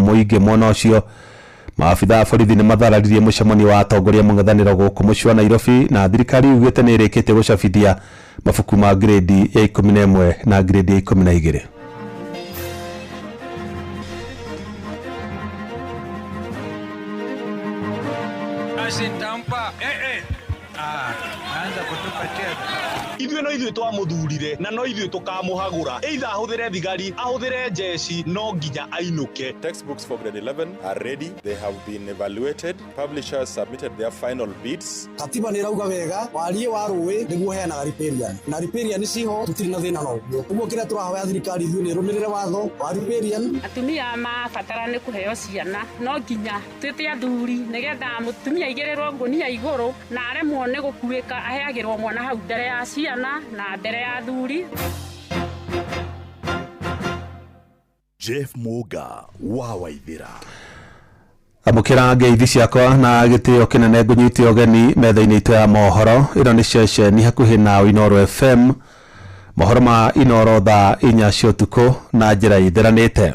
Mũingĩ mwena ũcio. Maabitha a borithi nĩ mathararirie mũcemanio wa atongoria mũng'ethanĩro gũkũ mũciĩ wa Nairobi, na thirikari yugĩte nĩ ĩrĩkĩtie gũcabithia mabuku ma grade ya 11 na grade ya 12. Basi nitampa eh, eh. Ah, naanza kutupa tears. Ithuĩ no ithuĩ twamũthurire na no ithuĩ tũkamũhagũra, either ahũthĩre thigari, ahũthĩre njeci, no nginya ainũke. Textbooks for grade 11 are ready. They have been evaluated. Publishers submitted their final bids. Katiba nä ĩrauga wega wariĩ wa rũĩ nĩguo ũheanaga riparian, na riparian ciho tũtirĩ na thĩna na ũguo. Ũguo kĩrĩa tũrahoya thirikari ithuĩ nĩ ĩrũmĩrĩre watho wa riparian. Atumia mabatara nĩ kũheo ciana, no nginya twĩte athuri nĩgetha mũtumia aigĩrĩrwo ngũnia igũrũ na aremwo nĩ gũkuĩka, aheagĩrwo mwana hau mbere ya ciana na mbere ya athuri. Jeff Muga wa Waithira. Amũkĩra ngeithi ciakwa na gĩtĩo kĩnene, ngũnyite ũgeni metha-inĩ itũ ya mohoro. Ĩno nĩ ceceni hakuhĩ na Inooro FM, mohoro ma Inooro thaa 4 cia ũtukũ na njĩra ĩtheranĩte.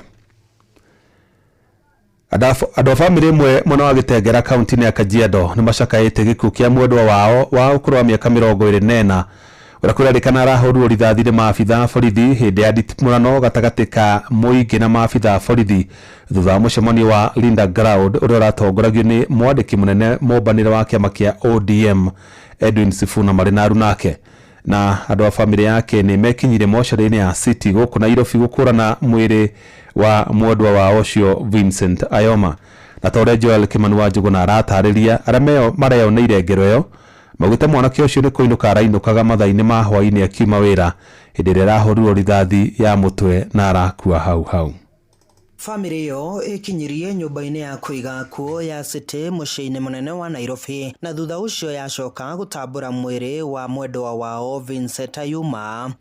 Andũ a bamĩrĩ ĩmwe mwena wa Gĩtengera kaunti-inĩ ya Kajiado nĩ macakaĩte gĩkuũ kĩa mwendwa wao wa ũkũrũ wa mĩaka 24, ũrĩa kũrerĩkana arahũrirwo rithathi nĩ maabitha a borithi hĩndĩ ya nditimũrano gatagatĩ ka mũingĩ na maabitha a borithi thutha wa mũcemanio wa Linda Ground ũrĩa ũratongoragio nĩ mwandĩki mũnene mũmbanĩre wa kĩama kĩa ODM Edwin Sifuna marĩ na arunake. Na andũ a bamĩrĩ yake nĩ mekinyire mocarĩ-inĩ ya City gũkũ Nairobi gũkũrana mwĩrĩ wa mwendwa wao ũcio Vincent Ayoma. Na ta ũrĩa Joel Kimani wa Njũgũna aratarĩria, arĩa mareyoneire ngero ĩyo maugĩte mwanake ũcio nĩ kũinũka arainũkaga mathaa-inĩ ma hwaĩ-inĩ akiuma wĩra hĩndĩ ĩrĩa arahũrirwo rithathi ya mũtwe na arakua hau hau. Bamĩrĩ ĩyo ĩkinyirie nyũmba-inĩ ya kũiga akuũ ya City mũciĩ-inĩ mũnene wa Nairobi, na thutha ũcio yacoka gũtambũra mwĩrĩ wa mwendwa wao Vincent Ayuma.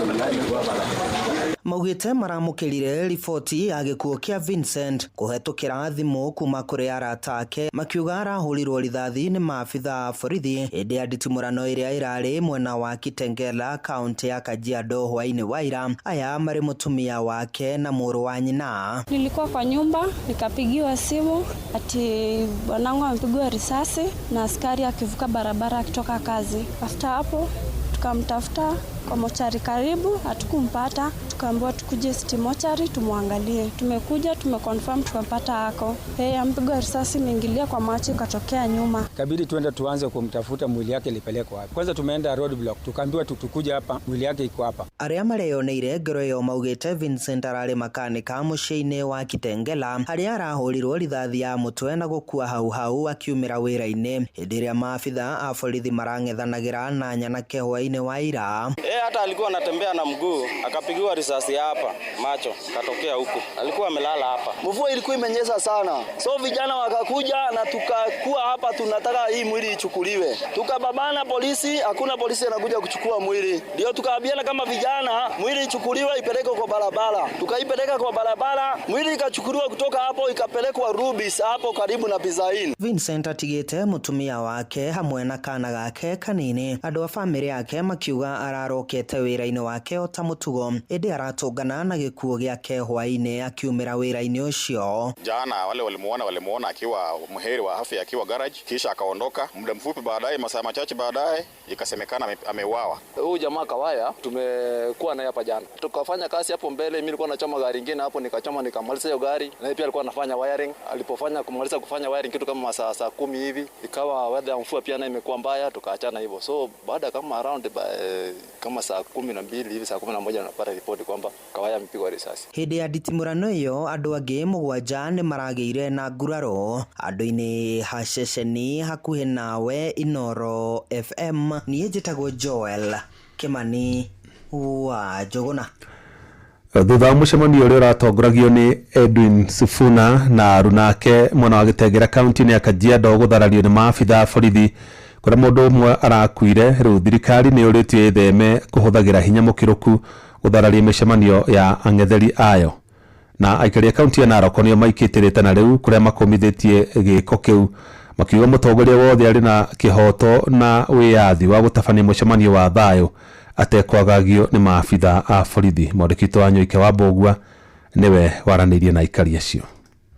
Maugĩte maramũkĩrire riboti ya gĩkuũ kĩa Vincent kũhetũkĩra thimũ kuma kũrĩ arata ake, makiuga arahũrirwo rithathi nĩ maabitha a borithi hĩndĩ ya nditimũrano ĩrĩa ĩrarĩ mwena wa Kitengela, kaunti ya Kajiado hwaĩ-inĩ wa ira. Aya marĩ mũtumia wake na mũrũ wa nyina. Nilikuwa kwa nyumba nikapigiwa simu ati bwanangu amepigwa risasi na askari akivuka barabara akitoka kazi. After hapo tukamtafuta kwa mochari karibu, hatukumpata. Tukaambiwa tukuje City Mochari tumwangalie. Tumekuja, tumeconfirm, tukampata ako. Hey, ampigwa risasi imeingilia kwa macho ikatokea nyuma. Kabidi tuende tuanze kumtafuta, mwili yake ilipelekwa wapi. Kwanza tumeenda road block, tukaambiwa tukuja hapa, mwili yake iko hapa. Arĩa mareyoneire ngero ĩyo maugĩte Vincent ararĩ makanika mũciĩ-inĩ wa Kitengela harĩa arahũrirwo rithathi ya mũtwe na gũkua hau hau akiumĩra wĩra-inĩ hĩndĩ ĩrĩa maabitha a borithi marang'ethanagĩra na nyanake hwaĩ-inĩ wa ira. Hata alikuwa anatembea na mguu akapigiwa risasi hapa macho katokea huku, alikuwa amelala hapa. Mvua ilikuwa imenyesha sana, so vijana wakakuja na tukakuwa hapa, tunataka hii mwili ichukuliwe. Tukababana polisi, hakuna polisi anakuja kuchukua mwili, ndio tukaambiana kama vijana, mwili ichukuliwe ipelekwe kwa barabara. Tukaipeleka kwa barabara, mwili ikachukuliwa kutoka hapo ikapelekwa Rubis hapo karibu na Pizza Inn. Vincent atigĩte mũtumia wake hamwe na kana gake kanini. Andũ a bamĩrĩ yake makiuga ararokete wĩra-inĩ wake o ta mũtugo, ĩndĩ aratũngana na gĩkuũ gĩake hwaĩ-inĩ akiumĩra wĩra-inĩ ũcio. Jana wale walimuona akiwa mheri wa afya akiwa garage, kisha akaondoka. Muda mfupi baadaye, masaa machache baadaye, ikasemekana ameuawa. Huyu jamaa Kawaya tumekuwa naye hapa jana, tukafanya kazi hapo mbele. Mimi nilikuwa nachoma gari ingine hapo, nikachoma nikamaliza hiyo gari, na yeye pia alikuwa anafanya wiring. Alipofanya kumaliza kufanya wiring kitu kama masaa saa 10 hivi, ikawa weather ya mvua pia nayo imekuwa mbaya, tukaachana hivyo. So baada kama around by, kama saa 12 hivi, saa 11 napata ripoti kwamba Kawaya amepigwa risasi. Hĩndĩ ya nditimũrano ĩyo andũ angĩ 7 nĩ maragĩire na nguraro andũ-inĩ ha ceceni hakuhĩ nawe Inooro FM. Niĩ njĩtagwo Joel Kimani wa Njũgũna. Thutha wa mũcemanio ũrĩa ũratongoragio nĩ Edwin Sifuna na arunake mwena wa Gĩtengera kaunti-inĩ ya Kajiado gũtharario nĩ maabitha a borithi kũrĩa mũndũ ũmwe arakuire, rĩu thirikari nĩ yũrĩtio ĩtheme kũhũthagĩra hinya mũkĩrũku gũthararia mĩcemanio ya ang'etheri ayo. Na aikari a kaunti ya Narok nĩo maikĩtie rĩtana rĩu kũrĩa makũmithĩtie gĩko kĩu, makiuga mũtongoria wothe arĩ na kĩhoto na wĩyathi wa gũtabania mũcemanio wa thayũ atekwagagio nĩ maabitha a borithi. Mwandĩki witũ wa Nyoike wa Mbũgua nĩwe waranĩirie na aikari acio.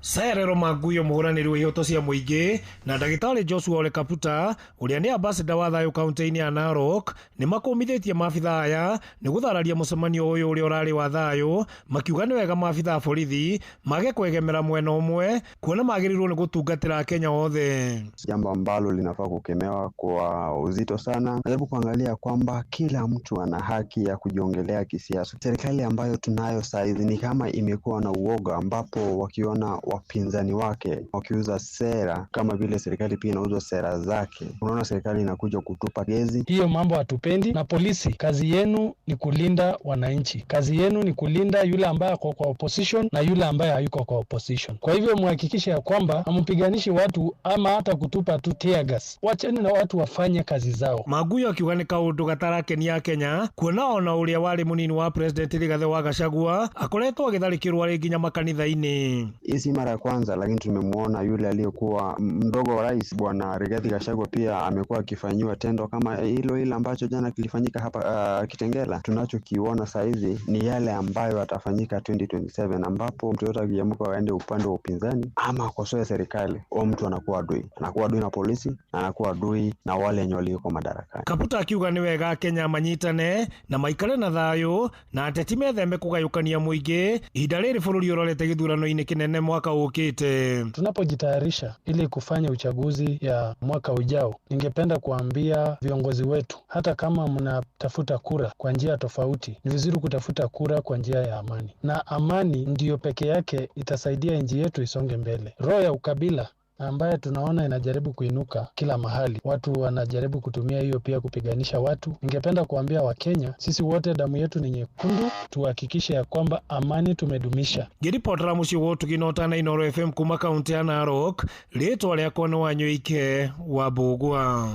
Serero Manguyo mũhũranĩri wa ihoto cia mũingĩ na ndagĩtarĩ Joshua Ole Kaputa ũrĩa nĩ ambassador wa thayũ kaunti-inĩ ya Narok nĩ makũmithĩtie maabitha aya nĩ gũthararia mũcemanio ũyũ ũrĩa ũrarĩ wa thayũ, makiuga nĩ wega maabitha a borithi mage kwegemera mwena ũmwe kuona magĩrĩirwo nĩ gũtungatĩra Akenya othe. Jambo ambalo linafaa kukemewa kwa uzito sana. Najaribu kuangalia kwamba kila mtu ana haki ya kujiongelea kisiasa. Serikali ambayo tunayo saizi ni kama imekuwa na uoga, ambapo wakiona wapinzani wake wakiuza sera kama vile serikali pia inauza sera zake, unaona serikali inakuja kutupa gezi. Hiyo mambo hatupendi. Na polisi, kazi yenu ni kulinda wananchi, kazi yenu ni kulinda yule ambaye ako kwa opposition na yule ambaye hayuko kwa opposition. Kwa hivyo muhakikishe ya kwamba hampiganishi watu ama hata kutupa tu tear gas. Wacheni na watu wafanye kazi zao. Maguyo akiuga nĩ kaũndũ gatarakenia Kenya kuona ona ũrĩa warĩ mũnini wa president Rigathĩ wa Gachagua akoretwo agĩtharĩkĩrwo arĩ nginya makanitha-inĩ. Hii si mara ya kwanza, lakini tumemwona yule aliyekuwa mdogo wa rais Bwana Rigathi Gachagua pia amekuwa akifanyiwa tendo kama hilo hilo ambacho jana kilifanyika hapa Kitengela. Tunachokiona saizi ni yale ambayo atafanyika 2027, ambapo mtu yote akiamka aende upande wa upinzani ama akosoe serikali, huo mtu anakuwa adui, anakuwa adui na polisi na anakuwa adui na wale wenye walioko madarakani. Kaputa akiuga nĩ wega Kenya manyitane na maikare na thayũ na ateti metheme kũgayũkania mũingĩ ihinda rĩrĩ bũrũri ũrorete gĩthurano-inĩ kĩnene mwaka ũkĩte. Tunapojitayarisha ili kufanya uchaguzi ya mwaka ujao, ningependa kuambia viongozi wetu, hata kama mnatafuta kura kwa njia tofauti, ni vizuri kutafuta kura kwa njia ya amani, na amani ndiyo peke yake itasaidia nchi yetu isonge mbele. Roho ya ukabila ambaye tunaona inajaribu kuinuka kila mahali, watu wanajaribu kutumia hiyo pia kupiganisha watu. Ningependa kuambia Wakenya, sisi wote damu yetu ni nyekundu, tuhakikishe ya kwamba amani tumedumisha. Ngĩribotera mũciĩ wa ũtugi na ũtana Inooro FM kuma kaunti ya Narok, rĩtwa rĩakwa nĩ Wanyoike wa Mbũgua.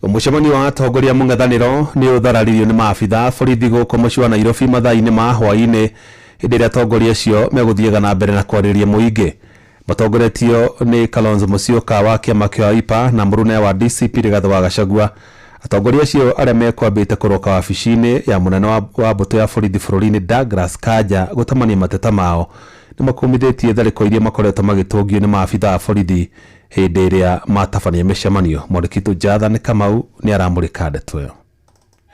Mũcemanio wa atongoria mũng'ethanĩro nĩ ũthararirio nĩ maabitha borithi gũkũ mũciĩ wa Nairobi mathaa-inĩ ma hwaĩ-inĩ hĩndĩ ĩrĩa atongoria acio megũthiaga na mbere na kwarĩria mũingĩ. Matongoretio nĩ Kalonzo Musyoka wa kĩama kĩa Wiper na mũrune wa DCP Rigathĩ wa Gachagua. Atongoria acio arĩa mekwambĩte kũroka wabici-inĩ ya mũnene wa mbũtũ ya borithi bũrũri-inĩ Douglas Kanja gũtamania mateta mao nĩ makumithĩtie tharĩko iria makoretwo magĩtũngio nĩ maabitha a borithi hĩndĩ ĩrĩa matabania mĩcemanio. Mwandĩki witũ Jathan Kamau nĩ aramũrĩka ndeto ĩyo.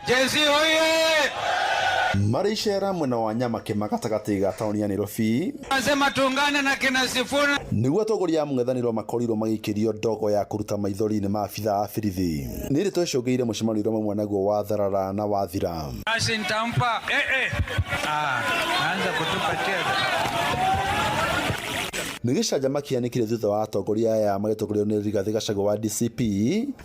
Jesi oye! Marĩ icera mwena wa Nyamakĩma gatagatĩ ga taũni ya Nairobi, Nasema tuungane na kina Sifuna nĩguo atongoria a mũng'ethanĩro makorirwo magĩikĩrio ndogo ya kũruta maithori nĩ maabitha a borithi. Nĩ ndeto ĩcũngĩire mũcemanio ũrĩa maumana naguo watharara na wathira. Basi nitampa anza kutupa tear gas. Nĩ gĩcanjama kĩhanĩkire thutha wa atongoria aya magĩtongorio nĩ Rigathĩ Gachagua wa DCP,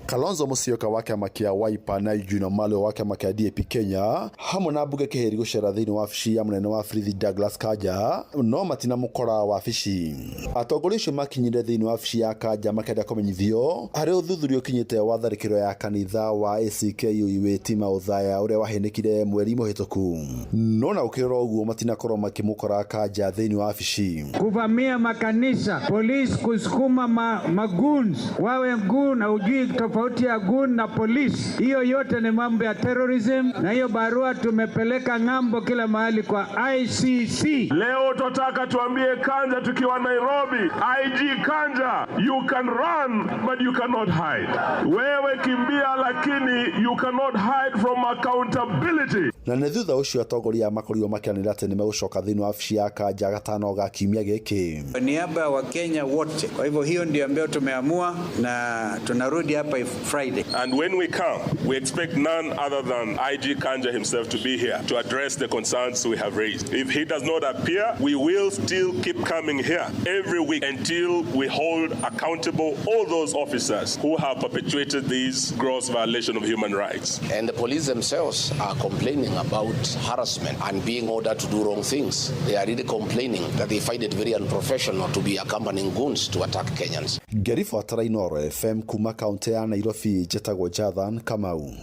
Kalonzo Musyoka wa kĩama kĩa Wiper na Eugene Wamalwa wa kĩama kĩa DAP Kenya hamwe na mbunge Kĩhĩri gũcera thĩinĩ wa wabici ya mũnene wa borithi Douglas Kanja no matinamũkora wabici. Atongoria acio makinyire thĩinĩ wa wabici ya Kanja makĩenda kũmenyithio harĩ ũthuthuria ũkinyĩte wa tharĩkĩro ya kanitha wa ACK Witima Othaya ũrĩa wahanĩkire mweri mũhĩtũku, no na gũkĩrora ũguo matinakorwo makĩmũkora Kanja thĩinĩ wa wabici. Kuvamia makanisa, polisi kusukuma magoons, wawe goon na ujui tofauti ya goon na polisi. Hiyo yote ni mambo ya terrorism, na hiyo barua tumepeleka ng'ambo kila mahali kwa ICC. Leo tunataka tuambie Kanja tukiwa Nairobi, IG Kanja, you can run but you cannot hide. Wewe kimbia lakini you cannot hide from accountability. Na nĩ thutha ũcio atongoria makorirwo makĩanĩrĩra atĩ nĩmegũcoka thĩinĩ wa wabici ya Kanja gatano ga kiumia gĩkĩ. Kwa niaba ya Wakenya wote, kwa hivyo hiyo ndio ambayo tumeamua na tunarudi hapa Friday. And when we come, we expect none other than IG Kanja himself to be here to address the concerns we have raised. If he does not appear, we will still keep coming here every week until we hold accountable all those officers who have perpetuated these gross violation of human rights. And the police themselves are complaining about harassment and being ordered to do wrong things. They are really complaining that they find it very unprofessional to be accompanying goons to attack Kenyans. Ngĩribotera Inooro FM kuma kaunti ya Nairobi, njĩtagwo Jathan Kamau.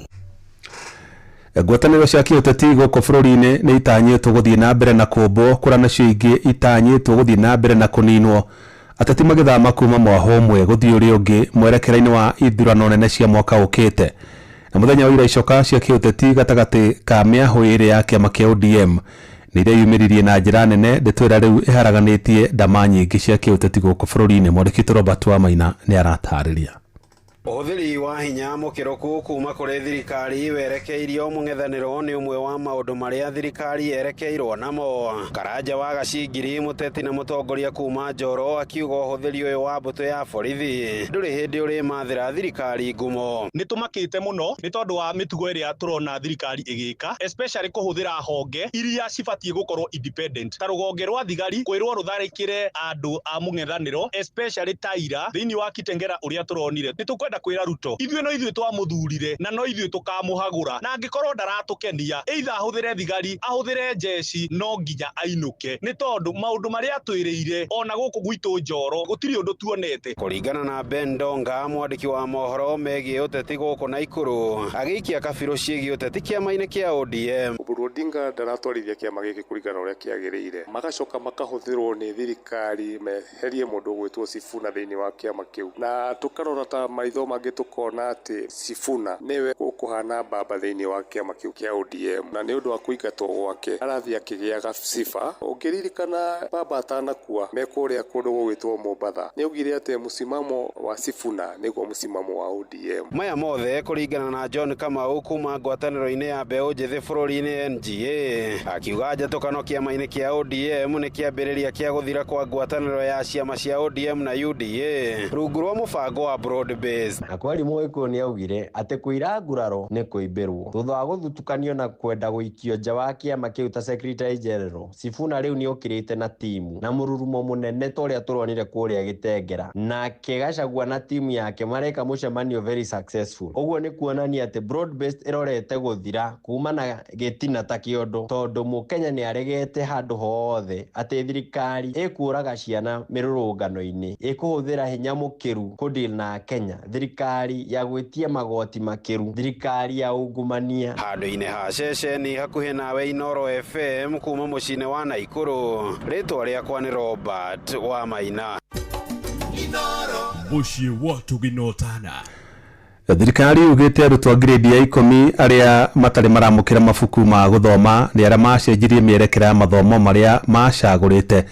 Ngwatanĩro cia kĩũteti gũkũ bũrũri-inĩ nĩ itanyĩtwo gũthiĩ na mbere na kũmbwo kũrĩa nacio ingĩ itanyĩtwo gũthiĩ na mbere na kũninwo. Ateti magĩthama kuma mwaho ũmwe gũthiĩ ũrĩa ũngĩ mwerekera-inĩ wa ithurano nene cia mwaka ũkĩte. Na mũthenya wa ira icoka cia kĩũteti gatagatĩ ka mĩahũ ĩrĩ ya kĩama kĩa ODM Nĩ ireyumĩririe na njĩra nene, ndeto ĩrĩa rĩu ĩharaganĩtie ndama nyingĩ cia kĩũteti gũkũ bũrũri-inĩ. Mwandĩki witũ Robert Wamaina nĩ aratarĩria. Ũhũthĩri wa hinya mũkĩrũku kuma kũrĩ thirikari werekeirio mũng'ethanĩro nĩ ũmwe wa maũndũ marĩa thirikari yerekeirwo namo. Karanja wa Gacingiri, mũteti na mũtongoria kuma Njoro, akiuga ũhũthĩri ũyũ wa mbũtũ ya borithi ndũrĩ hĩndĩ ũrĩmathĩra thirikari ngumo. Nĩ tũmakĩte mũno nĩ tondũ wa mĩtugo ĩrĩa tũrona thirikari ĩgĩka, especially kũhũthĩra honge iria cibatiĩ gũkorwo independent, ta rũhonge rwa thigari kwĩrwo rũtharĩkĩre andũ a mũng'ethanĩro, especially Taira thĩinĩ wa Kitengela ũrĩa tũronire. Nĩ tũkwenda kwĩra Ruto ithuĩ no ithuĩ twamũthurire na no ithuĩ tũkamũhagũra, na angĩkorwo ndaratũkenia either ahũthĩre thigari ahũthĩre njeci no nginya ainũke, nĩ tondũ maũndũ marĩa atwĩrĩire ona gũkũ gwitũ Njoro gũtirĩ ũndũ tuonete. Kũringana na Ben Donga, mwandĩki wa mohoro megiĩ ũteti gũkũ Naikuru, agĩikia kabirũ ciĩgiĩ ũteti kĩama-inĩ kĩa ODM. Oburu Odinga ndaratwarithia kĩama gĩkĩ kũringana na ũrĩa kĩagĩrĩire, magacoka makahũthĩrwo nĩ thirikari meherie mũndũ ũgwĩtwo Sifuna thĩinĩ wa kĩama kĩu, na tũkarora ta maitho mangĩ tũkona atĩ Sifuna nĩwe ũkũhana mbamba thĩinĩ wa kĩama kĩu kĩa ODM, na nĩ ũndũ wa kũingatwo gwake arathiĩ akĩgĩaga sifa. Ũngĩririkana baba atanakua me kũrĩa kũndũ gũgwĩtwo Mombatha, nĩ augire atĩ mũsimamo wa Sifuna nĩguo mũsimamo wa ODM. Maya mothe kũringana na John Kamau kuma ngwatanĩro-inĩ ya mbeũ njĩthĩ bũrũri-inĩ NGA, akiuga njatũkano kĩama-inĩ kĩa ODM nĩ kĩambĩrĩria kĩa gũthira kwa ngwatanĩro ya ciama cia ODM na UDA rungu rwa mũbango wa broad based. Na kweri Mũgĩkũyũ nĩ augire atĩ kũira nguraro nĩ kũimbĩrwo thutha wa gũthutukanio na kwenda gũikio nja wa kĩama kĩu ta Secretary General. Sifuna rĩu nĩ okĩrĩte na timu na mũrurumo mũnene ta ũrĩa tũronire kũrĩa Gĩtengera, nake Gachagua na timu yake mareka mũcemanio very successful. Ũguo nĩ kuonania atĩ broad based ĩrorete gũthira kuma na gĩtina ta kĩondo, tondũ mũkenya nĩ aregete handũ hothe atĩ thirikari ĩkũraga ciana mĩrũrũngano-inĩ, ĩkũhũthĩra hinya mũkĩru kũdeal na Kenya, thirikari ya gwĩtia magoti makĩru, thirikari ya ungumania. Handũ-inĩ ha ceceni hakuhĩ nawe Inoro FM kuma mũciĩ-inĩ wa Naikuru, rĩtwa rĩakwa nĩ Robert wa Maina. Mũciĩ wa Tũginotana. Thirikari yugĩte arutwo a grade ya 10 arĩa matarĩ maramũkĩra mabuku ma gũthoma nĩ arĩa macenjirie mĩerekera ya mathomo marĩa macagũrĩte,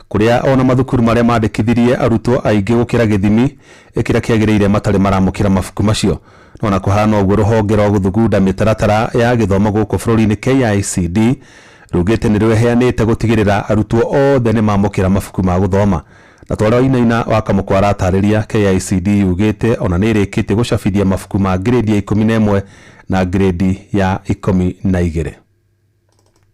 kũrĩa ona mathukuru marĩa mandĩkithirie arutwo aingĩ gũkĩra gĩthimi kĩrĩa kĩagĩrĩire matarĩ maramũkĩra mabuku macio. No na kũhana ũguo, rũhonge rwa gũthugunda mĩtaratara ya gĩthomo gũkũ bũrũri-inĩ KICD rugĩte nĩ rweheanĩte gũtigĩrĩra arutwo othe nĩ mamũkĩra mabuku ma gũthoma. Na twara Wainaina wa Kamũkwa aratarĩria KICD yugĩte ona nĩ ĩrĩkĩtie gũcabithia mabuku ma grade ya 11 na grade ya 12.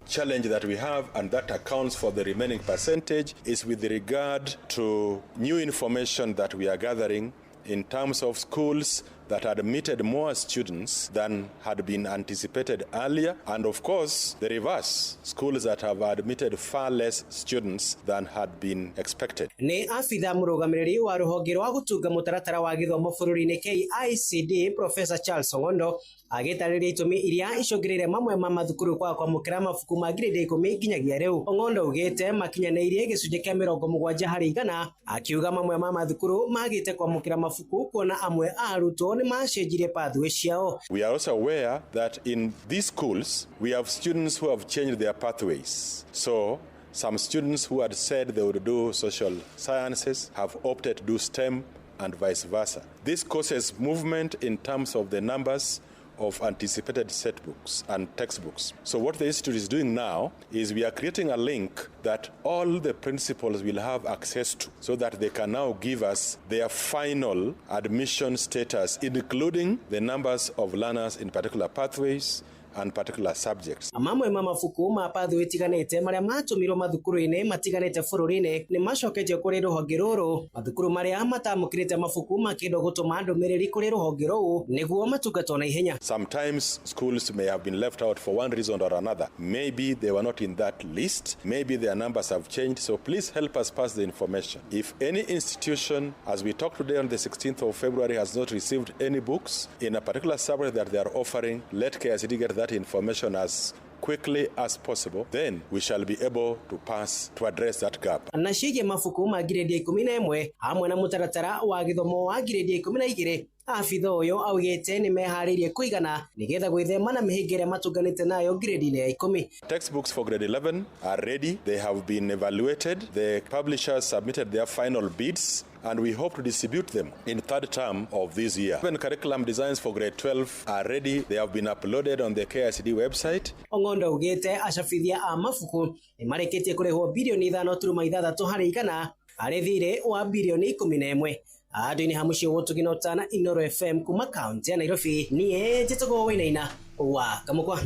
Challenge that we have, and that accounts for the remaining percentage, is with regard to new information that we are gathering in terms of schools that admitted more students than had been anticipated earlier, and of course the reverse, schools that have admitted far less students than had been expected. Nĩ abitha mũrũgamĩrĩri wa rũhonge rwa gũtunga mũtaratara wa gĩthomo bũrũri-inĩ KICD Professor Charles Ong'ondo agĩtarĩria itũmi iria icũngĩrĩire mamwe ma mathukuru kwaga kwamũkĩra mabuku ma grade 10 nginyagia rĩu. Ong'ondo augĩte makinyanĩirie gĩcunjĩ kĩa 70%, akiuga mamwe ma mathukuru magĩte kwamũkĩra mabuku kuona amwe a arutwo nĩ macenjirie pathway ciao. We are also aware that in these schools we have students who have changed their pathways. So some students who had said they would do social sciences have opted to do STEM and vice versa. This causes movement in terms of the numbers of anticipated set books and textbooks. So what the institute is doing now is we are creating a link that all the principals will have access to, so that they can now give us their final admission status, including the numbers of learners in particular pathways and particular subjects. Mamwe ma mabuku ma pathway itiganĩte marĩa matũmirwo mathukuru-inĩ matiganĩte bũrũri-inĩ nĩ macoketio kũrĩ rũhonge rũrũ. Mathukuru marĩa matamũkĩrĩte mabuku makĩendwo gũtũma ndũmĩrĩri kũrĩ rũhonge rũu nĩguo matungatwo na ihenya. Sometimes schools may have been left out for one reason or another. Maybe they were not in that list. Maybe their numbers have changed. So please help us pass the information. If any institution, as we talk today on the 16th of February, has not received any books in a particular subject that they are offering, let KICD get that information as quickly as possible. Then we shall be able to pass to address that gap. Na ciĩgiĩ mabuku ma grade ya 11 hamwe na mũtaratara wa gĩthomo wa grade ya 12 Abitha ũyũ augĩte nĩ meharĩirie kũigana nĩgetha gwĩthema na mĩhĩnga ĩrĩa matũnganĩte nayo grade-inĩ ya 10. Textbooks for grade 11 are ready. They have been evaluated. The publishers submitted their final bids, and we hope to distribute them in third term of this year. Even curriculum designs for grade 12 are ready. They have been uploaded on the KICD website. Ong'ondo augĩte acabithia a mabuku nĩ marĩkĩtie kũrĩhwo birioni 5.6 harĩ igana harĩ thirĩ wa birioni 11. Andũ-inĩ ha mũciĩ Ũtugi na Ũtana, Inooro FM kuma kaunti ya Nairobi, niĩ njĩtagwo Wainaina wa Kamũkwa.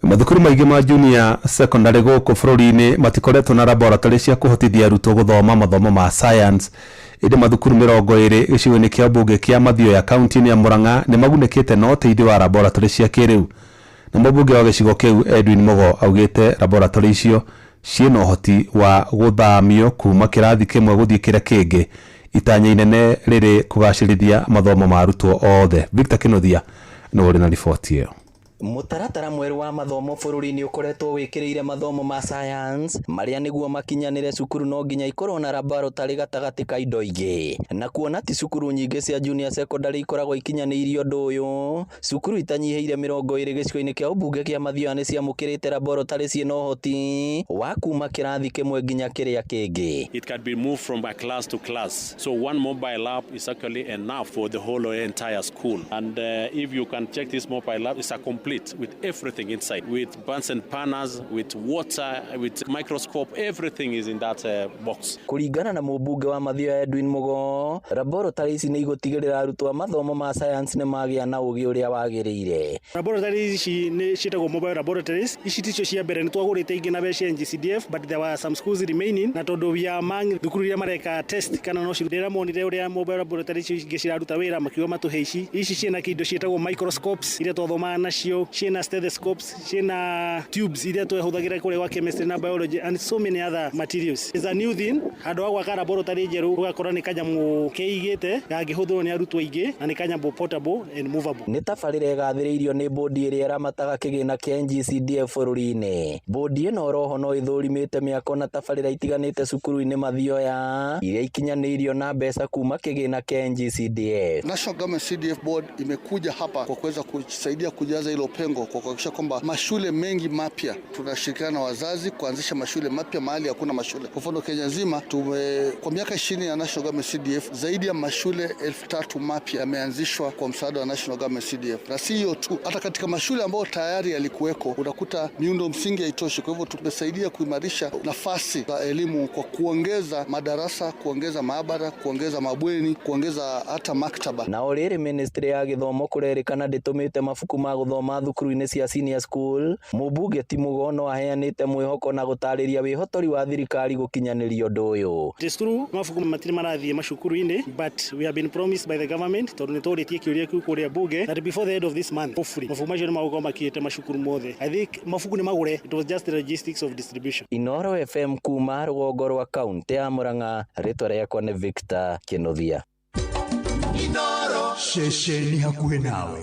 Mathukuru maingĩ ma junior secondary gũkũ bũrũri-inĩ matikoretwo na laboratory cia kũhotithia arutwo gũthoma mathomo ma science, ĩndĩ mathukuru 20 gĩcigo-inĩ kĩa mbunge kĩa Mathioya kaunti-inĩ ya Murang'a nĩ magunĩkĩte na ũteithio wa laboratory cia kĩrĩu. Na mũmbunge wa gĩcigo kĩu Edwin Mugo augĩte laboratory icio ciĩna ũhoti wa gũthamio kuma kĩrathi kĩmwe gũthiĩ kĩrĩa kĩngĩ, itanya inene rĩrĩ kũgacĩrithia mathomo ma arutwo othe. Victor Kinuthia nĩ ũrĩ na riboti ĩyo. Mũtaratara mwerũ wa mathomo bũrũri-inĩ ũkoretwo wĩkĩrĩire mathomo ma science marĩa nĩguo makinyanĩre cukuru no nginya ikorwo na laboratory gatagatĩ ka indo ingĩ, na kuona ti cukuru nyingĩ cia junior secondary ikoragwo ikinyanĩirie ũndũ ũyũ, cukuru itanyihĩire 20 gĩcigo-inĩ kĩa ũmbunge kĩa Mathioya nĩ ciamũkĩrĩte laboratory ciĩna ũhoti wa kuma kĩrathi kĩmwe nginya kĩrĩa kĩngĩ. It can be moved from a class to class, so one mobile lab is actually enough for the whole entire school. And if you can check this mobile lab, it's a complete with everything inside, with Bunsen burners, with water, with microscope, everything is in that box. Kũringana na mũmbunge wa Mathioya Edwin Mugo, laboratory ici nĩ igũtigĩrĩra arutwo a mathomo ma science nĩ magĩa na ũgĩ ũrĩa wagĩrĩire. Laboratories ici nĩ ciĩtagwo mobile laboratories. Ici ticio cia mbere, nĩ twagũrĩte ingĩ na mbeca NGCDF, but there were some schools remaining, na tondũ we are among thukuru iria mareka test kana no ndĩramonire ũrĩa mobile laboratories icio ingĩ ciraruta wĩra, makiuga matũhe ici. Ici ciĩna kĩndũ ciĩtagwo microscopes iria twathomaga nacio, ciĩna stethoscopes, ciĩna tubes iria twahũthagĩra kũrĩa gwa chemistry na biology, and so many other materials. It's a new thing. Handũ ha gwaka laboratory njerũ ũgakora nĩ kanyamũ keigĩte kangĩhũthĩrwo nĩ arutwo aingĩ, na nĩ kanyamũ portable and movable. Nĩ tabarĩra ĩgathĩrĩirio nĩ bodi ĩrĩa ĩramataga kĩgĩna kĩa NGCDF bũrũri-inĩ. Bodi ĩno oroho no ĩthũrimĩte mĩako na tabarĩra itiganĩte cukuru-inĩ Mathioya iria ikinyanĩirio na mbeca kuma kĩgĩna kĩa NGCDF. National Government CDF Board imekuja hapa kwa kuweza kusaidia kujaza hilo pengo kwa kuhakikisha kwamba mashule mengi mapya, tunashirikiana na wazazi kuanzisha mashule mapya mahali hakuna mashule. Kwa mfano Kenya nzima kwa miaka 20 ya National Government CDF zaidi ya mashule 3000 mapya yameanzishwa kwa msaada wa National Government CDF. Na si hiyo tu, hata katika mashule ambayo tayari yalikuweko unakuta miundo msingi haitoshi. Kwa hivyo tumesaidia kuimarisha nafasi za elimu kwa kuongeza madarasa, kuongeza maabara, kuongeza mabweni, kuongeza hata maktaba. Na orĩrĩ ministry ya gĩthomo kũrerĩkana ndĩtũmĩte mabuku ma gũthoma thukuru-inĩ cia senior school, mũmbunge ti Mugo no aheanĩte mwĩhoko na gũtarĩria wĩhotori wa thirikari gũkinyanĩria ũndũ ũyũ. It is true mabuku matirĩ marathiĩ macukuru-inĩ, but we have been promised by the government, tondũ nĩ tũrĩtie kĩũria kĩu kũrĩa bunge, that before the end of this month hopefully mabuku macio nĩ magũkorwo makinyĩte macukuru mothe. I think mabuku nĩ magũre, it was just the logistics of distribution. Inooro FM kuma rũgongo rwa kaunti ya Murang'a, rĩtwa rĩakwa nĩ Victor Kinuthia. Inooro ceceni hakuhĩ nawe.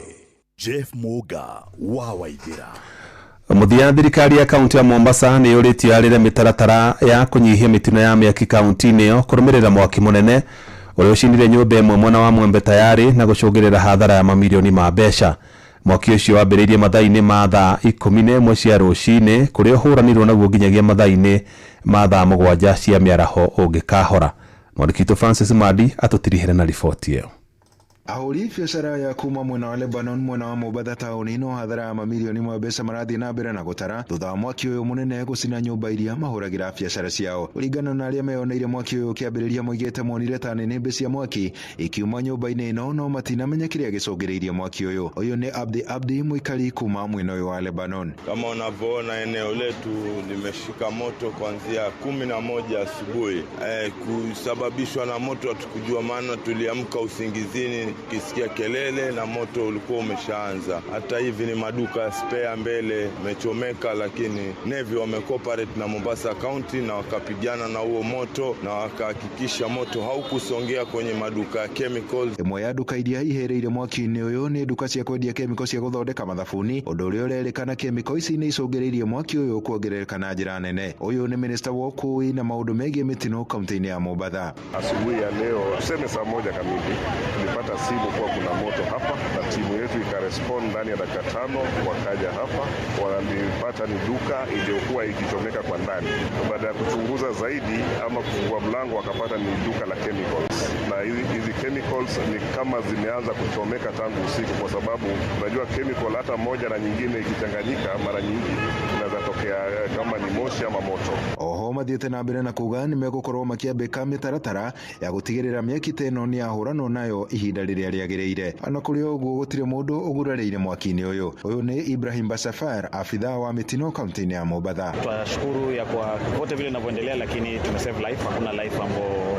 Jeff Muga wa Waithira. Mũthia, thirikari ya kaunti ya Mombasa nĩ yũrĩtie yarĩre mĩtaratara ya kũnyihia mĩtino ya mĩaki kaunti-inĩ ĩyo kũrũmĩrĩra mwaki mũnene ũrĩa ũcinire nyũmba ĩmwe mwena wa Mwembe Tayari na gũcũngĩrĩra hathara ya mamirioni ma mbeca. Mwaki ũcio wambĩrĩirie mathaa-inĩ ma thaa 11 cia rũcinĩ kũrĩa ũhũranirwo naguo nginyagia mathaa-inĩ ma thaa 7 cia mĩaraho ũngĩkahora. Mwandĩki witũ Francis Madi atũtirihere na riboti ĩyo. Ahũri biacara ya kuma mwena wa Lebanon mwena wa Mombatha taũni no hathara ya mamirioni ma mbeca marathiĩ na mbere na gũtara thutha wa mwaki ũyũ mũnene gũcina nyũmba iria mahũragĩra biacara ciao. Kũringana na arĩa meyoneire mwaki ũyũ ũkĩambĩrĩria moigĩte monire ta nĩnĩmbĩ cia mwaki ikiuma nyũmba-inĩ ĩno no matinamenya kĩrĩa gĩcũngĩrĩirie mwaki ũyũ. Ũyũ nĩ Abdi Abdi mũikari kuma mwena ũyũ wa Lebanon. Kama unavyoona eneo letu limeshika moto kuanzia 11 asubuhi, kusababishwa na moto hatukujua, maana tuliamka usingizini kisikia kelele na moto ulikuwa umeshaanza. Hata hivi ni maduka ya spare mbele mechomeka, lakini Navy wamecooperate na Mombasa County na wakapigana na huo moto na wakahakikisha moto haukusongea kwenye maduka ya chemicals. Ĩmwe ya nduka iria ihereire mwaki-inĩ ũyũ nĩ nduka cia kwendia chemical cia gũthondeka mathabuni, ũndũ ũrĩa ũrerĩkana chemical ici nĩ icũngĩrĩirie mwaki ũyũ kuongerereka na njĩra nene. Ũyũ nĩ minister wa ũkui na maũndũ megiĩ mĩtino kaunti-inĩ ya Mombatha. Asubuhi ya leo tuseme saa 1 kamili tulipata simu kuwa kuna moto hapa, na timu yetu ikarespond ndani ya dakika 5, wakaja hapa walipata ni duka iliyokuwa ikichomeka kwa ndani. Baada ya kuchunguza zaidi ama kufungua mlango, wakapata ni duka la chemicals, na hizi chemicals ni kama zimeanza kuchomeka tangu usiku, kwa sababu unajua chemical hata moja na nyingine ikichanganyika mara nyingi inaweza tokea kama ni moshi ama moto. Oho mathiĩte na mbere na kuga nĩ megũkorwo makĩambĩka mĩtaratara ya gũtigĩrĩra mĩaki ta ĩno nĩ yahũranwo nayo ihinda rĩrĩa rĩagĩrĩire. Ona kũrĩ ũguo gũtirĩ mũndũ ũgurarĩire mwaki-inĩ ũyũ. Ũyũ nĩ Ibrahim Basafar, afitha wa mĩtino kaunti-inĩ ya Mombatha. Twashukuru ya kwa vote vile inavyoendelea, lakini tumesave life, hakuna life ambayo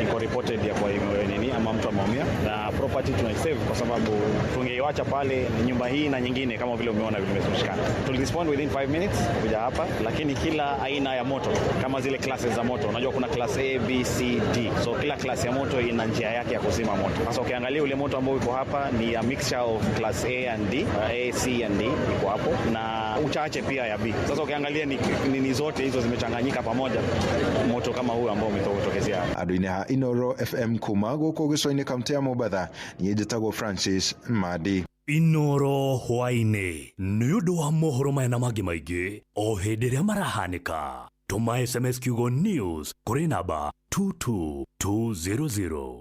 iko reported ya kwa nini ama mtu ameumia, na property tunaisave kwa sababu tungeiacha pale nyumba hii na nyingine kama vile umeona vimeshikana. Tulirespond within 5 minutes kuja hapa, lakini kila aina ya moto kama zile classes za moto, unajua kuna class A, B, C, D, so kila class ya moto ina njia yake ya kuzima moto. Sasa ukiangalia ule moto ambao uko hapa ni a mixture of class A and D, A, C and D iko hapo na uchache pia ya B. Sasa ukiangalia ni zote hizo zimechanganyika pamoja, moto kama huu ambao umetokezea hapa. Andũ-inĩ ha Inoro FM kuma gũkũ gĩcũa-inĩ kaunti ya Mombatha, niĩ njĩtagwo Francis Madi. Inoro hwaĩ-inĩ nĩ ũndũ wa mohoro maya na mangĩ maingĩ o hĩndĩ ĩrĩa marahanĩka. Tũma SMS kiugo news kũrĩ namba 22200.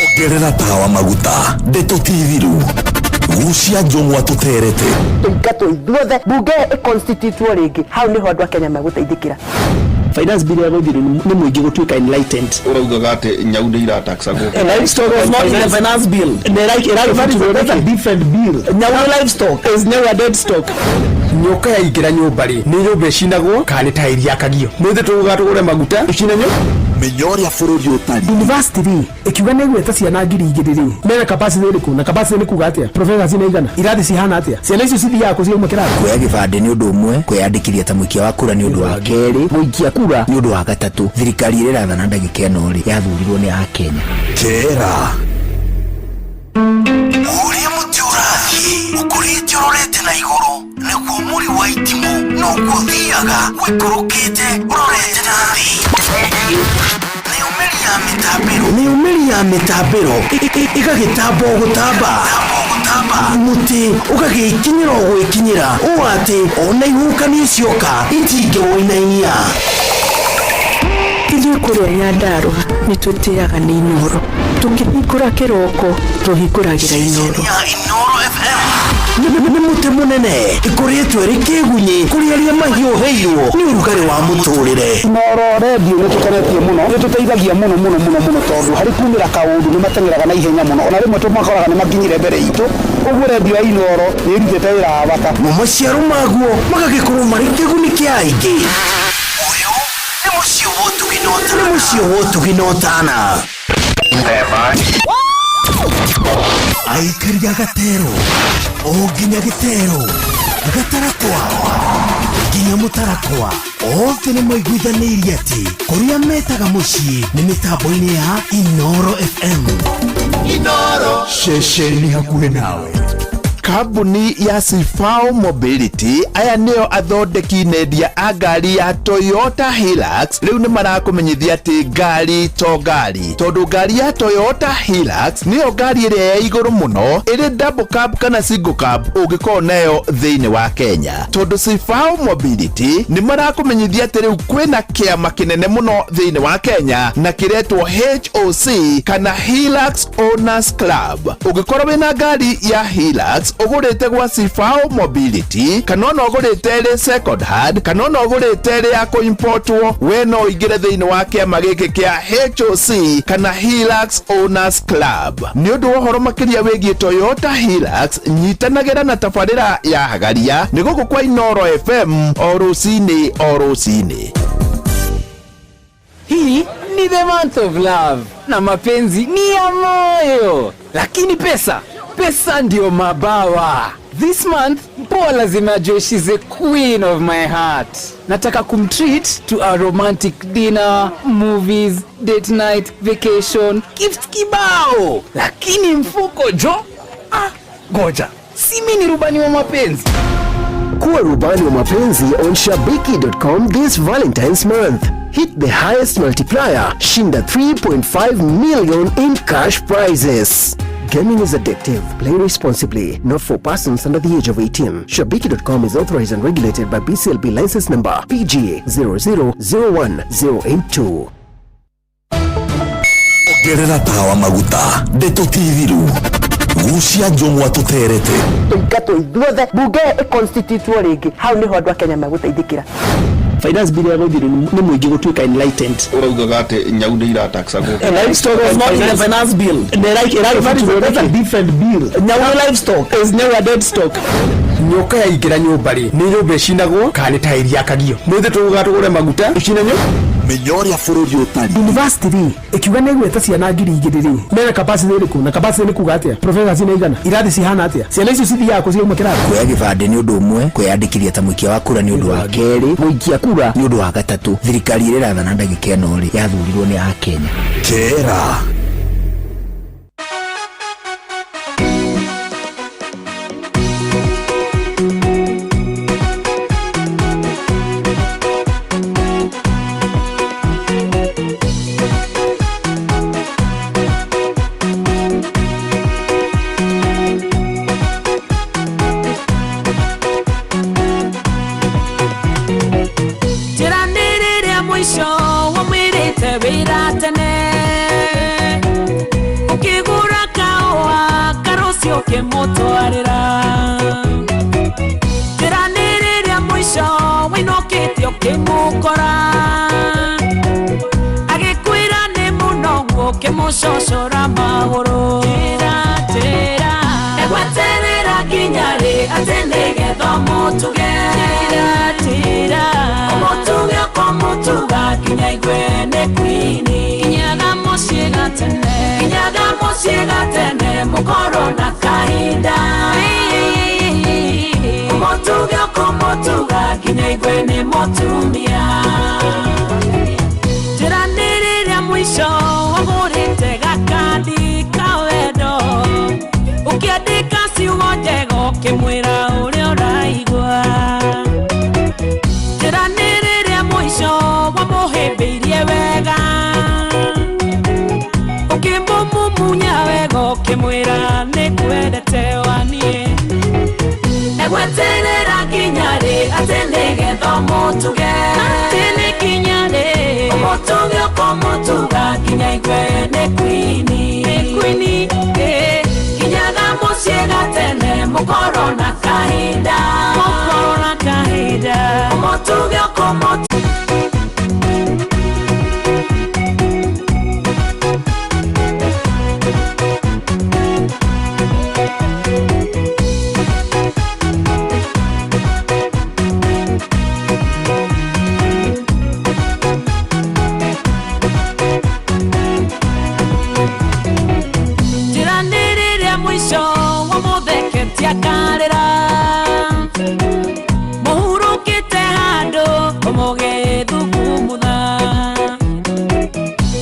Ongerera tawa maguta ndeto ti thiru gucia njũng'wa tũterete tũingatwo ithuothe bunge ĩconstitutwo rĩngĩ hau nĩho andũ a Kenya megũteithĩkĩra. Finance bill ya gũthirwo nĩ mũingĩ gũtuĩka enlightened. Ũraugaga atĩ nyau nĩ irataxagwo. Livestock was not in the finance bill. That's a different bill. Nyau nĩ livestock. Is nyau a dead stock. Nyoka yaingĩra nyũmba rĩ, nĩ nyũmba ĩcinagwo kana nĩ tairi yakagio? Nĩ ithuĩ tũgugaga tũgũre maguta ĩcine nyũmba. Menya ũrĩa bũrũri ũtariĩ. University rĩ ĩkiuga nĩ ĩgwĩta ciana 2000 rĩ, mena capacity ĩrĩkũ? Na capacity nĩ kuga atĩa? Professors nĩ aigana? Irathi cihana atĩa? Ciana icio cithiaga kũ ciauma kĩrathi? Kuoya gĩbandĩ nĩ ũndũ ũmwe, kwĩyandĩkithia ta mũikia wa kura nĩ ũndũ wa kerĩ, mũikia kura nĩ ũndũ wa gatatũ. Thirikari ĩrĩa ĩrathana ndagĩka ĩno rĩ, yathurirwo nĩ Akenya. Kera ũrĩa mũtĩ ũrathiĩ ũkũrĩte ũrorete na igũrũ nĩguo mũri wa itimũ noguo ũthiaga wĩikũrũkĩte ũrorete na thĩ. Mĩumĩri ya mĩtambĩro ĩgagĩtamba o gũtamba, mũtĩ ũgagĩkinyĩra o gwĩkinyĩra ũũ atĩ ona ihuhũkanio cioka itingĩwũinainia. Ithuĩ kũrĩa Nyandarũa nĩ tũtĩaga nĩ Inoro, tũkĩhingũra kĩroko tũhingũragĩra Inoro. Inoro FM nĩ mũtĩ mũnene ĩkũrĩtwo ĩrĩ kĩgunyĩ kũrĩ arĩa mahiũhĩirwo nĩ ũrugarĩ wa mũtũrĩre. Inoro redio nĩ tũkenetie mũno, nĩ tũteithagia mũno mũno mũno mũno tondũ harĩ kumĩra kaũndũ nĩ mateng'eraga na ihenya mũno, ona rĩmwe tũmakoraga nĩ makinyire mbere itũ. Ũguo redio ya Inoro nĩ ĩrutĩte wĩra wa bata. Mo maciaro maguo magagĩkorwo marĩ kĩguni kĩa aingĩ. Ũyũ nĩ mũciĩ wa ũtugi na ũtana. Nĩ mũciĩ wa ũtugi na ũtana. Aikari a Gatero o nginya Gĩtero, Gatarakwa nginya Mũtarakwa, othe nĩ maiguithanĩirie atĩ kũrĩa metaga mũciĩ nĩ mĩtambo-inĩ ya Inoro FM. Inoro ceceni hakuhĩ nawe. Kambuni ya Sifao Mobility aya nĩo athondeki nendia a ngari ya Toyota Hilux rĩu nĩ marakũmenyithia atĩ ngari to ngari, tondũ ngari ya Toyota Hilux nĩyo ngari ĩrĩa ya igũrũ mũno ĩrĩ double cab kana single cab ũngĩkorwo nayo thĩinĩ wa Kenya. Tondũ Sifao Mobility nĩ marakũmenyithia atĩ rĩu kwĩna kĩama kĩnene mũno thĩinĩ wa Kenya na kĩretwo HOC kana Hilux Owners Club. Ũngĩkorwo wĩna ngari ya Hilux ũgũrĩte gwa Sifao Mobility kana ona ũgũrĩte ĩrĩ second hand kana ona ũgũrĩte ĩrĩ ya kũimportwo, we no ũingĩre thĩinĩ wa kĩama gĩkĩ kĩa HOC kana Hilux Owners Club. Nĩ ũndũ wa ũhoro makĩria wĩgiĩ Toyota Hilux, nyitanagĩra na tabarĩra ya Hagaria nĩ gũkũ kwa Inoro FM o rũcinĩ o rũcinĩ. Hii ni the month of love na mapenzi ni ya moyo, lakini pesa ndio mabawa. This month Paul lazima ajue she's the queen of my heart. Nataka kumtreat to a romantic dinner, movies, date night, vacation, gifts kibao. Lakini mfuko jo, goja, si mimi ni rubani wa mapenzi. Kuwa rubani wa mapenzi on shabiki.com this Valentine's month. Hit the highest multiplier, shinda 3.5 million in cash prizes. Gaming is addictive. Play responsibly. Not for persons under the age of 18. Shabiki.com is authorized and regulated by BCLB license number PG 0001082. Ongerera tawa maguta ndeto ti thiru gucia njũng'wa tũterete. Tũingatwo ithuothe, bunge ĩconstitutwo rĩngĩ, hau nĩho andũ a Kenya megũteithĩkĩra. Finance bill ya gũthirwo nĩ mũingĩ gũtuĩka enlightened. Ũraugaga atĩ nyau nĩ irataxagwo. Livestock is not in the finance bill. That's a different bill. Nyau nĩ livestock. Is nyau a dead stock? Nyoka yaingĩra nyũmba rĩ, nĩ nyũmba ĩcinagwo kana nĩ taĩri yakagio? Nĩ ithuĩ tũguga tũgũre maguta ĩcine nyũ. Menya ũrĩa bũrũri ũtariĩ. University rĩ, ĩkiuga nĩ ĩgwĩta ciana 2000 rĩ, mena capacity ĩrĩkũ? Na capacity nĩ kuga atĩa? Professors nĩ aigana? Irathi cihana atĩa? Ciana icio cithiaga kũ ciauma kĩrathi? Kuoya gĩbandĩ nĩ ũndũ ũmwe, kwĩyandĩkithia ta mũikia wa kura nĩ ũndũ wa kerĩ, mũikia kura nĩ ũndũ wa gatatũ. Thirikari ĩrĩa ĩrathana ndagĩka ĩno rĩ, yathurirwo nĩ Akenya. Kera. Njĩra nĩ rĩrĩa mũico wamwĩrĩte wĩra tene, ũkĩgũra kahũa karũciũ ũkĩmũtwarĩra. Njĩra nĩ rĩrĩa mũico wainũkĩte ũkĩmũkora, agĩkwĩra nĩ mũnogu ũkĩmũcocora magũrũ. Njĩra, njĩra, egweterera nginya rĩ atĩ nĩgetha ũmũtuge? Njĩra, njĩra, ũmũtuge ũkũmũtuga nginya igue nĩ kwini. Kinyaga mũciĩ gatene, kinyaga mũciĩ gatene, mũkorwo na kahinda. Ũmũtuge ũkũmũtuga nginya igue nĩ mũtumia. Njĩra nĩ rĩrĩa mũico wagũrĩte gakandi ka wendo, ũkĩandĩka ciugo njega ũkĩmwĩra ũrĩa ũraigua. Njĩra nĩ rĩrĩa mũico wamũhĩmbĩirie wega, ũkĩmũmumunya wega ũkĩmwĩra nĩ ngwendete waniĩ. Egweterera nginya rĩ atĩ nĩgetha ũmũtuge? Atĩ nĩ nginya rĩ ũmũtuge ũkũmũtuga nginya igue nĩ kwini? Nĩ kwini, kinyaga mũciĩ gatene mũkorwo na kahinda, mũkorwo na kahinda, ũmũtuge ũkũmũtuga. Njĩra nĩ rĩrĩa mũico wamũtheketie akarĩra, mũhurũkĩte handũ ũmũgĩthugumutha.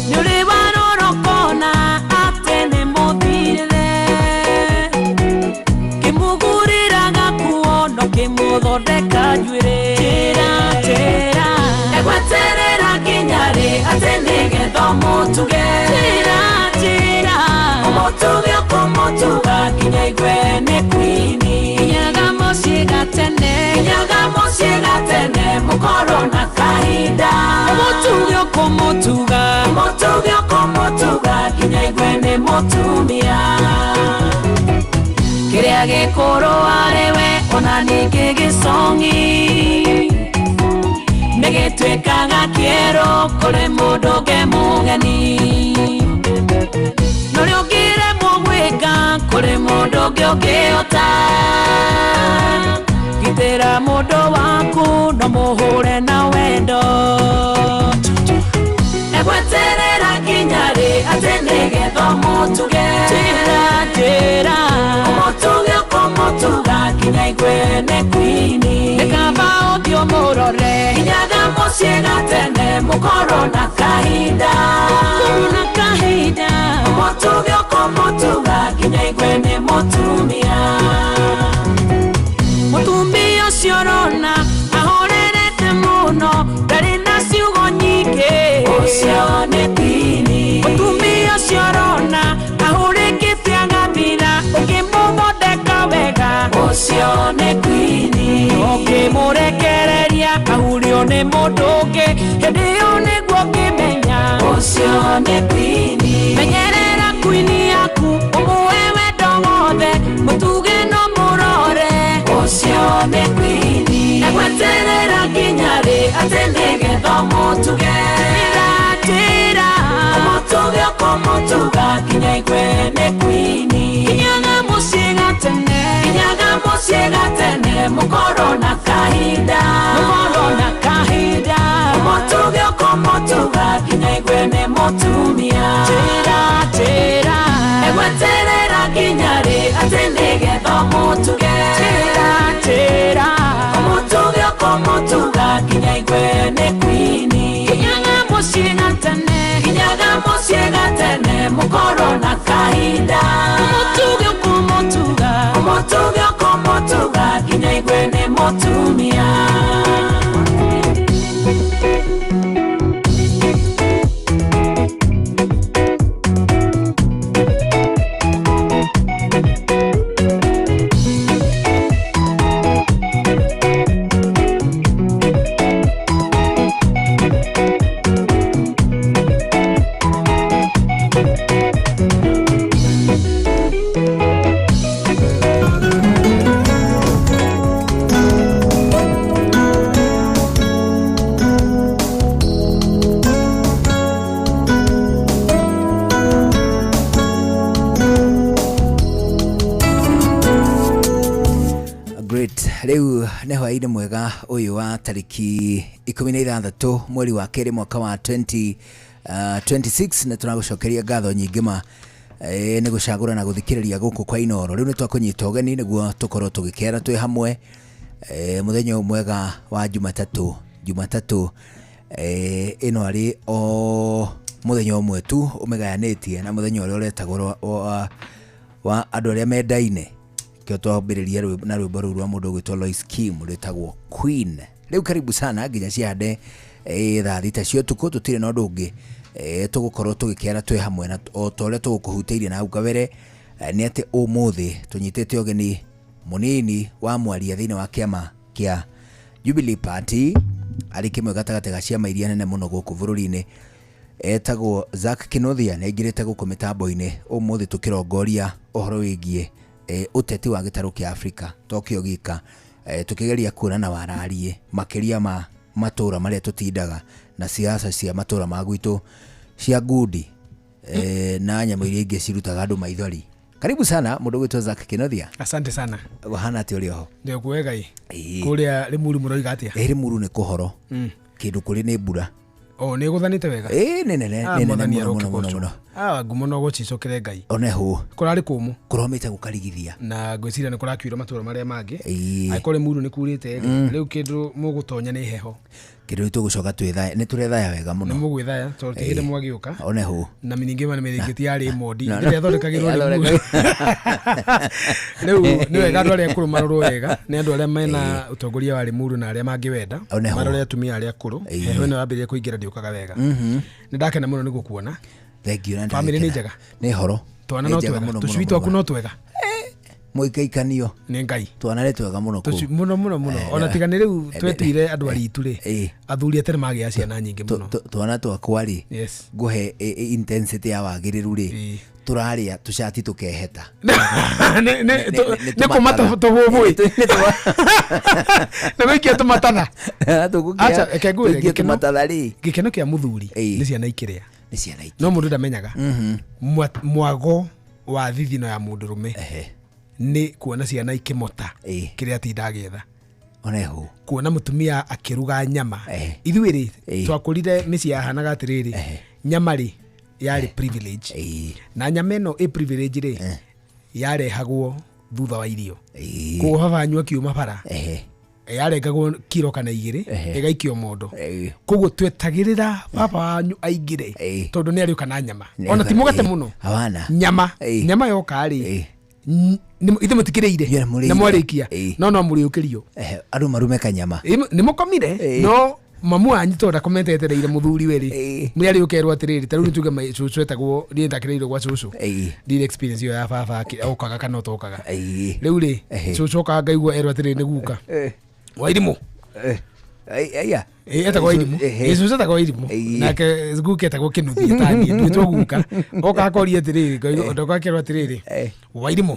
Nĩ ũrĩ warora ũkona atĩ nĩ mũthirĩre, kĩmũgũrĩra gakuo no kĩmũthondeka njuĩrĩ. Njĩra, njĩra, egweterera nginya rĩ atĩ nĩgetha ũmũtuge? Njĩra, njĩra, ũmũtuge ũkũmũtuga nginya igue nĩ kwini. Kinyaga mũciĩ gatene, kinyaga mũciĩ gatene, mũkorwo na kahinda. Ũmũtuge ũkũmũtuga, ũmũtuge ũkũmũtuga nginya igue nĩ mũtumia. Kĩrĩa gĩkũrũ arĩ we ona ningĩ gĩcong'i nĩ gĩtuĩkaga kĩerũ kũrĩ mũndũ ũngĩ mũgeni. Norĩa ũngĩremwo gwĩka kũrĩ mũndũ ũngĩ ũngĩhota. Gitĩra mũndũ waku no mũhũre na wendo. Egweterera nginya rĩ atĩ nĩgetha ũmũtuge? Njĩra, njĩra, ũmũtuge ũkũmũtuga nginya igue nĩ kwini. Nĩ kaba ũthiĩ ũmũrore, kinyaga mũciĩ gatene, mũkorwo na kahinda, mũkorwo na kahinda, ũmũtuge ũkũmũtuga nginya igue nĩ mũtumia. Mũtumia ũcio. Ũcio nĩ kwini. Ũkĩmũrekereria ahurio nĩ mũndũ ũngĩ, hĩndĩ ĩyo nĩguo ngĩmenya ũcio nĩ kwini. Menyerera kwini yaku, ũmũhe wendo wothe, mũtuge no mũrore, ũcio nĩ kwini. Egweterera nginya rĩ atĩ nĩgetha ũmũtuge? Tĩra, ũmũtuge ũkũmũtuga nginya igue nĩ kwini. Kinyaga mũciĩ gatene, kinyaga mũciĩ gatene, mũkorwo na kahinda, mũkorwo na kahinda. Ũmũtuge ũkũmũtuga nginya igue nĩ mũtumia. Tĩra, tĩra, egweterera nginya rĩ atĩ nĩgetha ũmũtuge? Tĩra, tĩra, ũmũtuge ũkũmũtuga nginya igue nĩ kwini. Kinyaga mũciĩ gatene, kinyaga mũciĩ gatene, mũkorwo na kahinda. Ũmũtuge ũkũmũtuga, ũmũtuge ũkũmũtuga nginya igue nĩ mũtumia. Great. Rĩu nĩ hwaĩ-inĩ mwega ũyũ wa tarĩki 16 mweri wa kerĩ mwaka wa 2026 nĩ tũragũcokeria ngatho nyingĩ ma nĩ gũcagũra na gũthikĩrĩria gũkũ kwa Inooro. Rĩu nĩ twakũnyita ũgeni nĩguo tũkorwo tũgĩkera twĩ hamwe mũthenya ũyũ mwega wa Jumatatũ. Jumatatũ ĩno arĩ o mũthenya ũmwe tu ũmĩgayanĩtie na mũthenya ũrĩa ũretagwo wa andũ arĩa mendaine. Kĩo twambĩrĩria na rwĩmbo rũu rwa mũndũ ũgwĩtwo Lois Kim rwĩtagwo Queen. Rĩu karibu sana nginya ciande thaa 6 cia ũtukũ, tũtirĩ na ũndũ ũngĩ tũgũkorwo tũgĩkera twĩ hamwe na o ta ũrĩa tũgũkũhutĩirie na hau kabere nĩ atĩ ũmũthĩ tũnyitĩte ũgeni mũnini wa mwaria thĩinĩ wa kĩama kĩa Jubilee Party, arĩ kĩmwe gatagatĩ ga ciama iria nene mũno gũkũ bũrũri-inĩ, etagwo Zack Kinuthia. Nĩ aingĩrĩte gũkũ mĩtambo-inĩ ũmũthĩ tũkĩrongoria ũhoro wĩgiĩ ũteti wa gĩtarũ kĩa Afrika tokĩo gika, tũkĩgeria kuona na wararie makĩria ma matũra marĩa tũtindaga na siasa cia matũra ma gwitũ cia ngundi na nyamũ iria ingĩ cirutaga andũ maithori. Karibu sana mũndũ ũgwĩtwo Zack Kinuthia. Asante sana. Wahana atĩa ũrĩ oho? Ndĩ kwega ĩ. Kũrĩa Limuru mũroiga atĩa? Limuru nĩ kũhoro. Kĩndũ kũrĩ nĩ mbura. O nĩ gũthanĩte wega? Ĩ nĩ nene, nĩ nene mũno mũno mũno mũno. Ngumo no gũcicokere Ngai. One hũ. Kũrarĩ kũmũ. Kũromĩte gũkarigithia. Na ngwĩciria nĩ kũrakiura matũra marĩa mangĩ. Angĩkorwo Limuru nĩ kurĩte rĩ, rĩu kĩndũ mũgũtonya nĩ heho. Kĩndũ gĩtũ gũcoka twĩthaya, nĩ tũrethaya wega mũno. Nĩ mũgwĩthaya tondũ ti hĩndĩ mwagĩũka. One hũ. Na ningĩ mĩrĩngĩti ya Raymond ĩrĩa ĩthondekagĩrwo Limuru. Rĩu nĩ wega andũ arĩa akũrũ marorwo wega, nĩ andũ arĩa mena ũtongoria wa Limuru na arĩa mangĩwenda, marore atumia arĩa akũrũ. Heho ĩno yambĩrĩria kũingĩra ndĩũkaga wega. Nĩ ndakena mũno nĩ gũkuona. Thank you. Family nĩ njega? Nĩ horo. Twana no twega. Tũcui twaku no twega. Mũikaikanio. Nĩ Ngai. Twana nĩ twega mũno kũu. Mũno mũno mũno. Ona tiga nĩ rĩu twetuire andũ aritũ rĩ, athuri a tene magĩa ciana nyingĩ mũno. Twana twakwa rĩ, ngũhe intensity ya wagĩrĩru rĩ, tũrarĩa tũcati tũkeheta. Nĩ kũma tũhũhũĩ. Nĩ gũikia tũmatatha. Acha, reke ngwĩre, gĩkeno kĩa mũthuri nĩ ciana ikĩrĩa. Nĩ ciana ikĩrĩa. No mũndũ ndamenyaga. Mwago wa thithino ya mũndũrũme nĩ kuona ciana ikĩmota kĩrĩa atinda agĩetha. One hũ. Kuona mũtumia akĩruga nyama. Ithuĩ rĩ, twakũrire mĩciĩ yahanaga atĩrĩrĩ, nyama rĩ yarĩ privilege. Na nyama ĩno ĩ privilege rĩ, yarehagwo thutha wa irio. Koguo baba wanyu akiuma bara, yarengagwo kiro kana 2, ĩgaikio mondo. Koguo twetagĩrĩra baba wanyu aingĩre, tondũ nĩ arĩũka na nyama. Ona ti mũgate mũno. Nyama. Nyama yoka rĩ, ithe mũtikĩrĩire na mwarĩkia, no no mũrĩũkĩrio. Andũ marume kanyama. Nĩ mũkomire, no Mamu wanyu tondũ ndakomete etereire mũthuri we rĩ, mũrĩa ũkerwo atĩrĩrĩ, ta rĩu nĩ tuge cũcũ etagwo, niĩ ndakĩrĩirwo gwa cũcũ, ndirĩ experience ĩyo ya baba okaga kana ũtokaga. Rĩu rĩ, cũcũ okaga ngaigua erwo atĩrĩrĩ, nĩ guka Wairimũ. Aya. Etagwo Wairimũ. Cũcũ etagwo Wairimũ, nake guka etagwo Kĩnuthia, ta niĩ nduĩtwo guka. Oka akoria atĩrĩrĩ, ngaigua ndoka akerwo atĩrĩrĩ, Wairimũ,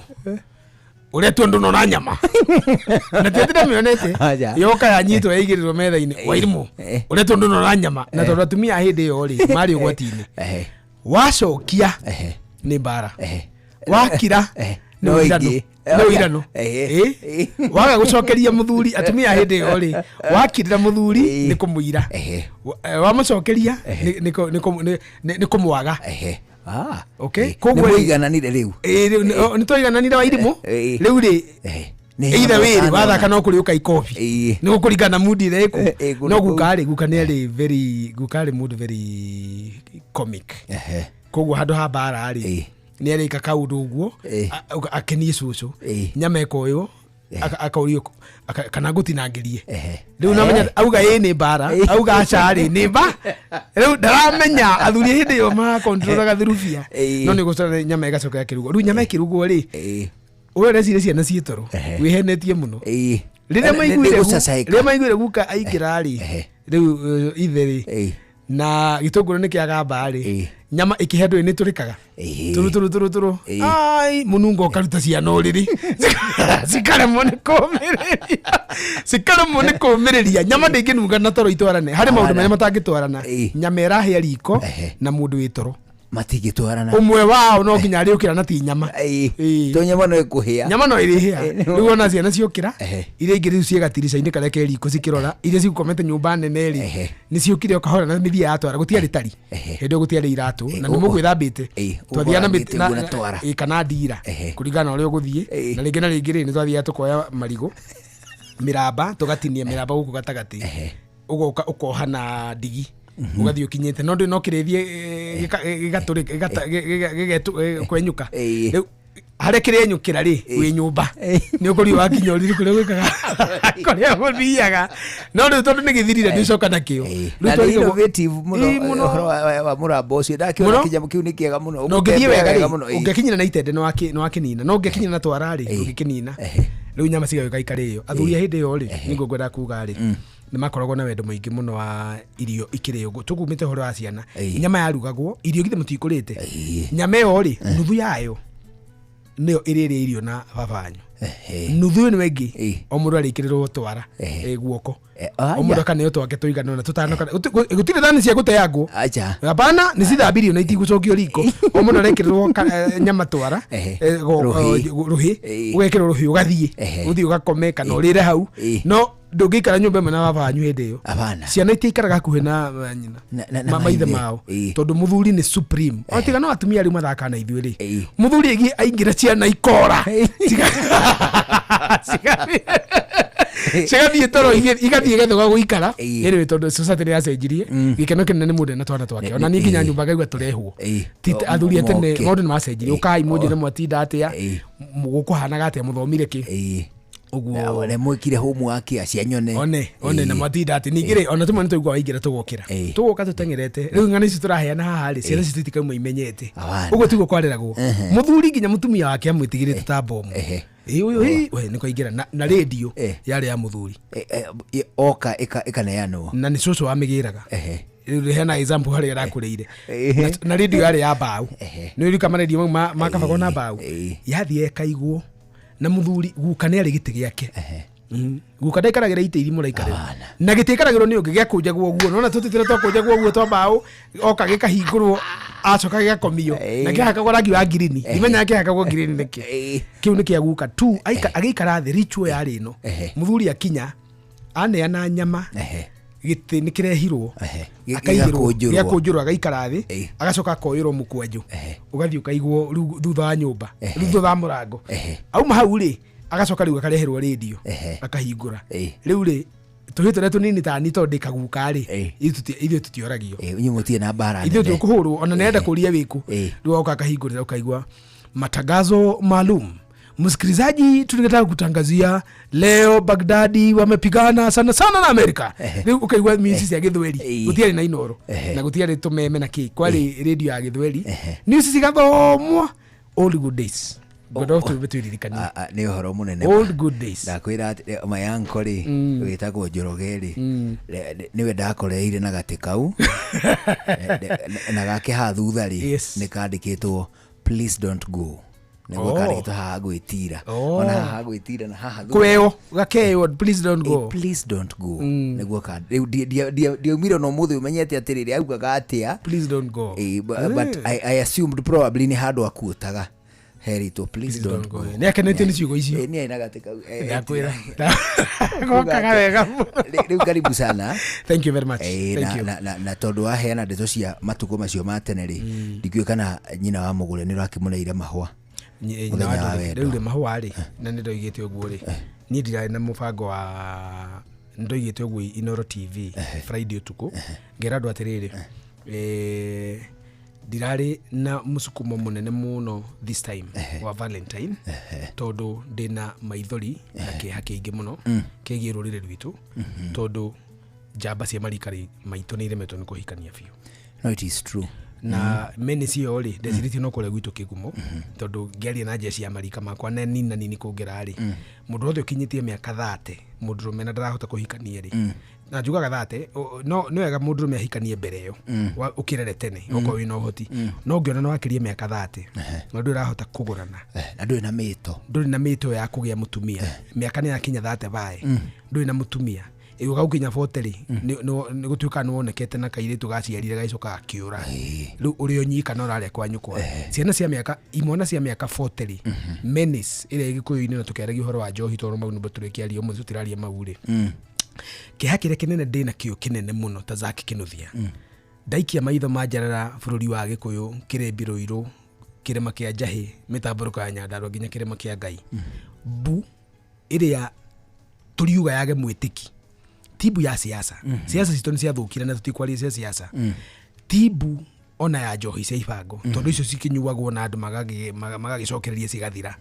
ũrĩa tu ndũnona nyama na ti atĩ ndamĩonete. Aja. Yoka yanyitwo yaigĩrĩrwo metha-inĩ, Wairimũ, ũrĩa tu ndũnona nyama. Na tondũ atumia a hĩndĩ ĩyo rĩ marĩ ũgwati-inĩ, wacokia nĩ mbara, wakira nĩ No ũirano. ĩngĩ. Nĩ ũirano. Waga gũcokeria mũthuri, atumia a hĩndĩ ĩyo rĩ, wakirĩra mũthuri nĩ kũmũira. Wamũcokeria nĩ kũmwaga. Okay, Nĩ koguo rĩ- mũigananire rĩu. Rĩu nĩ twaigananire, Wairimũ. Rĩu rĩ, Nĩ either way rĩ, ũtanona. wathaka no kũrĩ ũka ikobi nĩ gũkũringana na mundi ĩrĩa ĩkũ. Ĩkũ No nĩ kũu. guka rĩ, guka nĩ arĩ very, guka arĩ mũndũ very comic, koguo handũ ha mbara rĩ, nĩ arĩka kaũndũ ũguo akenie cũcũ. Nyama ĩkoywo, akaurio kana ngũtinangĩrie. Rĩu namenya auga ĩ nĩ mbara, auga aca rĩ nĩ mba. Rĩu ndaramenya athuri a hĩndĩ ĩyo makontrolaga thurubia, no nĩ gũcoka nyama ĩgacoka ĩkĩrugwo. Rĩu nyama ĩkĩrugwo rĩ, ũyũ ũreciria ciana ciĩ toro, wĩhenetie mũno. Rĩrĩa maiguire Nĩ gũcacaĩka. Rĩrĩa maiguire guka aingĩra rĩ, rĩu ithe rĩ na gĩtũngũrũ nĩ kĩagamba rĩ, nyama ĩkĩhe ndũĩ nĩ tũrĩkaga tũrũ tũrũ tũrũ tũrũ, ai mũnungo ũkaruta ciana ũrĩrĩ, cikaremwo nĩ kũmĩrĩria, cikaremwo nĩ kũmĩrĩria. Nyama ndĩngĩnunga na toro itwarane. Harĩ maũndũ marĩa matangĩtwarana: nyama ĩrahĩa riko na mũndũ wĩ toro. Matingĩtwarana. Ũmwe wao no nginya arĩũkĩra na ti nyama. To nyama no ĩkũhĩa. Nyama no ĩrĩhĩa. Rĩu ona ciana ciokĩra, iria ingĩ rĩu ciĩ gatirica-inĩ karĩa ke riko cikĩrora, iria cigũkomete nyũmba nene rĩ, nĩ ciũkire o kahora na mĩthia yatwara. Gũtiarĩ tari hĩndĩ ĩyo, gũtiarĩ iratũ, na nĩ mũgwĩthambĩte. Twathiaga na mĩtĩ Ũgũthambĩte ũguo na twara. Kana ndira, kũringana na ũrĩa ũgũthiĩ. Na rĩngĩ na rĩngĩ rĩ, nĩ twathiaga tũkoya marigũ, mĩramba, tũgatinia mĩramba gũkũ gatagatĩ, ũgoka ũkoha na ndigi, ũgathiĩ ũkinyĩte, no ndĩ no kĩrĩthiĩ gĩgatũrĩka gĩkwenyũka. Rĩu harĩa kĩrenyũkĩra rĩ, wĩ nyũmba nĩ ũkũrio wakinya ũrĩrĩ kũrĩa gwĩkaga, kũrĩa gũthiaga. No rĩu tondũ nĩ gĩthirire, ndĩcoka nakĩo. Rĩu Na nĩ twarigagwo- innovative mũno. Ĩĩ, mũno. Ũhoro wa mũramba ũcio ndakĩona Mũno. kĩnyamũ kĩu nĩ kĩega mũno. Na ũngĩthiĩ Ũgũtembea wega rĩ, mũno. ũngĩkinyĩra na itende nĩ wakĩnina, no ũngĩkinyĩra na twara rĩ, ndũngĩkĩnina. Rĩu nyama cigagĩũka ikarĩo. Athuri a hĩndĩ ĩyo rĩ, nĩguo ngwendaga kuga rĩ, nĩ makoragwo na wendo mũingĩ mũno wa irio ikĩrĩo. Tũkumĩte ũhoro wa ciana, nyama yarugagwo, irio githĩ mũtikũrĩte nyama ĩyo rĩ, nuthu yayo nĩyo ĩrĩrĩa irio na baba wanyu, nuthu ĩyo nĩwe ĩngĩ o mũndũ arĩkĩrĩrwo twara guoko, o mũndũ akaneo twake tũigana ũna tũtano kana gũtirĩ thani cia gũteangwo. Acha. Hapana, nĩ cithambirio na itigũcokio riko. O mũndũ arekĩrĩrwo nyama twara, Rũhĩ. rũhĩ, ũgekĩrwo rũhĩ, ũgathiĩ ũthiĩ ũgakome kana ũrĩre hau. No ndũngĩikara nyũmba ĩmwe na baba wanyu hĩndĩ ĩyo. Hapana. Ciana itiikaraga hakuhĩ na nyina, na maithe maithe. mao, tondũ mũthuri nĩ supreme. O tiga no atumia rĩu mathakaga na ithuĩ rĩ, mũthuri aingĩ aingĩra ciana ikora, cigathiĩ toro, igathiĩ gethoga gũikara. Anyway, tondũ society nĩ yacenjirie, gĩkeno kĩnene nĩ mũndũ ena twana twake. Ona niĩ nginya nyũmba ngaigua tũrehwo. Ti athuri a tene. Moke. Maũndũ nĩ macenjirie. Ũkai mũnjĩre mwatinda atĩa, gũkũhanaga atĩa, mũthomire kĩ, ũguo. Na mwĩkire homework ya cia nyone. One na mwatinda atĩ ningĩ rĩ, ona tũmwe nĩ twaigua waingĩra tũgokĩra, tũgoka tũteng'erete. Rĩu ng'ano ici tũraheana haha rĩ, ciana citũ itikauma imenyete. Ũguo tiguo kwareragwo. Mũthuri nginya mũtumia wake amwĩtigĩrĩte ta bomu. Ĩ, ũyũ ĩ, we nĩ kwaingĩra na rĩndio yarĩ ya mũthuri. Oka ĩkaneanwo. Na nĩ cũcũ wamĩgĩraga. Rĩu hena example harĩa arakũrĩire. Na rĩndio yarĩ ya mbaũ, nĩ ũrika marendio mau makabagwo na mbaũ, yathiĩ ĩkaigwo na mũthuri. Guka nĩ arĩ gĩtĩ gĩake. Guka ndaikaragĩra itĩ iria mũraikarĩra, na gĩtĩ ikaragĩrwo nĩ ũngĩ, gĩakũnjagwo ũguo. Nona tũtĩ tũrĩa twakũnjagwo ũguo twa mbaũ, oka gĩkahingũrwo, acoka gĩgakomio na kĩhakagwo rangi wa ngirini. Ndimenyaga kĩhakagwo ngirini nĩkĩ. Kĩu nĩ kĩa guka tu. Agĩikara thĩ, ritual yarĩ ĩno: mũthuri akinya, aneana nyama, gĩtĩ nĩ kĩrehirwo, akaigĩrwo. Gĩgakũnjũrwo. Gĩakũnjũrwo, agaikara thĩ, agacoka akoyũrwo mũkwanjũ, ũgathiĩ ũkaigwo rĩu thutha wa nyũmba, rĩu thutha wa mũrango. Auma hau rĩ, agacoka rĩu akareherwo rĩndio, akahingũra. Rĩu rĩ, tũhĩ tũrĩa tũnini tani, tondũ ndĩkaguka rĩ, ithuĩ tũtioragio. Inyuĩ mũtirĩ na mbara Ithuĩ nene. tũkũhũrwo ona nĩarenda kũria wĩkũ. Rĩu oka akahingũrĩra, ũkaigua matangazo maalum, Msikilizaji, tungetaka kutangazia leo Baghdadi wamepigana sana sana na Amerika. Rĩu ũkaigua news cia gĩthweri, gũtiarĩ na Inoro na gũtiarĩ tũmeme na kĩ, kwarĩ radio ya gĩthweri, news cigathomwo. Old good days, ngwenda tũbe twĩririkanie. Nĩ ũhoro mũnene. Old good days. Ndakwĩra atĩ my uncle rĩ, wĩtagwo Njoroge rĩ, nĩwe ndakoreire na gatĩ kau. Na gake haha thutha rĩ, nĩ kandĩkĩtwo "Please don't go", nĩguo kandĩkĩtwo haha gwĩtira. Ona haha gwĩtira na haha thutha. Kweo gakeo "Please don't go". "Please don't go" nĩguo rĩu ndiaumire ona ũmũthĩ ũmenyete atĩrĩrĩ augaga atĩa. "Please don't go". But I assumed probably nĩ handũ akuotaga heritwo "Please don't go". Nĩ akenetio nĩ ciugo icio. Nĩ aina gatĩ kau. Ndakwĩra gokaga wega mũno. Rĩu karibu sana. Thank you very much. Thank na, you. na tondũ waheana ndeto cia matukũ macio ma tene rĩ, ndikĩũĩ kana nyina wa mũgũre nĩ ũrakĩmũneire mahũa mũthenya wa wendo. Rĩu rĩ, mahũa rĩ, na nĩ ndoigĩte ũguo rĩ, niĩ ndirarĩ na mũbango wa, nĩ ndoigĩte ũguo Inoro TV Friday ũtukũ, ngĩra andũ atĩrĩrĩ, ndirarĩ na mũsukumo mũnene mũno this time wa Valentine, tondũ ndĩna maithori na kĩeha kĩingĩ mũno kĩgiĩ rũrĩrĩ rwitũ, tondũ njamba cia marika maitũ nĩ iremetwo nĩ kũhikania biũ. No, it is true. Na mene cio rĩ, ndecirĩtie no kũrĩa gwitũ kĩgumo, tondũ ngĩaria na njeci ya marika makwa na nini na nini kũngĩra rĩ, mũndũ wothe ũkinyĩtie mĩaka 30 mũndũrũme na ndarahota kũhikania rĩ, na njugaga 30, no nĩ wega mũndũrũme ahikanie mbere ĩyo, ũkĩrere tene okorwo wĩna ũhoti, no ũngĩona nĩ wakĩria mĩaka 30 na ndũrĩ ũrahota kũgũrana, na ndũrĩ na mĩto, ndũrĩ na mĩto ya kũgĩa mũtumia, mĩaka nĩ yakinya 30 bae, ndũrĩ na mũtumia, ĩgũka gũkinya 40 rĩ, nĩ gũtuĩka nĩ wonekete na kairĩtu gaciarire gagĩcoka gakiũra, rĩu ũrĩ o nyika na ũrarĩa kwa nyũkwa. Ciana cia mĩaka, imwana cia mĩaka 40 rĩ, menace ĩrĩa ĩ Gĩkũyũ-inĩ, na tũkĩaragia ũhoro wa njohi, tondũ mau nĩmo tũrĩkĩaria ũmũthĩ, tũtiraria mau rĩ, kĩeha kĩrĩa kĩnene ndĩ nakĩo kĩnene mũno ta Zack Kĩnuthia, ndaikia maitho ma njarara bũrũri wa Gĩkũyũ, kĩrĩmbi Rũirũ, kĩrĩma kĩa Njahĩ, mĩtambũrũko ya Nyandarua nginya kĩrĩma kĩa Ngai, mbu ĩrĩa tũriuga yage mwĩtĩki ti mbu ya siasa. Siasa citũ nĩ ciathũkire na tũtikwaria cia siasa, ti mbu ona ya njohi cia ibango, tondũ icio cikĩnyuagwo na andũ magagĩcokereria cigathira.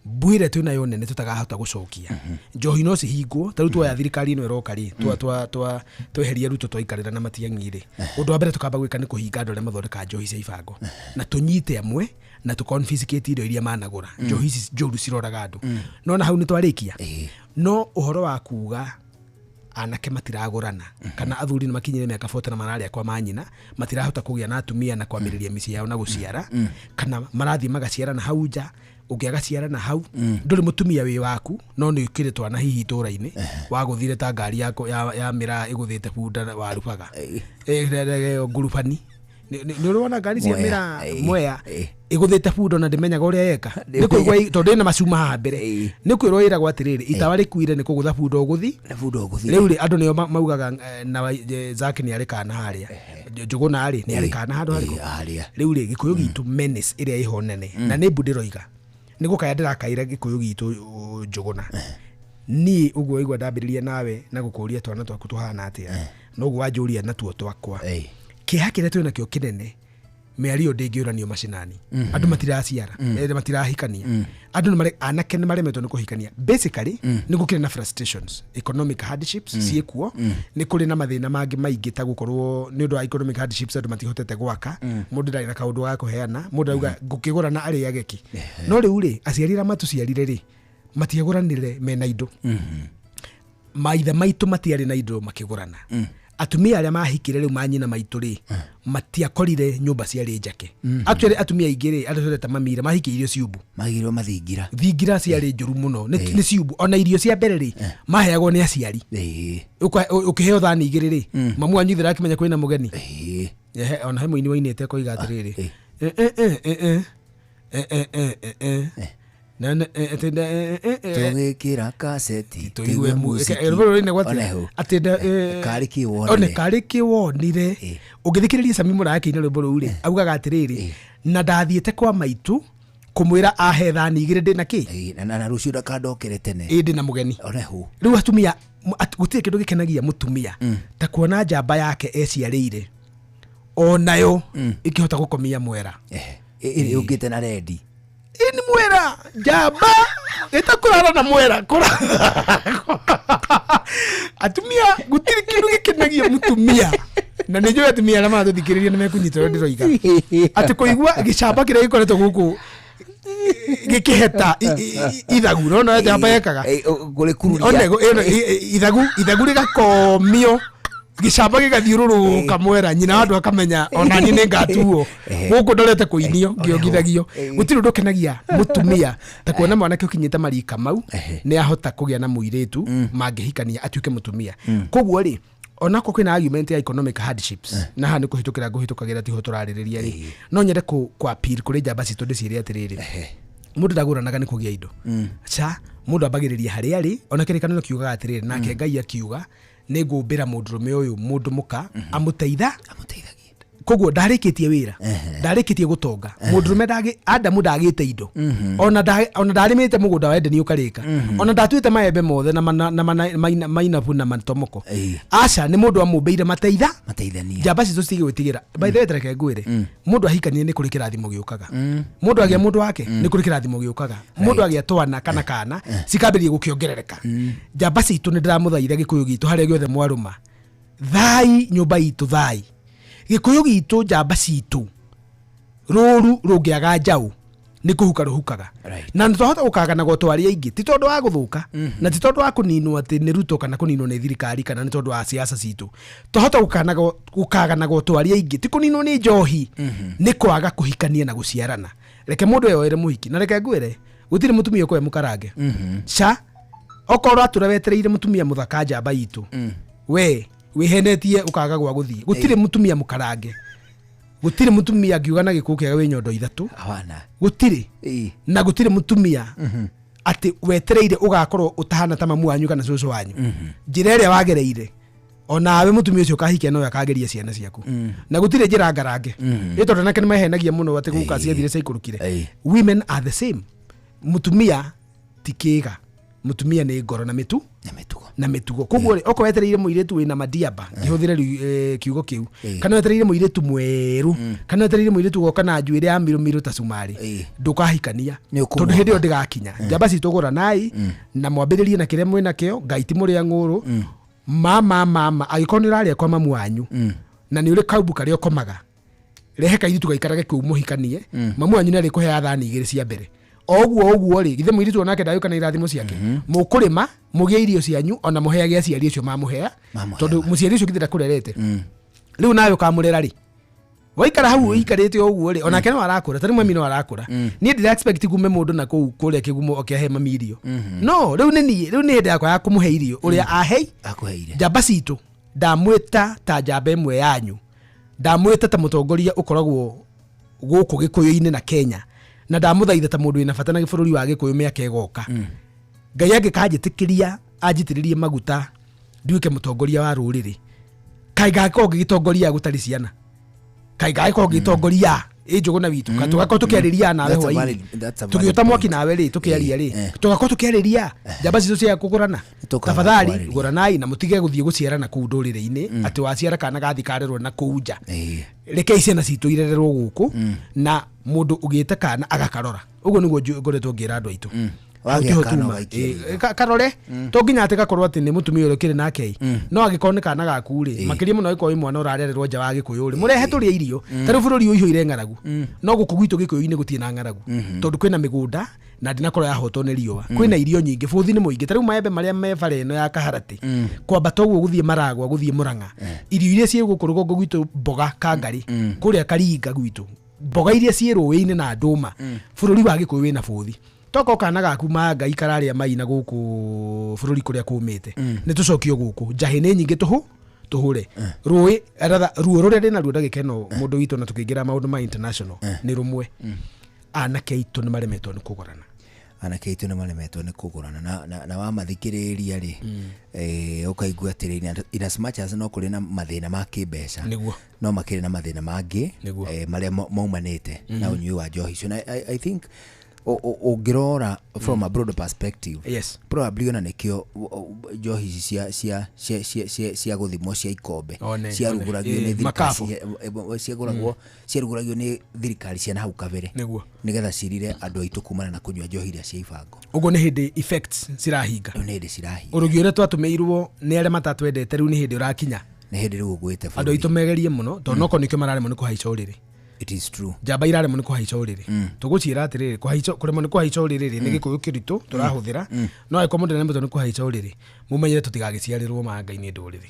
Mbu ĩrĩa twĩnayo nene tũtakahota gũcokia, njohi no cihingwo. Ta rĩu tuoya thirikari ĩno ĩroka rĩ, tweheria Ruto, twaikarĩra na Matiang'i rĩ, ũndũ wa mbere tũkamba gwĩka nĩ kũhinga andũ arĩa mathondekaga njohi cia ibango, na tũnyite amwe na tũ confiscate indo iria managũra. Njohi ici njũru ciroraga andũ. No na hau nĩ twarĩkia, no ũhoro wa kuga anake matiragũrana kana athuri nĩ makinyire mĩaka 40 na mararĩa kwa manyina, matirahota kũgĩa na atumia na kwambĩrĩria mĩciĩ yao na gũciara, kana marathiĩ magaciara na hau nja, ũngĩ agaciara na hau, ndũrĩ mũtumia wĩ waku, no nĩ ũkĩrĩ twana hihi itũra-inĩ wagũthire ta ngari ya mĩraa ĩgũthĩte bunda warubaga ngurubani. Nĩ ũrona ngari cia Mwea, mĩraa mwea ĩgũthĩte bunda na ndĩmenyaga ũrĩa eka. Nĩ kũigua tondũ ĩna macuma haha mbere, nĩ kwĩrwo ĩragwo atĩrĩrĩ, itawa rĩkuire nĩ kũgũtha bunda ũgũthi. Na bunda ũgũthi. Rĩu rĩ, andũ nĩo maugaga, na Zack nĩ arĩ kana harĩa, Njũgũna rĩ, nĩ arĩ kana handũ harĩkũ harĩa. Rĩu rĩ, Gĩkũyũ gitũ menace ĩrĩa ĩho nene, na nĩ mbu ndĩroiga, nĩ gũkaya ndĩrakaĩra Gĩkũyũ gitũ. Njũgũna, niĩ ũguo waigua ndambĩrĩria nawe na gũkũria twana twaku tũhana atĩa, noguo wanjũria natuo twakwa, kĩeha kĩrĩa twĩ nakĩo kĩnene, mĩario ndĩngĩũranio macinani. Andũ matiraciara, matirahikania. Andũ nĩ anake nĩ maremetwo nĩ kũhikania. Basically nĩ gũkĩrĩ na frustrations, economic hardships ciĩkuo. Nĩ kũrĩ na mathĩna mangĩ maingĩ, ta gũkorwo nĩ ũndũ wa economic hardships andũ matihotete gwaka. Mũndũ ndarĩ na kaũndũ ga kũheana, mũndũ auga ngũkĩgũra na arĩage kĩ? No rĩu rĩ, aciari arĩa matũciarire rĩ, matiagũranire mena indo. Maithe maitũ matiarĩ na indo makĩgũrana. Atumia arĩa mahikire rĩu, manyina maitũ rĩ, matiakorire nyũmba ciarĩ njake. Actually atumia aingĩ rĩ, arĩa tũreta mamira, mahikĩirio ciumbu. Magirwo mathingira. Thingira ciarĩ njũru mũno. Nĩ ciumbu. Ona irio cia mbere rĩ, maheagwo nĩ aciari. Ũkĩheo thani igĩrĩ rĩ, mamu wanyu ithe akĩmenya kwĩna mũgeni. Ehe, ona he mũini wainĩte akoiga atĩrĩrĩ, "Eh, eh, eh, eh, eh. Eh, eh, eh, eh, eh. Na, na, eh, atĩ eh, eh, eh, eh." Tũgĩkĩra kaseti tũigue rwĩmbo rũrũ rũinagwo atĩa? Onehu. Atĩ Karĩ kĩ wonire. One karĩ kĩ wonire. Ũngĩthikĩrĩria Sami Mũraya akĩina rwĩmbo rũu rĩ, augaga atĩrĩrĩ, na ndathiĩte kwa maitũ kũmwĩra ahe thani igĩrĩ ndĩna kĩ. Na rũciũ ndakandokere tene. Ĩ, ndĩna mũgeni. Onehu. Rĩu atumia, gũtirĩ kĩndũ gĩkenagia mũtumia ta kuona njamba yake eciarĩire onayo ĩkĩhota gũkomia mwera. Ĩrĩ yũkĩte na rendi. Ĩni mwera njamba ĩta kũrara na mwera kũra atumia gũtirĩ kĩndũ gĩkenagia mũtumia na nĩ njũĩ atumia arĩa maratũthikĩrĩria nĩ mekũnyita ũrĩa ndĩroiga atĩ kũigua gĩcamba kĩrĩa gĩkoretwo gũkũ gĩkĩheta ithagu nona njamba yekaga kũrĩkururia. One, ĩno, ithagu ithagu rĩgakomio gĩcamba gĩgathiũrũrũka mwera nyina wa andũ akamenya ona niĩ nĩ ngatuo gũkũ ndorete kũinio ngĩongithagio gũtirĩ ũndũ ũkenagia mũtumia ta kuona mwanake ũkinyĩte marika mau nĩ ahota kũgĩa na mũirĩtu mangĩhikania atuĩke mũtumia. Koguo rĩ, onako kwĩna argument ya economic hardships na haha nĩ kũhĩtũkĩra ngũhĩtũkagĩra tiho tũrarĩrĩria rĩ, no nyende kũ appeal kũrĩ njamba citũ ndĩciĩre atĩrĩrĩ, mũndũ ndagũranaga nĩ kũgĩa indo ca mũndũ ambagĩrĩria harĩa arĩ. Ona kĩrĩkanĩro kiugaga atĩrĩrĩ, nake Ngai akiuga nĩ ngũmbĩra mũndũrũme ũyũ mũndũ mũka amũteitha. Koguo ndarĩkĩtie wĩra, ndarĩkĩtie gũtonga mũndũrũme Adamu ndagĩte indo, ona ndarĩmĩte mũgũnda wa Edeni ũkarĩka, ona ndatuĩte maembe mothe na mainabu na matomoko. Aca, nĩ mũndũ amũmbĩire mateitha mateithania. Njamba citũ citige gwĩtigĩra. By the way, tareke ngwĩre, mũndũ ahikanie nĩ kũrĩ kĩrathimo gĩũkaga, mũndũ agĩa mũndũ wake nĩ kũrĩ kĩrathimo gĩũkaga, mũndũ agĩa twana kana kana cikambĩrĩria gũkĩongerereka. Njamba citũ nĩ ndĩramũthaitha, gĩkũyũ gitũ harĩa gĩothe mwarũma thai nyũmba itũ, thai gĩkũyũ gitũ, njamba citũ, rũru rũngĩaga njaũ nĩ kũhuka rũhukaga na nĩ twahota gũkagana gwo arĩa aingĩ ti tondũ wa gũthũka na ti tondũ wa kũninwo atĩ nĩ Ruto kana kũninwo nĩ thirikari kana nĩ tondũ wa siasa citũ. Twahota gũkagana gwo arĩa aingĩ ti kũninwo nĩ njohi, nĩ kwaga kũhikania na gũciarana. Reke mũndũ eyoere mũhiki, na reke ngwĩre gũtirĩ mũtumia ũkoe mũkarange ca okorwo atũra wetereire mũtumia mũthaka. Njamba itũ, we wĩhenetie ũkaga gwa gũthiĩ. Gũtirĩ mũtumia mũkarange, gũtirĩ mũtumia ngiuga na gĩkũũ kĩega wĩ nyondo ithatũ. Hawana. Gũtirĩ, na gũtirĩ mũtumia atĩ wetereire ũgakorwo ũtahana ta mamu wanyu kana cũcũ wanyu. Njĩra ĩrĩa wagereire onawe mũtumia ũcio ũkahikia nowe akageria ciana ciaku, na gũtirĩ njĩra ngarange ĩ tondũ anake nĩ mahenagia mũno atĩ gũka ciathire ciaikũrũkire. Women are the same. Mũtumia ti kĩga, mũtumia nĩ ngoro na mĩtu na mĩtugo. Koguo rĩ, okorwo wetereire mũirĩtu wĩna madiaba, ngĩhũthĩre rĩu kiugo kĩu, kana wetereire mũirĩtu mwerũ, kana wetereire mũirĩtu ũgoka na njuĩrĩ ya mirũ ta cumarĩ, ndũkahikania tondũ hĩndĩ ĩyo ndĩgakinya. Njamba citũ, gũranai na mwambĩrĩrie na kĩrĩa mwĩna kĩo. Ngai ti mũrĩa ng'ũrũ. Mama, mama, angĩkorwo nĩ ũrarĩa kwa mamu wanyu na nĩ ũrĩ kaumbu karĩa ũkomaga, rehe kairitu gaikarage kũu mũhikanie. Mamu wanyu nĩ arĩkũheaga thani igĩrĩ cia mbere o ũguo ũguo rĩ, githĩ mũirĩtu onake ndagĩũka na irathimo ciake? Mũkũrĩma mũgĩe irio cianyu ona mũheage aciari acio mamũhea, tondũ mũciari ũcio githĩ ndakũrerete? Rĩu nawe ũkamũrera rĩ, waikara hau ũikarĩte o ũguo rĩ, onake no arakũra, tarĩ mami no arakũra. Niĩ ndĩra expect kume mũndũ na kũu kũrĩa kĩgumo oke ahe mami irio. No rĩu nĩ niĩ, rĩu nĩ hĩndĩ yakwa ya kũmũhe irio ũrĩa ahei. Akũheire. Njamba citũ, ndamwĩta ta njamba ĩmwe yanyu, ndamwĩta ta mũtongoria ũkoragwo gũkũ gĩkũyũ-inĩ na Kenya, na ndamũthaitha ta mũndũ wĩna bata na bũrũri wa gĩkũyũ mĩaka ĩgoka. Ngai angĩkanjĩtĩkĩria anjitĩrĩrie maguta nduĩke mũtongoria wa rũrĩrĩ, kaĩ ngakorwo ngĩgĩtongoria gũtarĩ ciana? Kaĩ ngagĩkorwo ngĩtongoria ĩ Njũgũna witũ? Tũgakorwo tũkĩarĩria nawe hwainĩ tũgĩũta mwaki nawe rĩ, tũkĩaria rĩ, tũgakorwo tũkĩarĩria njamba citũ cia kũgũrana. Tafadhali gũranai na mũtige gũthiĩ gũciarana kũu ndũrĩrĩ-inĩ, atĩ waciara kana gathi karerwo na kũu nja. Rekei ciana citũ irererwo gũkũ, na mũndũ ũgĩte kana agakarora. Ũguo nĩguo ngoretwo ngĩra andũ aitũ. Hau Wagĩa tiho kana tuma. ũgaikia. Karore to nginya atĩ gakorwo atĩ nĩ mũtumia ũrĩa ũkĩrĩ nake, no angĩkorwo nĩ kana gaku rĩ, makĩria mũno angĩkorwo wĩ mwana ũrarererwo nja wa gĩkũyũ rĩ, mũrehe tũrĩe irio. Ta rĩu bũrũri ũihũire ng'aragu, no gũkũ gwitũ gĩkũyũ-inĩ gũtirĩ na ng'aragu tondũ kwĩna mĩgũnda na ndĩnakorwo yahotwo nĩ riũa. Kwĩna irio nyingĩ, bũthi nĩ mũingĩ. Ta rĩu maembe marĩa me bara ĩno ya Kaharatĩ kwambata ũguo gũthiĩ Maragwa gũthiĩ Mũrang'a, irio iria ciĩ gũkũ rũgongo gwitũ, mboga kangarĩ kũrĩa Karinga gwitũ, mboga iria ciĩ rũĩ-inĩ na ndũma. Bũrũri wa gĩkũyũ wĩna bũthi. Toko kana gaku ma Ngai kararĩa mai na gũkũ bũrũri kũrĩa kũmĩte, nĩ tũcokio gũkũ. Njahĩ nĩ nyingĩ, tũhũ tũhũre rũĩ rather, ruo rũrĩa ndĩna ruo ndagĩka ĩno mũndũ witũ, na tũkĩingĩra maũndũ ma international, nĩ rũmwe: anake aitũ nĩ maremetwo nĩ kũgũrana. Anake aitũ nĩ maremetwo nĩ kũgũrana na wamathikĩrĩria rĩ, ũkaigua atĩrĩrĩ, in as much as no kũrĩ na mathĩna ma kĩmbeca, no makĩrĩ na mathĩna mangĩ marĩa maumanĩte na ũnyui wa njohi icio. Na I think Ũngĩrora from a broader perspective, yes, probably ona nĩkĩo njohi ici cia gũthimwo cia ikombe ciarugũragio nĩ thirikari, makabu. Ciagũragwo, ciarugũragio nĩ thirikari cia nahau kabere, nĩgetha cirire andũ aitũ kumana na kũnyua njohi iria cia ibango. Ũguo nĩ hĩndĩ effects cirahinga. Nĩ hĩndĩ cirahinga. Ũrugi ũrĩa twatũmĩirwo nĩ arĩa matatwendete rĩu nĩ hĩndĩ ũrakinya. Nĩ hĩndĩ rĩu ũgwĩte andũ aitũ megerie mũno, tondũ noko nĩkĩo mararemwo nĩ kũhaica ũrĩrĩ. It is true. Njamba iraremwo nĩ kũhaica ũrĩrĩ. Tũgũciĩra atĩrĩrĩ, kũhaica, kũremwo nĩ kũhaica ũrĩrĩ rĩ, nĩ gĩkũyũ kĩritũ tũrahũthĩra, no angĩkorwo mũndũ nĩaremetwo nĩ kũhaica ũrĩrĩ, mũmenyere tũtigagĩciarĩrwo manga-inĩ ndũrĩrĩ,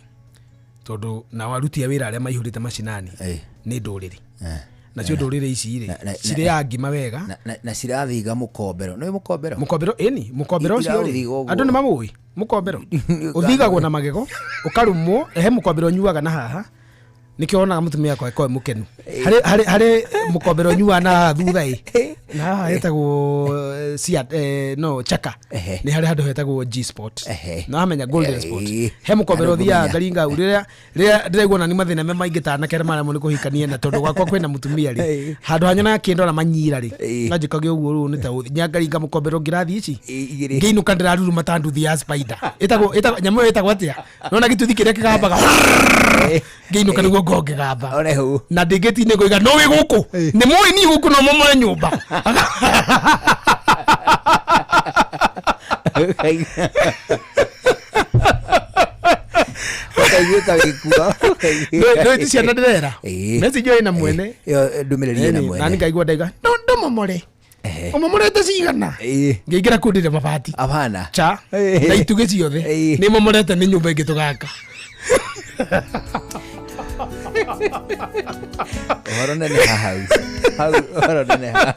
tondũ nao aruti a wĩra arĩa maihũrĩte macinani nĩ ndũrĩrĩ. Nacio ndũrĩrĩ ici rĩ, cirĩaga ngima wega. Na cirathiga mũkombero. Nĩ mũkombero? Mũkombero, ĩni, mũkombero ũcio rĩ, Iraũthiga ũguo. andũ nĩ mamũĩ mũkombero. Ũthigagwo na magego, ũkarumwo, he mũkombero ũnyuaga na haha, nĩkĩo wonaga mũtumia akwa akoragwo e mũkenu. Harĩ mũkombero ũnyuaga na haha thutha ĩ, na haha hetagwo no chaka. Nĩ harĩ handũ hetagwo G spot. Na wamenya golden spot. He mũkombero Andũ ũthiaga kũmenya. ngaringa hau, rĩrĩa ndĩraigua ona nĩ mathĩna me maingĩ ta anake arĩa maremwo nĩ kũhikania, na tondũ gwakwa kwĩna mũtumia rĩ, handũ hanyonaga kĩndũ na manyira rĩ, nganjĩkage ũguo rĩu nĩ ta ũthi. Nyangaringa mũkombero ngĩrathiĩ ici, ngĩinũka ndĩraruruma ta nduthi ya spider. Ĩtagwo nyamũ ĩyo ĩtagwo atĩa? Nona gĩtuthi kĩrĩa kĩgambaga. Ngĩinũka nĩguo ngorwo ngĩgamba. Na ndĩngĩti nĩ ngũiga, no wĩ gũkũ. Nĩ mũĩ niĩ gũkũ no momore nyũmba. Ũkaiguĩka wĩkuo. Nĩ ti ciana ndĩrera. Message ĩyo ĩna mwene. Ĩyo ndũmĩrĩri ĩna mwene. Na nĩ ngaigua ndaiga, no ndũmomore. Ũmomorete cigana? Ngĩingĩra kũu ndĩrĩ mabati. Hapana. Cha. Na itugĩ ciothe. Nĩ momorete nĩ nyũmba ĩngĩ tũgaka. Ũhoro nene haha hau. Hau ũhoro nene haha.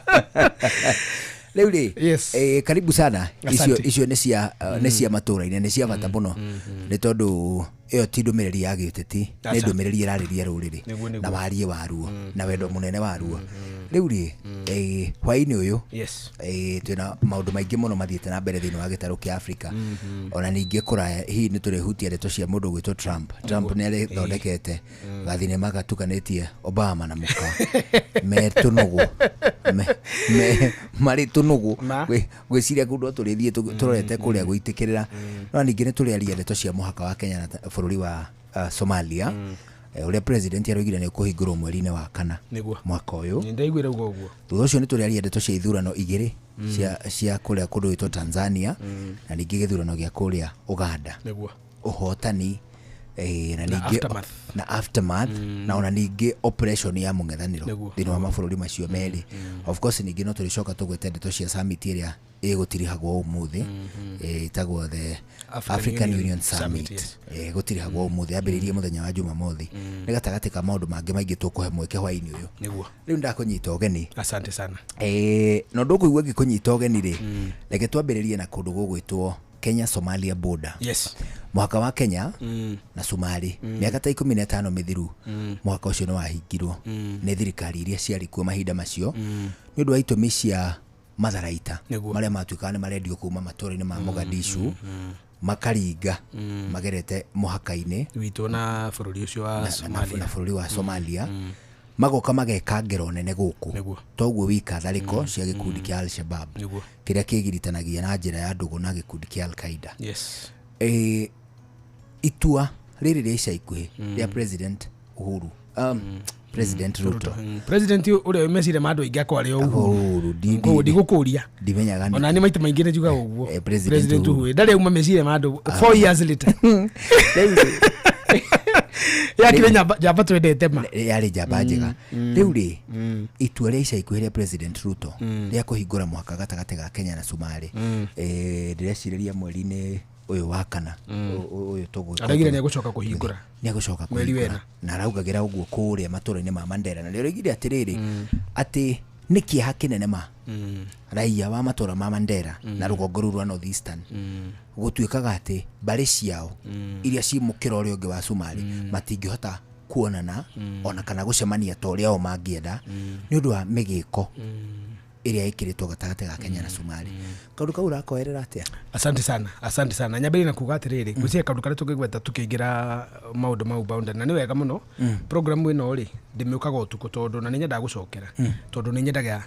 Rĩu rĩ, karibu sana. Asante. Icio nĩ cia nĩ cia matũra-inĩ, nĩ cia bata mũno, nĩ tondũ ĩyo ti ndũmĩrĩri ya gĩũteti, nĩ Aca. ndũmĩrĩri ĩrarĩria rũrĩrĩ Nĩguo. na warie waruo na wendo mũnene waruo. Rĩu rĩ, hwaĩ-inĩ ũyũ, twĩna maũndũ maingĩ mũno mathiĩte na mbere thĩinĩ wa gĩtarũ kĩa Afrika, ona ningĩ kũraya. Hihi nĩ tũrĩhutia ndeto cia mũndũ ũgwĩtwo Trump. Trump nĩ arĩthondekete gathinema gatukanĩtie Obama na mũka me tũnũgũ, marĩ tũnũgũ. Ngwĩciria kũndũ tũrĩthiĩ tũrorete kũrĩa gũitĩkĩrĩra. No ningĩ nĩ tũrĩaria ndeto cia mũhaka wa Kenya na bũrũri wa Somalia, ũrĩa president aroigire nĩ ũkũhingũrwo mweri-inĩ wa kana mwaka ũyũ. Nĩ ndaiguire uga ũguo. Thutha ũcio nĩ tũrĩaria ndeto cia ithurano igĩrĩ cia kũrĩa kũndũ gwĩtwo Tanzania, na ningĩ gĩthurano gĩa kũrĩa Uganda, ũhotani, na Na ningĩ aftermath. Na aftermath, na ona ningĩ operation ya mũng'ethanĩro thĩinĩ wa mabũrũri macio merĩ. Of course ningĩ no tũrĩcoka tũgwete ndeto cia summit ĩrĩa ĩgũtirihagwo ũmũthĩ, ĩtagwo the African African Union Union Summit, Summit. yes. Gũtirihagwo ũmũthĩ, yambĩrĩirie mũthenya wa Jumamothi. Nĩ gatagatĩ ka maũndũ mangĩ maingĩ tũkũhe mweke hwaĩ-inĩ ũyũ. Rĩu ndakũnyita ũgeni. Asante sana. Na ũndũ ũkũigua ngĩkũnyita ũgeni rĩ, reke twambĩrĩrie na kũndũ gũgwĩtwo Kenya Somalia border. Mũhaka wa Kenya na Somali, mĩaka ta 15 mĩthiru, mũhaka ũcio nĩ wahingirwo nĩ thirikari iria ciarĩ kuo mahinda macio, nĩ ũndũ wa itũmi cia matharaita marĩa matuĩkaga nĩ marendio kuma matũũra-inĩ ma Mogadishu, makaringa magerete mũhaka-inĩ witũ na bũrũri ũcio wa Somalia. Na bũrũri wa Somalia, magoka mageka ngero nene gũkũ. Toguo wika tharĩko cia gĩkundi kĩa Al-Shabab kĩrĩa kĩgiritanagia na njĩra ya ndũgũ na gĩkundi kĩa Al-Qaeda. Itua rĩrĩ rĩa ica ikuhĩ rĩa President Uhuru, President Ruto. President ũrĩa meciria ma andũ aingĩ akwa arĩ o Uhuru. Koguo ndigũkũria. Ndimenyaga nĩkĩ. Ona nĩ maita maingĩ nĩ njugaga ũguo. President President Uhuru. Uhuru ndarĩ auma meciria ma andũ 4 years later. Yakire njamba twendete ma. Yarĩ njamba njega. Rĩu rĩ, itua rĩa ica ikuhĩ rĩa President Ruto rĩa kũhingũra mũhaka gatagatĩ ga Kenya na Somalia, ndĩrecirĩria mweri-inĩ ũyũ wa kana ũyũ tũgũkorwo Araugire nĩ egũcoka kũhingũra. Nĩ egũcoka Mweri kũhingũra. wena. Na araugagĩra ũguo kũrĩa matũra-inĩ ma Mandera, na nĩ atĩrĩrĩ, atĩ nĩ kĩeha kĩnene ma raia wa matũra ma Mandera na rũgongo rũu rwa North Eastern, gũtuĩkaga atĩ mbarĩ ciao iria ci mũkĩra ũrĩa ũngĩ wa Somali matingĩhota kuonana ona kana gũcemania ta ũrĩa o mangĩenda, nĩ ũndũ wa mĩgĩko ĩrĩa ĩkĩrĩtwo gatagatĩ ga Kenya na Somali. Kaũndũ kau ũrakoerera atĩa? Asante sana, asante sana. Nyambĩrĩrie na kuga atĩrĩrĩ, ngwĩciria kaũndũ karĩa tũngĩgweta tukĩingĩra maũndũ mau boundary, na nĩ wega mũno program ĩno rĩ, ndĩmĩũkaga ũtukũ tondũ na nĩ nyendaga gũcokera, tondũ nĩ nyendaga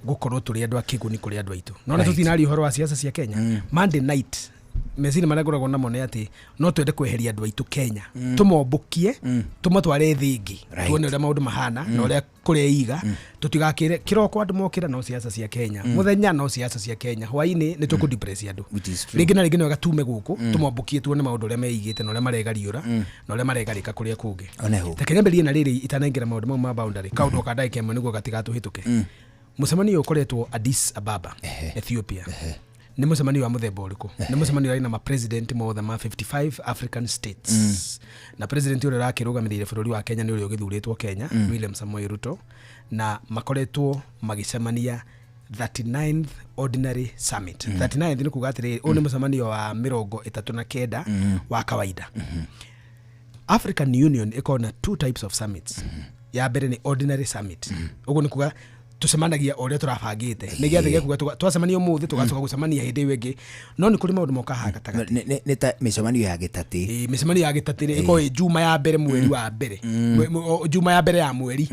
Gũkorwo tũrĩ andũ a kĩguni kũrĩ andũ aitũ, no nĩ tũtinaria ũhoro wa siasa cia Kenya. Monday night, meciria marĩa ngoragwo namo nĩ atĩ no twende kweheria andũ aitũ Kenya, tũmombũkie, tũmatware thĩ ĩngĩ, tuone ũrĩa maũndũ mahana na ũrĩa kũreiga. Tũtigakĩre kĩroko andũ mokĩra no siasa cia Kenya, mũthenya no siasa cia Kenya, hwainĩ nĩ tũkũdepress andũ. Which is true. Rĩngĩ na rĩngĩ nĩ wega tume gũkũ, tũmombũkie, tuone maũndũ ũrĩa meigĩte na ũrĩa maregariũra na ũrĩa maregarĩka kũrĩa kũngĩ. Oneho. Reke nyambĩrĩrie na rĩrĩ, itanaingĩra maũndũ mau ma boundary, kaũndũ ka ndagĩka ĩmwe nĩguo gatigatũhĩtũke. Mũcemanio ũyũ ũkoretwo Addis Ababa, Ethiopia. Nĩ mũcemanio wa mũthemba ũrĩkũ? Nĩ mũcemanio ũrarĩ na mapresident mothe ma 55 African states, na president ũrĩa ũrakĩrũgamĩrĩire bũrũri wa Kenya nĩ ũrĩa ũgĩthurĩtwo Kenya, William Samoei Ruto, na makoretwo magĩcemania 39th ordinary summit. 39th nĩ kuga atĩrĩrĩ, ũyũ nĩ mũcemanio wa 39 wa kawaida. African Union ĩkoragwo na two types of summits. Ya mbere nĩ ordinary summit, ũguo nĩ kuga tũcemanagia o ũrĩa tũrabangĩte, nĩ gĩathĩ gĩa kuga twacemania ũmũthĩ, tũgacoka gũcemania hĩndĩ ĩyo ĩngĩ, no nĩ kũrĩ maũndũ moka haha gatagatĩ. Nĩ ta mĩcemanio ya gĩtatĩ. Ĩĩ, mĩcemanio ya gĩtatĩ rĩ, ĩkoragwo ĩ juma ya mbere mweri wa mbere, juma ya mbere ya mweri,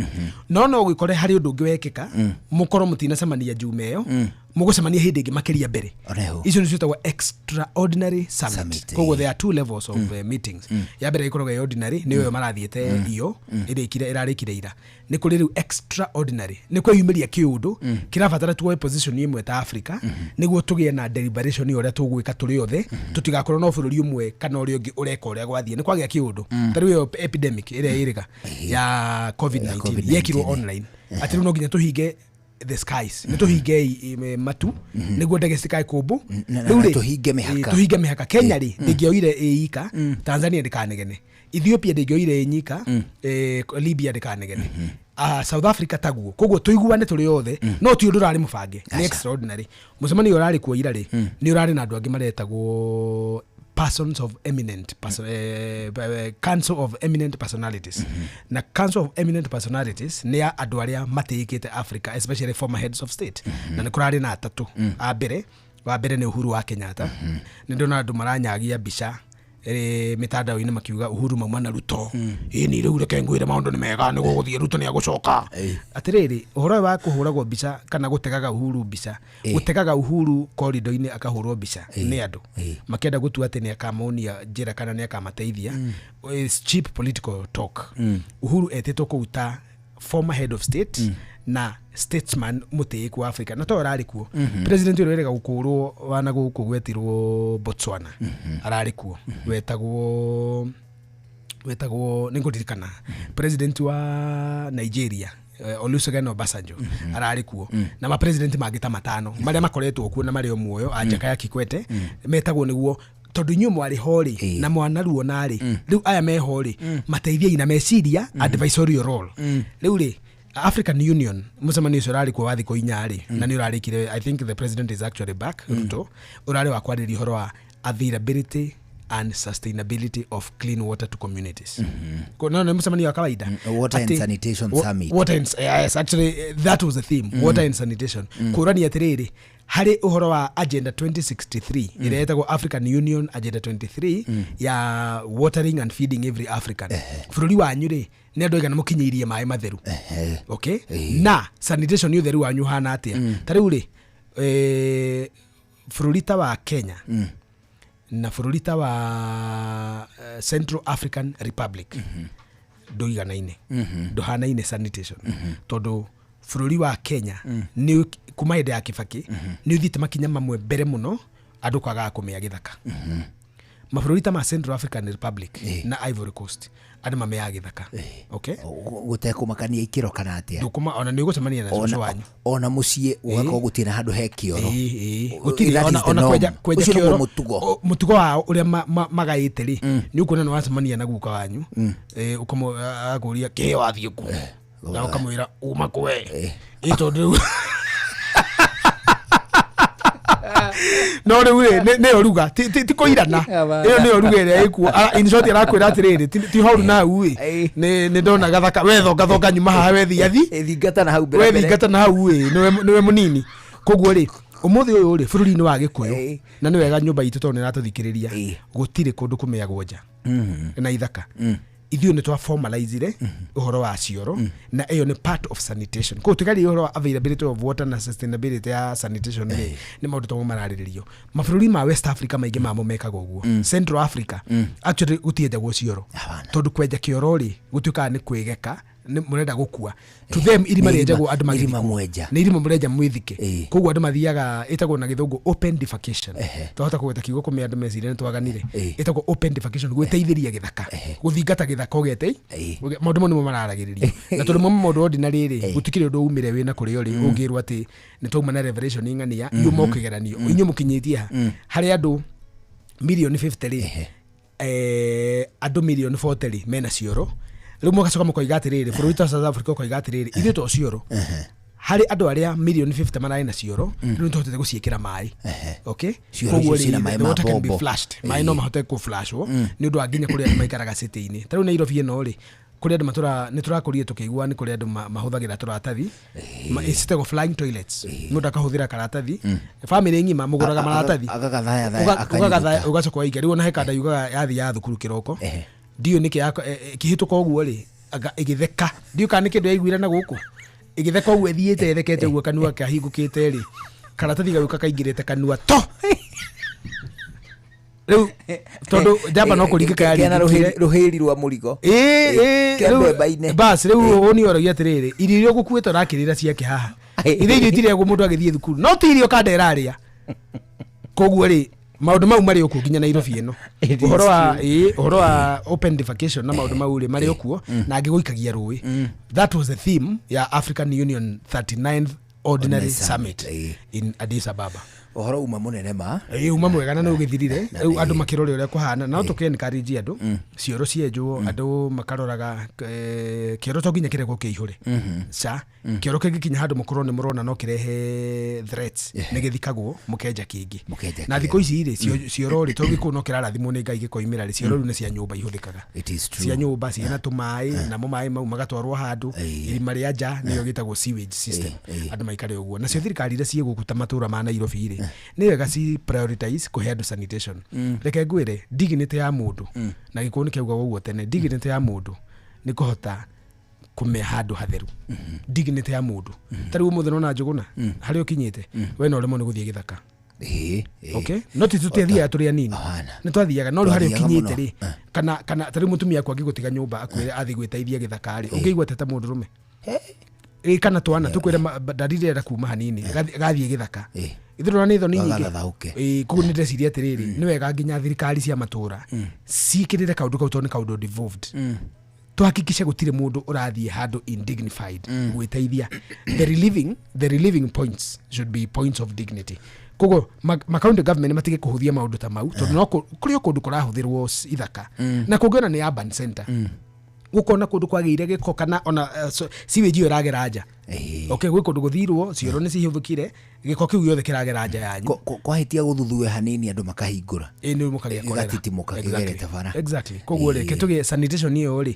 no ũgĩkore harĩ ũndũ ũngĩ wekĩka, mũkorwo mũtinacemania juma ĩyo, mũgũcemania hĩndĩ ĩngĩ makĩria mbere. Oneho. Icio nĩcio ciĩtagwo extraordinary summit. Summit, Koguo there are two levels of meetings. Ya mbere ĩkoragwo ĩ ordinary, nĩyo ĩyo marathiĩte, iyo ĩrĩkire, ĩrarĩkire ira. Nĩ kũrĩ rĩu extraordinary, nĩ kwĩyumĩria kĩũndũ kĩrabatara tuoe position ĩmwe ta Africa, nĩguo tũgĩe na deliberation ya ũrĩa tũgwĩka tũrĩ othe, tũtigakorwo no bũrũri ũmwe kana ũrĩa ũngĩ ũreka ũrĩa gwathiĩ. Nĩ kwagĩa kĩũndũ ta rĩu ĩyo epidemic ĩrĩa ĩrĩga ya COVID-19 COVID-19, yekirwo online, atĩ rĩu no nginya tũhinge the skies, nĩ tũhinge matu nĩguo ndege citikae kũmbũ. Na tũhinge mĩhaka. Tũhinge mĩhaka. Kenya rĩ, ndĩngĩoire ĩ ika, Tanzania ndĩkanegene, Ethiopia ndĩngĩoire ĩ nyika, Libya ndĩkanegene, South Africa taguo. Koguo tũiguane tũrĩ othe, no ti ũndũ ũrarĩ mũbange, nĩ extraordinary. Mũcemanio ũrarĩ kuo ira rĩ, nĩ ũrarĩ na andũ angĩ maretagwo persons of eminent person, council of eminent personalities. Na Council of Eminent Personalities nĩ ya andũ arĩa matĩĩkĩte Africa, especially former heads of state, na nĩ kũrarĩ na atatũ a mbere. Wa mbere nĩ Uhuru wa Kenyatta. Nĩ ndona andũ maranyagia mbica mĩtandao-inĩ makiuga Uhuru mauma na Ruto. Ĩni rĩu reke ngwĩre, maũndũ nĩ mega, nĩ gũgũthiĩ, Ruto nĩ agũcoka. Atĩrĩrĩ, ũhoro ũyũ wa kũhũragwo mbica kana gũtegaga Uhuru mbica, gũtegaga Uhuru korido-inĩ akahũrwo mbica nĩ andũ makĩenda gũtua atĩ nĩ akamonia njĩra kana nĩ akamateithia, is cheap political talk. Uhuru etĩtwo kũu ta former head of state na statesman mũtĩĩku wa Africa, na to ararĩ kuo. President ũrĩa wĩrĩga gũkũrwo wana gũkũ gwetirwo Botswana ararĩ kuo, wetagwo nĩ ngũririkana. President wa Nigeria, Olusegun Obasanjo, ararĩ kuo, na mapresident mangĩ ta matano marĩa makoretwo kuo na marĩ o muoyo, a Jakaya Kikwete, metagwo nĩguo tondũ inyuĩ mwarĩ ho rĩ na mwanaruona rĩ, rĩu aya meho rĩ, mateithiai na meciria, advisory role. Rĩu rĩ, African Union mũcemanio ũcio ũrarĩ kuo wa thikũ 4 rĩ, na nĩ ũrarĩkire. I think the president is actually back, Ruto. Ũrarĩ wa kwarĩria ũhoro wa availability and sustainability of clean water to communities. No nĩ mũcemanio wa kawaida. Water and sanitation summit. Water and, yes, actually, that was the theme, water and sanitation. Kũrania atĩrĩrĩ, harĩ ũhoro wa Agenda 2063 ĩrĩa ĩtagwo African Union Agenda 23 ya watering and feeding every African. Bũrũri wanyu rĩ, nĩ andũ aigana mũkinyĩirie maĩ matheru? Okay, na sanitation, nĩ ũtheru wanyu ũhana atĩa? Ta rĩu rĩ, bũrũri ta wa Kenya na bũrũri ta wa Central African Republic ndũiganaine, ndũhanaine sanitation, tondũ bũrũri wa Kenya nĩ kuma hĩndĩ ya Kibaki nĩ ũthiĩte makinya mamwe mbere mũno, andũ kwagaga kũmĩa gĩthaka. Mabũrũri ta ma Central African Republic na Ivory Coast, andũ mameaga gĩthaka, okay? Gũtekũmakania ikĩro kana atĩa. Ndũkũma ona nĩ ũgũcemania na cũcũ wanyu. Ona mũciĩ ũgakorwo gũtirĩ na handũ he kĩoro. Gũtirĩ That is the ona norm. kwenja Ũcio nĩguo kĩoro. mũtugo. Mũtugo wao ũrĩa magaĩte rĩ, nĩ ũkuona nĩ wacemania na guka wanyu, akũria kĩ wathiĩ kũ, na ũkamwĩra uma kwe ĩ, tondũ rĩu no rĩu rĩ, nĩyo ruga, ti kũirana, ĩyo nĩyo ruga ĩrĩa ĩkuo. In short, arakwĩra atĩrĩrĩ, ti horu nau ĩ, nĩ ndona gathaka we thongathonga nyuma haha we thiathi. Thingata na hau mbere we mbere. Thingata na hau ĩ, nĩwe mũnini. Koguo rĩ, ũmũthĩ ũyũ rĩ, bũrũri-inĩ wa Gĩkũyũ, na nĩ wega nyũmba itũ tondũ nĩ ĩratũthikĩrĩria, gũtirĩ kũndũ kũmeagwo nja na ithaka. Ithuĩ nĩ twa formalizire ũhoro wa cioro, na ĩyo nĩ part of sanitation. Koguo tũkaria ũhoro wa availability of water na sustainability ya sanitation rĩ, nĩ maũndũ tamo mararĩrĩrio. Mabũrũri ma West Africa maingĩ mamo mekaga ũguo. Central Africa actually gũtienjagwo cioro, tondũ kwenja kĩoro rĩ, gũtuĩkaga nĩ kwĩgeka, nĩ mũrenda gũkua. To them, irima Nĩ irima- rĩenjagwo andũ irima magĩthikwo. mwenja. Nĩ irima mũrenja mwĩthike. Koguo andũ mathiaga, ĩtagwo na gĩthũngũ open defecation. Twahota kũgweta kiugo kũmĩa andũ meciria nĩ twaganire. Ĩtagwo open defecation, gwĩteithĩria gĩthaka, gũthingata gĩthaka ũgete. Maũndũ mau nĩmo mararagĩrĩrio, na tondũ mo maũndũ ordinary rĩ, gũtikĩrĩ ũndũ umire wĩna kũrĩa ũrĩ ũngĩrwo atĩ nĩ twauma na revelation ng'ania yuma ũkĩgeranio. Inyuĩ mũkinyĩtie ha harĩ andũ mirioni 50 rĩ, andũ mirioni 40 rĩ mena cioro. Rĩu mũgacoka mũkoiga atĩrĩrĩ, bũrũri ta South Africa ũkoiga atĩrĩrĩ, ithuĩ to cioro harĩ andũ arĩa mirioni 50 mararĩ na cioro, rĩu nĩtũhotete gũciĩkĩra maĩ. Okay. Cioro Koguo icio ciĩna rĩ, maĩ the ma water can be bombo. flushed. Maĩ no mahote kũflashwo nĩ ũndũ wa nginya kũrĩa andũ maikaraga city-inĩ. Ta rĩu Nairobi ĩno rĩ, kũrĩ andũ matũra nĩ tũrakũrire tũkĩigua nĩ kũrĩ andũ mahũthagĩra tũratathi, citagwo flying toilets. Mũndũ akahũthĩra karatathi, bamĩrĩ ng'ima mũgũraga maratathi. Agagathayathaaya, Ũgagathaya, akanyuguta. ũgacoka waikia. Rĩu ona he kanda yugaga yathi ya thukuru kĩroko, ndiũĩ nĩkĩ ĩkĩhĩtũka ũguo rĩ, anga ĩgĩtheka, ndiũĩ kana nĩ kĩndũ yaiguire na gũkũ, ĩgĩtheka ũguo ĩthiĩte ĩthekete ũguo, kanua kahingũkĩte rĩ, karatathi gagĩũka kaingĩrĩte kanua to rĩu, tondũ njamba no kũringĩka. Kena Yaringĩkire. rũhĩri rwa mũrigo. Ĩ, Kĩa rĩu- mbemba-inĩ. Bas, rĩu ũni orogia atĩrĩrĩ, irio iria ũgũkuĩte ũrakĩrĩra ciake haha, ithe irio itirĩagwo mũndũ agĩthiĩ thukuru, no ti irio kanda ĩrarĩa. Koguo rĩ, maũndũ mau marĩ okuo nginya Nairobi ĩno. It is Ũhoro wa true. ũhoro wa open defecation na maũndũ mau rĩ, marĩ okuo, na angĩ gũikagia rũĩ. That was the theme ya African Union 39th Ordinary Ordinary Summit Summit, in Addis Ababa. Ũhoro uma mũnene ma. Ĩ, uma mwega na nĩ ũgĩthirire. Rĩu andũ makĩrore ũrĩa kũhana, no tũkĩ encourage andũ cioro cienjwo, andũ makaroraga kĩoro to nginya kĩrekwo kĩihũre ca. Kĩoro kĩngĩkinya handũ mũkorwo nĩ mũrona no kĩrehe threats, nĩ gĩthikagwo, mũkenja kĩngĩ. Mũkenja. Na thikũ ici rĩ, cioro rĩ, to gĩkũyũ no kĩrarathimwo nĩ Ngai gĩkoimĩra rĩ, cioro rĩu nĩ cia nyũmba ihũthĩkaga. It is true. Cia nyũmba ciĩna tũmaĩ, namo maĩ mau magatwarwo handũ irima rĩa nja, nĩyo gĩtagwo sewage system. Andũ maikare ũguo. Nacio thirikari iria ciĩ gũkũ ta matũra ma Nairobi rĩ, nĩ wega ci prioritize kũhe andũ sanitation. Reke ngwĩre, dignity ya mũndũ, na gĩkũyũ nĩ kĩaugaga ũguo tene, dignity ya mũndũ nĩ kũhota kũmea handũ hatheru. Dignity ya mũndũ, ta rĩu ũmũthĩ nona Njũgũna harĩa ũkinyĩte, we no ũremwo nĩ gũthiĩ gĩthaka. Okay, no ti tũtiathiaga tũrĩ anini, nĩ twathiaga, no rĩu harĩa Twathiaga ũkinyĩte mũno. rĩ, kana ta rĩu mũtumia aku angĩgũtiga nyũmba akwĩre athiĩ gwĩteithia gĩthaka rĩ, ũngĩigua atĩa ta mũndũrũme? Ĩ, kana twana tũkwĩre ndari ndĩrenda kuma hanini, gathiĩ gĩthaka, ithuĩ nĩ thoni nyingĩ. Gagathahũke. Ĩ, koguo nĩ ndĩreciria atĩrĩrĩ, nĩ wega nginya thirikari cia matũra ciĩkĩrĩre kaũndũ kau, tondũ nĩ kaũndũ devolved. Tuhakikishe gũtirĩ mũndũ ũrathiĩ handũ indignified gwĩteithia. The relieving points should be points of dignity. Koguo ma county government matige kũhũthia maũndũ ta mau, tondũ no kũrĩ o kũndũ kũrahũthĩrwo ithaka, na kũngĩona nĩ urban center, gũkona kũndũ kwagĩire gĩko, kana ona sewage ĩyo ĩragera nja. Okay, gwĩ kũndũ gũthirwo, cioro nĩ cihũthĩkire, gĩko kĩu gĩothe kĩragera nja yanyu. Kwahĩtia gũthuthue hanini, andũ makahingũra. Ĩ, nĩ mũkagĩa cholera. Gĩgatitimũka kĩgerete bara. Exactly. Koguo rĩ, kĩtũgĩe sanitation ĩyo rĩ,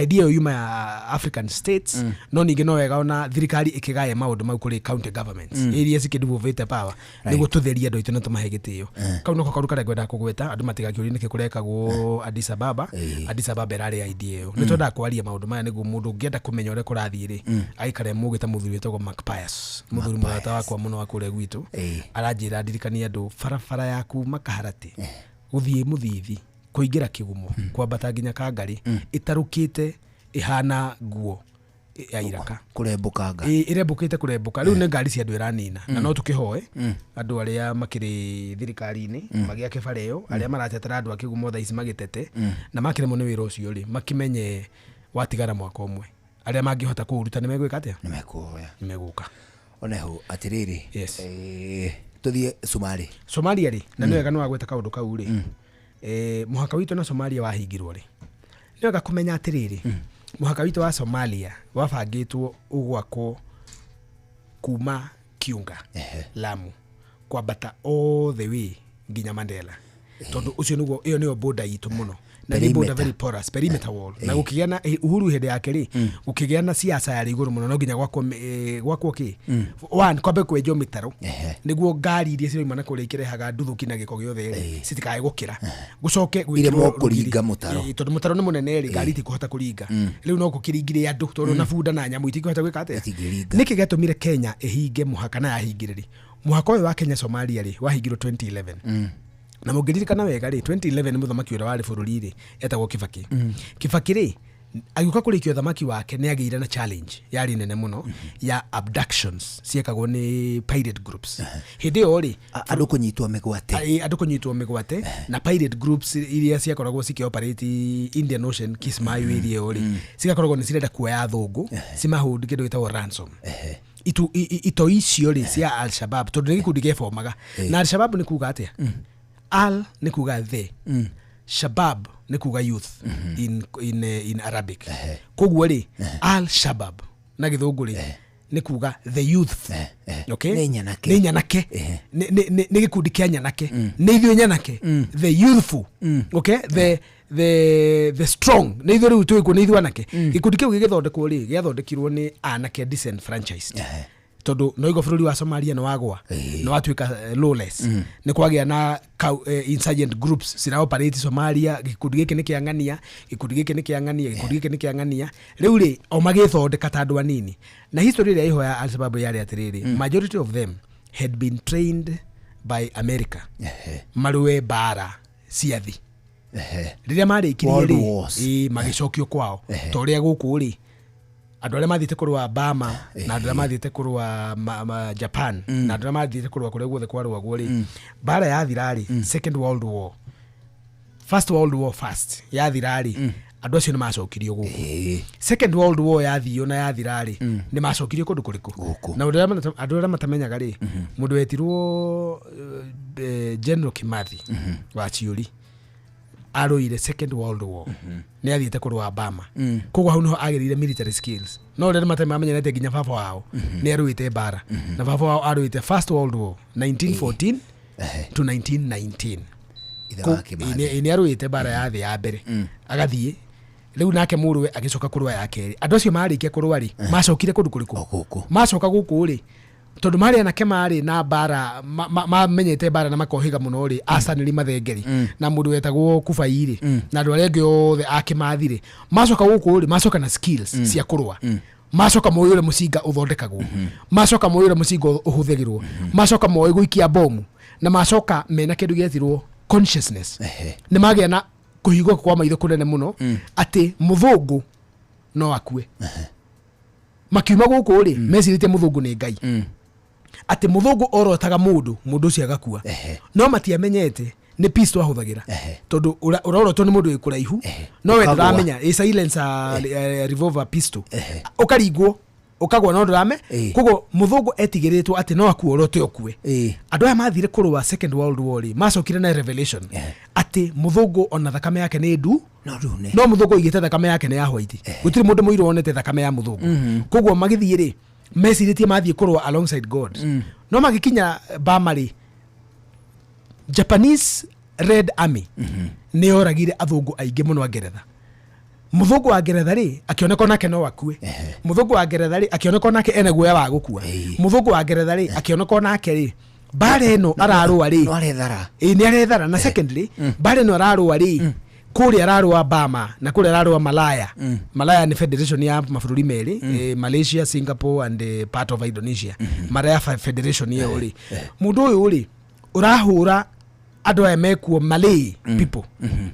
idea ĩyo yuma ya African states, no ningĩ no wega ona thirikari ĩkĩgaye maũndũ mau kũrĩ county governments iria cikĩdevolvĩte power, nĩguo tũtherie andũ aitũ na tũmahe gĩtĩo. Kau noko kaũndũ karĩa ngwendaga kũgweta, andũ matigakĩũrie nĩkĩ kũrekagwo Addis Ababa. Addis Ababa ĩrarĩ idea ĩyo. Nĩ twendaga kwaria maũndũ maya nĩguo mũndũ ũngĩenda kũmenya ũrĩa kũrathiĩ rĩ, aikare mũgĩ ta mũthuri wĩtagwo Mark Pius, mũthuri mũrata wakwa mũno wa kũrĩa gwitũ, aranjĩra ndirikanie andũ barabara ya kuma Kaharatĩ gũthiĩ Mũthithi, kũingĩra Kĩgumo, kwambata nginya Kangarĩ, ĩtarũkĩte ĩhana nguo ya iraka. Kũrembũkanga. Ĩ, ĩrembũkĩte kũrembũka. Rĩu nĩ ngari cia andũ ĩranina, na no tũkĩhoe andũ arĩa makĩrĩ thirikari-inĩ magĩake bara ĩyo, arĩa maratetera andũ a Kĩgumo thaa ici magĩtete na makĩremwo nĩ wĩra ũcio rĩ, makĩmenye watigara mwaka ũmwe, arĩa mangĩhota kũũruta nĩ megwĩka atĩa? Nĩ mekuoya. Nĩ megũka. Oneho atĩrĩrĩ. Yes. Tũthiĩ Somalia. Somalia rĩ, na nĩ wega nĩ wagweta kaũndũ kau rĩ, mũhaka witũ na Somalia wahingirwo rĩ, nĩ wega kũmenya atĩrĩrĩ, mũhaka witũ wa Somalia wabangĩtwo ũgwakwo kuma Kiunga, Lamu, kwambata all the way nginya Mandela, tondũ ũcio nĩguo, ĩyo nĩyo border itũ mũno. Na nĩ border Perimeter. very porous perimeter wall. Na gũkĩgĩa na Uhuru hĩndĩ yake rĩ, gũkĩgĩa na siasa yarĩ igũrũ mũno, no nginya gwakwo gwakwo kĩ one kwambe kwenjwo mĩtaro nĩguo ngari iria cirauma na kũrĩa ikĩrehaga nduthũki na gĩko gĩothe rĩ citikae gũkĩra, gũcoke gwĩkĩrwo Iremwo rũgiri. kũringa mũtaro. Tondũ mũtaro nĩ mũnene rĩ, ngari itikũhota kũringa. Rĩu no gũkĩringire andũ tondũ na bunda na nyamũ itingĩhota gwĩka atĩa. Nĩkĩ gĩatũmire Kenya ĩhinge mũhaka na yahingĩrĩri mũhaka ũyũ wa Kenya Somalia rĩ, wahingirwo 2011? Na mũngĩririkana wega rĩ, 2011 mũthamaki ũrĩa warĩ bũrũri rĩ etagwo Kibaki. Kibaki rĩ, agĩũka kũrĩkia ũthamaki wake nĩ agĩire na challenge yarĩ nene mũno ya abductions ciekagwo nĩ pirate groups hĩndĩ ĩyo rĩ. Andũ kũnyitwo mĩgwate. Andũ kũnyitwo mĩgwate na pirate groups iria ciakoragwo cikĩoperate Indian Ocean, Kismayu area ĩyo rĩ, cigakoragwo nĩ cirenda kuoya athũngũ cimahũndi kĩndũ gĩtagwo ransom. Itu itoi icio rĩ cia Al-Shabab, tondũ nĩ gĩkundi gĩebomaga na Al-Shabab nĩ kuga atĩa? Al nĩ kuga the, Shabab nĩ kuga youth in Arabic. Koguo rĩ, Al Shabab na gĩthũngũ rĩ nĩ kuga the youth, okay? Nĩ nyanake. Nĩ nyanake. Nĩ gĩkundi kĩa nyanake, nĩ ithuĩ nyanake, the youthful, okay, the strong, nĩ ithuĩ rĩu twĩkuo, nĩ ithuĩ anake. Gĩkundi kĩu gĩgĩthondekwo rĩ, gĩathondekirwo nĩ anake disenfranchised, tondũ noigua bũrũri wa Somalia nĩ wagwa, nĩ watuĩka lawless, nĩ kwagĩa na insurgent groups ciraoperate Somalia. Gĩkundi gĩkĩ nĩ kĩa ng'ania, gĩkundi gĩkĩ nĩ kĩa ng'ania, gĩkundi gĩkĩ nĩ kĩa ng'ania. Rĩu rĩ, o magĩthondeka ta andũ anini, na history ĩrĩa ĩho ya Al-Shabaab yarĩ atĩrĩrĩ, majority of them had been trained by America marũe mbara cia thĩ. Rĩrĩa marĩkirie World rĩ, Wars. Magĩcokio kwao, ta ũrĩa gũkũ rĩ andũ arĩa mathiĩte kũrũa Bama na andũ arĩa mathiĩte kũrũa Japan na andũ arĩa mathiĩte kũrũa kũrĩa guothe kwarũagwo rĩ, mbara yathira rĩ, Second World War, First World War, first yathira rĩ, andũ acio nĩ macokirio gũkũ. Second World War yathio na yathira rĩ, nĩ macokirio kũndũ kũrĩkũ? Na andũ arĩa matamenyaga rĩ, mũndũ wetirwo General Kimathi wa Chiuri arũire Second World War, nĩ athiĩte kũrũa Bama. Koguo hau niho agĩrĩire military skills. No rĩrĩa matarĩ mamenyerete, nginya baba wao nĩ arũĩte mbara, na baba wao arũĩte First World War 1914 to 1919. Ithe wa Kĩmathi. Nĩ arũĩte mbara ya thĩ ya mbere, agathiĩ rĩu nake mũrũwe agĩcoka kũrũa ya kerĩ. Andũ acio marĩkia kũrũa rĩ, macokire kũndũ kũrĩkũ? Macoka gũkũ rĩ, tondũ marĩ anake marĩ na mbara, mamenyete mbara na makohiga mũno rĩ, acanĩri mathengeri na mũndũ wetagwo Kubai rĩ na andũ arĩa angĩ othe a Kĩmathi rĩ, macoka gũkũ rĩ, macoka na skills cia kũrũa. Macoka moĩ ũrĩa mũcinga ũthondekagwo, macoka moĩ ũrĩa mũcinga ũhũthagĩrwo, macoka moĩ gũikia bomu, na macoka mena kĩndũ gĩetirwo consciousness. Nĩ magĩa na kũhingũka kwa maitho kũnene mũno atĩ mũthũngũ no akue. Makiuma gũkũ rĩ, mecirĩtie mũthũngũ nĩ Ngai, atĩ mũthũngũ orotaga mũndũ, mũndũ ũcio agakua. No matiamenyete nĩ pistol ahũthagĩra, tondũ ũrorotwo nĩ mũndũ wĩ kũraihu, no we Ũkagũa. ndũramenya ĩ silencer, revolver pistol, ũkaringwo ũkagwa, no ndũrame. Koguo mũthũngũ etigĩrĩtwo atĩ no akue orote ũkue. Andũ aya mathire kũrũa Second World War rĩ, macokire na revelation atĩ mũthũngũ ona thakame yake nĩ ndu. No ndune. No mũthũngũ oigĩte thakame yake nĩ ya white, gũtirĩ mũndũ mũirũ wonete thakame ya mũthũngũ. Koguo magĩthiĩ rĩ, mecirĩtie mathiĩ kũrũa alongside God. No magĩkinya Bama rĩ, Japanese Red Army nĩ yoragire athũngũ aingĩ mũno a Ngeretha. Mũthũngũ wa Ngeretha rĩ, akĩoneka onake no akue. Mũthũngũ wa Ngeretha rĩ, akĩoneka onake ena guoya wa gũkua. Mũthũngũ wa Ngeretha rĩ, akĩoneka onake rĩ, mbara ĩno ararũa rĩ, No arethara. Ĩ, nĩ arethara. Na secondly, mbara ĩno ararũa rĩ, kũrĩa ararũa Bama na kũrĩa ararũa Malaya. Malaya nĩ federation ya mabũrũri merĩ, Malaysia, Singapore and part of Indonesia. Malaya federation ĩyo rĩ, mũndũ ũyũ rĩ ũrahũra andũ aya mekuo, Malay people,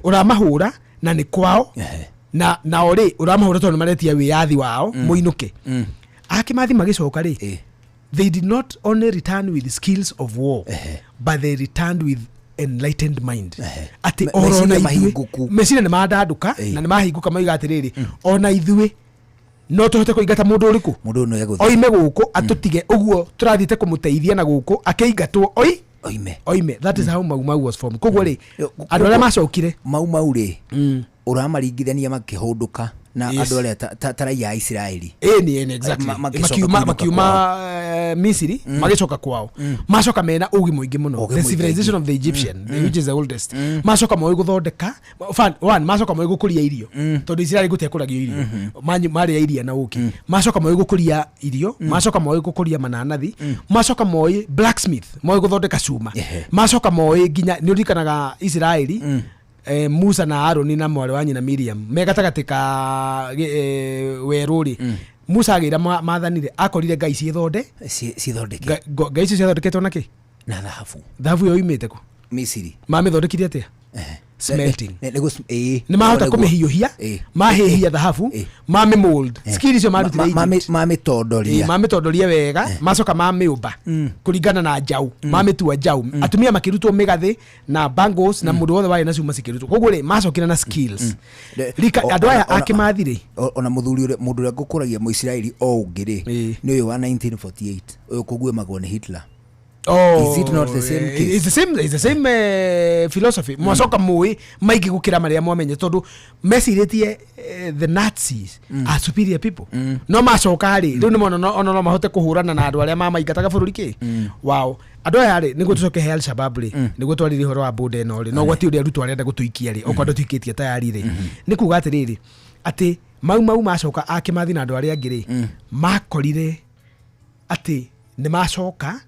ũramahũra na nĩ kwao, na nao rĩ ũramahũra tondũ nĩ maretia wĩyathi wao mũinũke. Akĩmathi magĩcoka rĩ, they did not only return with skills of war, but they returned with enlightened mind, atĩ oro Meciria na ithuĩ mahingũku. Meciria nĩ mandandũka na nĩ mahingũka, moiga atĩrĩrĩ, ona ithuĩ no tũhote kũingata mũndũ ũrĩkũ. Mũndũ ũyũ no egũthiĩ. Oime gũkũ atũtige ũguo tũrathiĩte kũmũteithia na gũkũ akĩingatwo oi oime. Oime. That is how Mau Mau was formed. Koguo rĩ, andũ arĩa macokire Mau Mau rĩ, ũramaringithania makĩhũndũka Na andũ arĩa ta raia a Isiraeli. Ĩni, ĩni, exactly. Magĩcoka Makiuma kũinũka makiuma kwao. Misiri, magĩcoka kwao, macoka mena ũgĩ mũingĩ mũno. Ũgĩ The mũingĩ. civilization of the Egyptian, which is the oldest. Macoka moĩ gũthondeka one, macoka moĩ gũkũria irio, tondũ Isiraeli gũtiakũragio irio. Marĩa iria na ũkĩ. Macoka moĩ gũkũria irio, macoka moĩ gũkũria mananathi, macoka moĩ blacksmith, moĩ gũthondeka cuma, macoka moĩ nginya nĩ ũririkanaga Isiraeli, Musa na Aroni na mwarĩ wa nyina Miriam me gatagatĩ ka werũ rĩ, Musa agĩra mathanire akorire ngai ciĩthonde cithondeke. Ngai icio ciathondeketwo na kĩ? Na thahabu. Thahabu ĩyo imĩte kũ? Misiri. Mamĩthondekire atĩa? Smelting. Nĩ Nĩ mahota kũmĩhiũhia, mahĩhia thahabu, mamĩmold. Skill icio marutire Egypt. Mamĩtondoria. Ĩĩ, mamĩtondoria wega, macoka mamĩũmba kũringana na njaũ, mamĩtua njaũ. Atumia makĩrutwo mĩgathĩ na bangles na mũndũ wothe warĩ na cuma cikĩrutwo. Koguo rĩ, macokire na skills. Andũ aya akĩmathi rĩ, Ona mũthuri ũrĩa, mũndũ ũrĩa ngũkũragia Mũisiraeli o ũngĩ rĩ, nĩ ũyũ wa 1948, ũyũ kũguĩmagwo nĩ Hitler. Oh, Is it not the same case? It's the same philosophy. Mwacoka mũĩ maingĩ gũkĩra marĩa mwamenye, tondũ mecirĩtie the Nazis are superior people. No macoka rĩ, rĩu nĩmona ona no mahote kũhũrana na andũ arĩa mamaingataga bũrũri kĩ wao. Andũ aya rĩ, nĩguo tũcoke he Al-Shabaab rĩ, nĩguo twarĩrie ũhoro wa boda ĩno rĩ, no gwati ũrĩa Ruto arenda gũtũikia rĩ, okorwo ndũtuikĩtie tayari rĩ, nĩ kuga atĩrĩrĩ, atĩ Mau Mau macoka akĩmathi na andũ arĩa angĩ rĩ, makorire atĩ nĩ macoka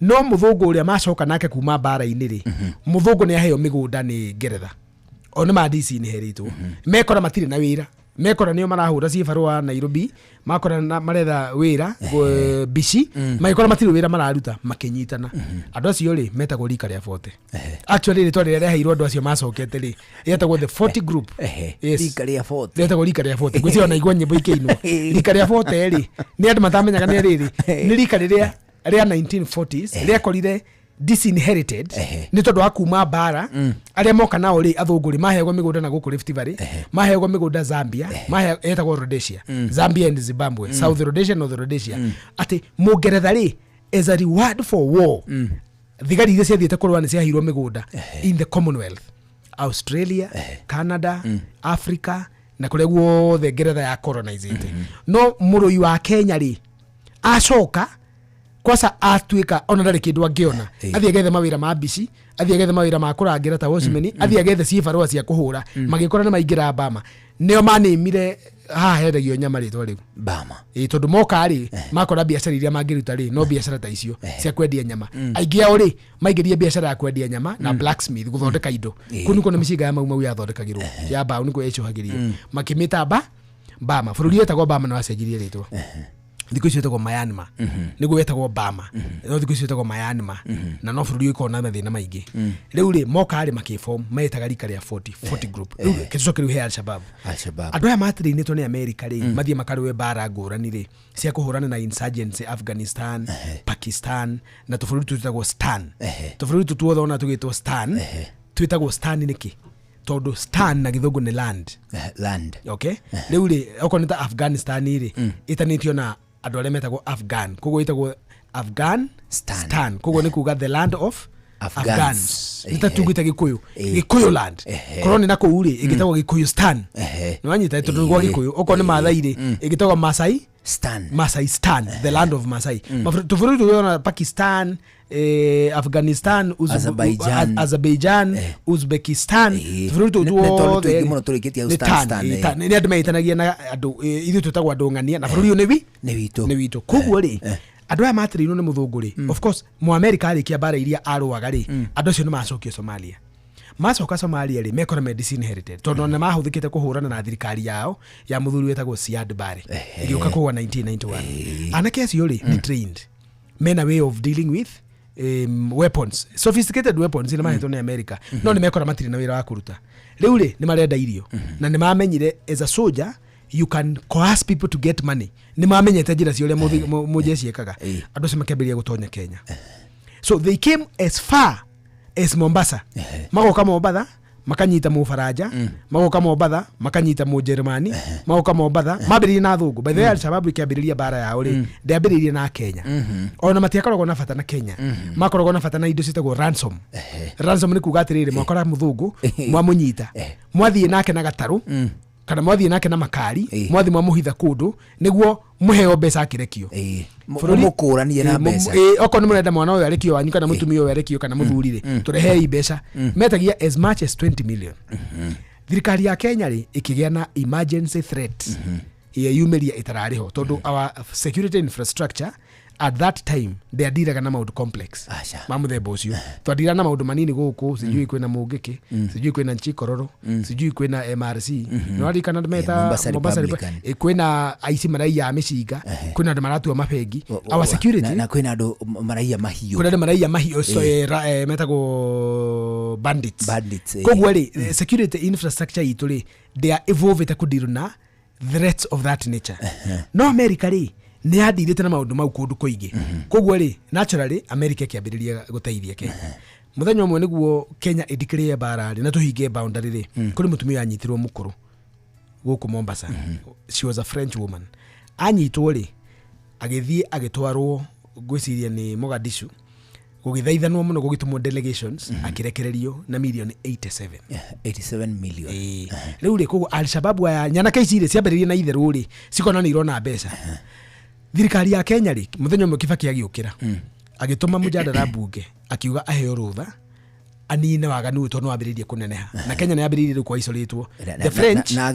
no mũthũngũ ũrĩa macoka nake kuma mbara-inĩ rĩ, mũthũngũ nĩ aheo mĩgũnda nĩ Ngeretha, o nĩ ma DC nĩ herĩtwo, mekora matirĩ na wĩra, mekora nĩo marahũra cibarũa Nairobi, makora na maretha wĩra bici, magĩkora matirĩ wĩra mararuta, makĩnyitana. Andũ acio rĩ, metagwo rika rĩa 40. Actually rĩtwa rĩrĩa rĩaheirwo andũ acio macokete rĩ, rĩetagwo the 40 group. Yes. Rika rĩa 40. Rĩetagwo rika rĩa 40. Ngwĩciria ona igua nyĩmbo ikĩinwo rika rĩa 40 rĩ, nĩ andũ matamenyaga nĩ rĩrĩ nĩ rika rĩrĩa rĩa 1940s rĩakorire disinherited nĩ tondũ wa kuma mbara. Arĩa moka nao rĩ, athũngũ rĩ, maheagwo mĩgũnda na gũkũ Rift Valley, maheagwo mĩgũnda Zambia, ĩtagwo Rhodesia, Zambia and Zimbabwe, South Rhodesia, North Rhodesia. Atĩ mũngeretha rĩ, as a reward for war, thigari iria ciathiĩte kũrũa nĩ ciaheirwo mĩgũnda in the Commonwealth, Australia, Canada, Africa na kũrĩa guothe ngeretha ya colonizĩte. No mũrũi wa Kenya rĩ, acoka kwaca atuĩka ona ndarĩ kĩndũ angĩona, athiĩ agethe mawĩra ma mbici, athiĩ agethe mawĩra ma kũrangĩra ta watchman, athiĩ agethe cibarũa cia kũhũra. Magĩkora nĩ maingĩra Bama, nĩo manĩmire haha hendagio nyama rĩtwa rĩu Bama. Ĩ, tondũ moka rĩ, makora biacara iria mangĩruta rĩ, no biacara ta icio cia kwendia nyama. Aingĩ ao rĩ, maingĩrie biacara ya kwendia nyama na blacksmith, gũthondeka indo. Kũu nĩkuo na mĩcinga ya Mau Mau yathondekagĩrwo ya mbaũ, nĩkuo yecũhagĩrio, makĩmĩta Bama. Bũrũri wetagwo Bama nĩ wacenjirie rĩtwa, thikũ icio wĩtagwo Myanmar. Nĩguo wetagwo Bama, no thikũ icio wĩtagwo Myanmar, na no bũrũri ũkoragwo na mathĩna maingĩ. Rĩu rĩ, moka rĩ, makĩform metaga rika rĩa 40, 40 group. Rĩu gĩcoke rĩu he Al-Shabaab. Al-Shabaab. Andũ aya matirĩinĩtwo nĩ Amerika rĩ, mathiĩ makarũe mbara ngũrani rĩ, cia kũhũrana na insurgency Afghanistan, Pakistan na tũbũrũri tũtagwo Stan. Tũbũrũri tũ tuothe ona tũgĩtwo Stan, twĩtagwo Stan nĩkĩ? Tondũ stan na gĩthũngũ nĩ land. Land. Okay, rĩu rĩ, okorwo nĩ ta Afghanistan rĩ, ĩtanĩtio na andũ arĩa metagwo Afghan, koguo ĩtagwo Afghan Stan, koguo nĩ kuga the land of Afghans. Afghans. Nĩ ta tugĩte Gĩkũyũ, Gĩkũyũ land. Korwo nĩ na kũu rĩ, ĩgĩtagwo Gĩkũyũ Stan. Nĩ wanyita? Tondũ gwa Gĩkũyũ, okorwo nĩ Maathai rĩ, ĩgĩtagwo Masai Stan. Masai Stan, the land of Masai. Tũbũrũri tũgĩona Pakistan, Afghanistan, Azerbaijan. Azerbaijan, Uzbekistan, tũbũrũri tũu Nĩ tondũ tuothe tũingĩ mũno tũrĩkĩtie hau nĩ stan, tan, stan, tan. Nĩ andũ meĩtanagia na andũ, ithuĩ twĩtagwo andũ ng'ania na bũrũri ũyũ nĩ wi nĩ witũ. Nĩ witũ. Koguo rĩ, andũ aya matirĩirwo nĩ mũthũngũ rĩ, of course mũamerika arĩkia mbara iria arũaga rĩ, andũ acio nĩ macokio Somalia. Macoka Somalia rĩ, mekora me disinherited, tondũ nĩ mahũthĩkĩte kũhũrana na thirikari yao ya mũthuri wetagwo Siad Barre, ĩgĩũka kũgwa 1991. Anake acio rĩ, nĩ trained, mena way of dealing with weapons, sophisticated weapons iria mahetwo nĩ America. No nĩ mekora matirĩ na wĩra wa kũruta. Rĩu rĩ, nĩ marenda irio, na nĩ mamenyire as a soldier you can coerce people to get money. Nĩ mamenyete njĩra cia ũrĩa mũjeshi ekaga. Andũ acio makĩambĩrĩria gũtonya Kenya, so they came as far as Mombasa. Magoka Mombatha makanyita mũbaranja, magoka Mombatha makanyita mũjerumani, magoka Mombatha mambĩrĩirie na thũngũ. By the way, Al-Shabaab ĩkĩambĩrĩria mbara yao rĩ, ndĩambĩrĩirie na Kenya, ona matiakoragwo na bata na Kenya. Makoragwo na bata na indo ciĩtagwo ransom. Ransom nĩ kuga atĩrĩrĩ, mwakora mũthũngũ, mwamũnyita, mwathiĩ nake na gatarũ. Kana mwathiĩ nake na makari, mwathiĩ mwamũhitha kũndũ nĩguo mũheo mbeca akĩrekio. Mũmũkũranie na mbeca. Okorwo nĩ mũrenda mwana ũyũ arekio wanyu kana mũtumia ũyũ arekio kana mũthuri rĩ, tũrehei mbeca. Metagia as much as 20 million. Thirikari ya Kenya rĩ, ĩkĩgĩa na emergency threat yeyumĩria ĩtararĩ ho, tondũ our security infrastructure at that time ndĩandiraga na maũndũ complex ma mũthemba ũcio. Twandiraga na maũndũ manini gũkũ, sijui kwĩna mũngĩkĩ, sijui kwĩna nchikororo, sijui kwĩna MRC, nĩwaririkana meta Mombasa Mombasa Republican. Kwĩna aici maraiya mĩcinga, kwĩna andũ maratua mabengi, our security na kwĩna andũ maraiya mahiũ. Kwĩna andũ maraiya mahiũ, so, metagwo bandits. Bandits, Koguo rĩ, security infrastructure itũ rĩ, they are evolved kũdeal na threats of that nature. No America rĩ, nĩ yandirĩte na maũndũ mau kũndũ kũingĩ. Koguo rĩ, naturally America ĩkĩambĩrĩria gũteithia Kenya. Mũthenya ũmwe nĩguo Kenya ĩdeclare mbara rĩ, na tũhinge boundary rĩ, kũrĩ mũtumia wanyitirwo mũkũrũ gũkũ Mombasa. She was a French woman. Anyitwo rĩ, agĩthiĩ agĩtwarwo, ngwĩciria nĩ Mogadishu, gũgĩthaithanwo mũno, gũgĩtũmwo delegations, akĩrekererio na mirioni 87. 87 million. Rĩu rĩ, koguo Alshababu aya nyanake ici rĩ, ciambĩrĩrie na itherũ rĩ, cikona nĩ irona mbeca. Thirikari ya Kenya rĩ, mũthenya ũmwe Kibaki agĩũkĩra, agĩtũma mũjadara mbunge, akiuga aheo rũtha anine waganu ũyũ, tondũ nĩwambĩrĩirie kũneneha na Kenya nĩ yambĩrĩirie rĩu kwaicolĩtwo. The French Na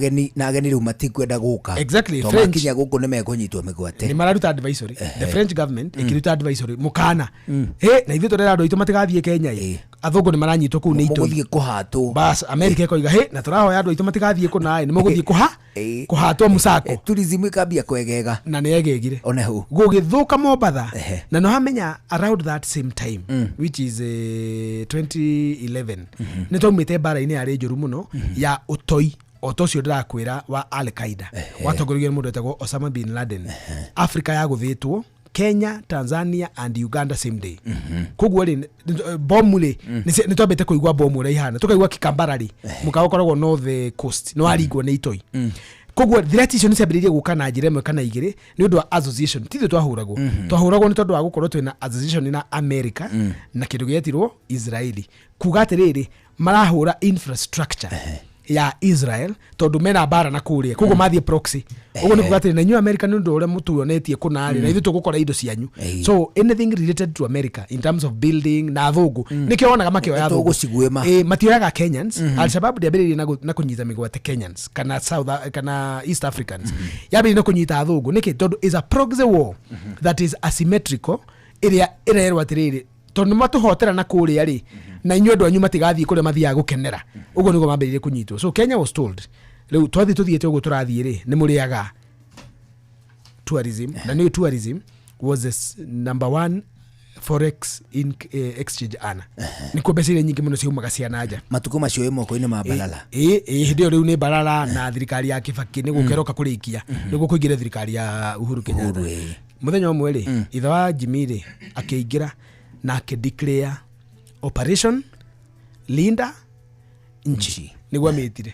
ageni rĩu matikwenda gũka. Exactly, Tondũ French. makinya gũkũ nĩ mekũnyitwo mĩgwate. Nĩ mararuta advisory. The French government ĩkĩruta advisory mũkana, ĩ na ithuĩ tũrera andũ aitũ matigathiĩ Kenya ĩ, athũngũ nĩ maranyitwo kũu nĩ itoi. Mũgũthiĩ kũhatwo. Bas America ĩkoiga, hĩ, na tũrahoya andũ aitũ matigathiĩ kũna ĩ, nĩ mũgũthiĩ kũha kũhatwo mũcako. Tourism ĩkambia kwegega. Na nĩ yegegire. Ona hau. Gũgĩthũka Mombatha. Na no hamenya around that same time, which is 2011, nĩ twaumĩte mbara-inĩ yarĩ njũru mũno ya ũtoi o ta ũcio ndĩrakwĩra wa Al Qaeda, watongorio nĩ mũndũ wetagwo Osama bin Laden. Africa yagũthĩtwo Kenya, Tanzania and Uganda same day. Koguo rĩ, bomu rĩ, nĩ twambĩte kũigua bomu ũrĩa ihana, tũkaigua Kikambara rĩ, mũkawa ũkoragwo north coast, nĩ waringwo nĩ itoi. Koguo threat icio nĩ ciambĩrĩirie gũka na njĩra ĩmwe kana igĩrĩ nĩ ũndũ wa association. Ti ithuĩ twahũragwo, twahũragwo nĩ tondũ wa gũkorwo twĩna association na America na kĩndũ gĩetirwo Israeli, kuga atĩrĩrĩ, marahũra infrastructure ya Israel tondũ mena mbara na kũrĩa, koguo mathiĩ proxy. Ũguo nĩ kuga atĩrĩ, na inyuĩ America, nĩ ũndũ ũrĩa mũtuonetie kũnarĩ, na ithuĩ tũgũkora indo cianyu. So anything related to America in terms of building na athũngũ, nĩkĩo wonaga makĩoya athũngũ. Tũgũciguĩma. Matioyaga Kenyans. Al-Shabaab ndĩambĩrĩirie na kũnyita mĩgwate Kenyans kana South kana East Africans, yambĩrĩirie na kũnyita athũngũ. Nĩkĩ? Tondũ is a proxy war that is asymmetrical, ĩrĩa ĩrerwo atĩrĩrĩ, tondũ nĩ matũhotera na kũrĩa rĩ, na inyuĩ andũ anyu matigathiĩ kũrĩa mathiaga gũkenera. Ũguo nĩguo mambĩrĩirie kũnyitwo. So Kenya was told, rĩu twathiĩ tũthiĩte ũguo tũrathiĩ rĩ, nĩ mũrĩaga tourism. Na nĩ tourism was the number one forex in, exchange earner, nĩkuo mbeca iria nyingĩ mũno ciaumaga cia nanja. Matukũ macio wĩ moko-inĩ ma Balala. Ĩ hĩndĩ ĩyo rĩu nĩ Balala na thirikari ya Kibaki nĩ gũkeroka kũrĩkia nĩguo kũingĩre thirikari ya Uhuru Kenyatta. Mũthenya ũmwe rĩ, ithe wa Jimmy rĩ, akĩingĩra na akĩdeclare Operation Linda Nchi, nĩguo amĩtire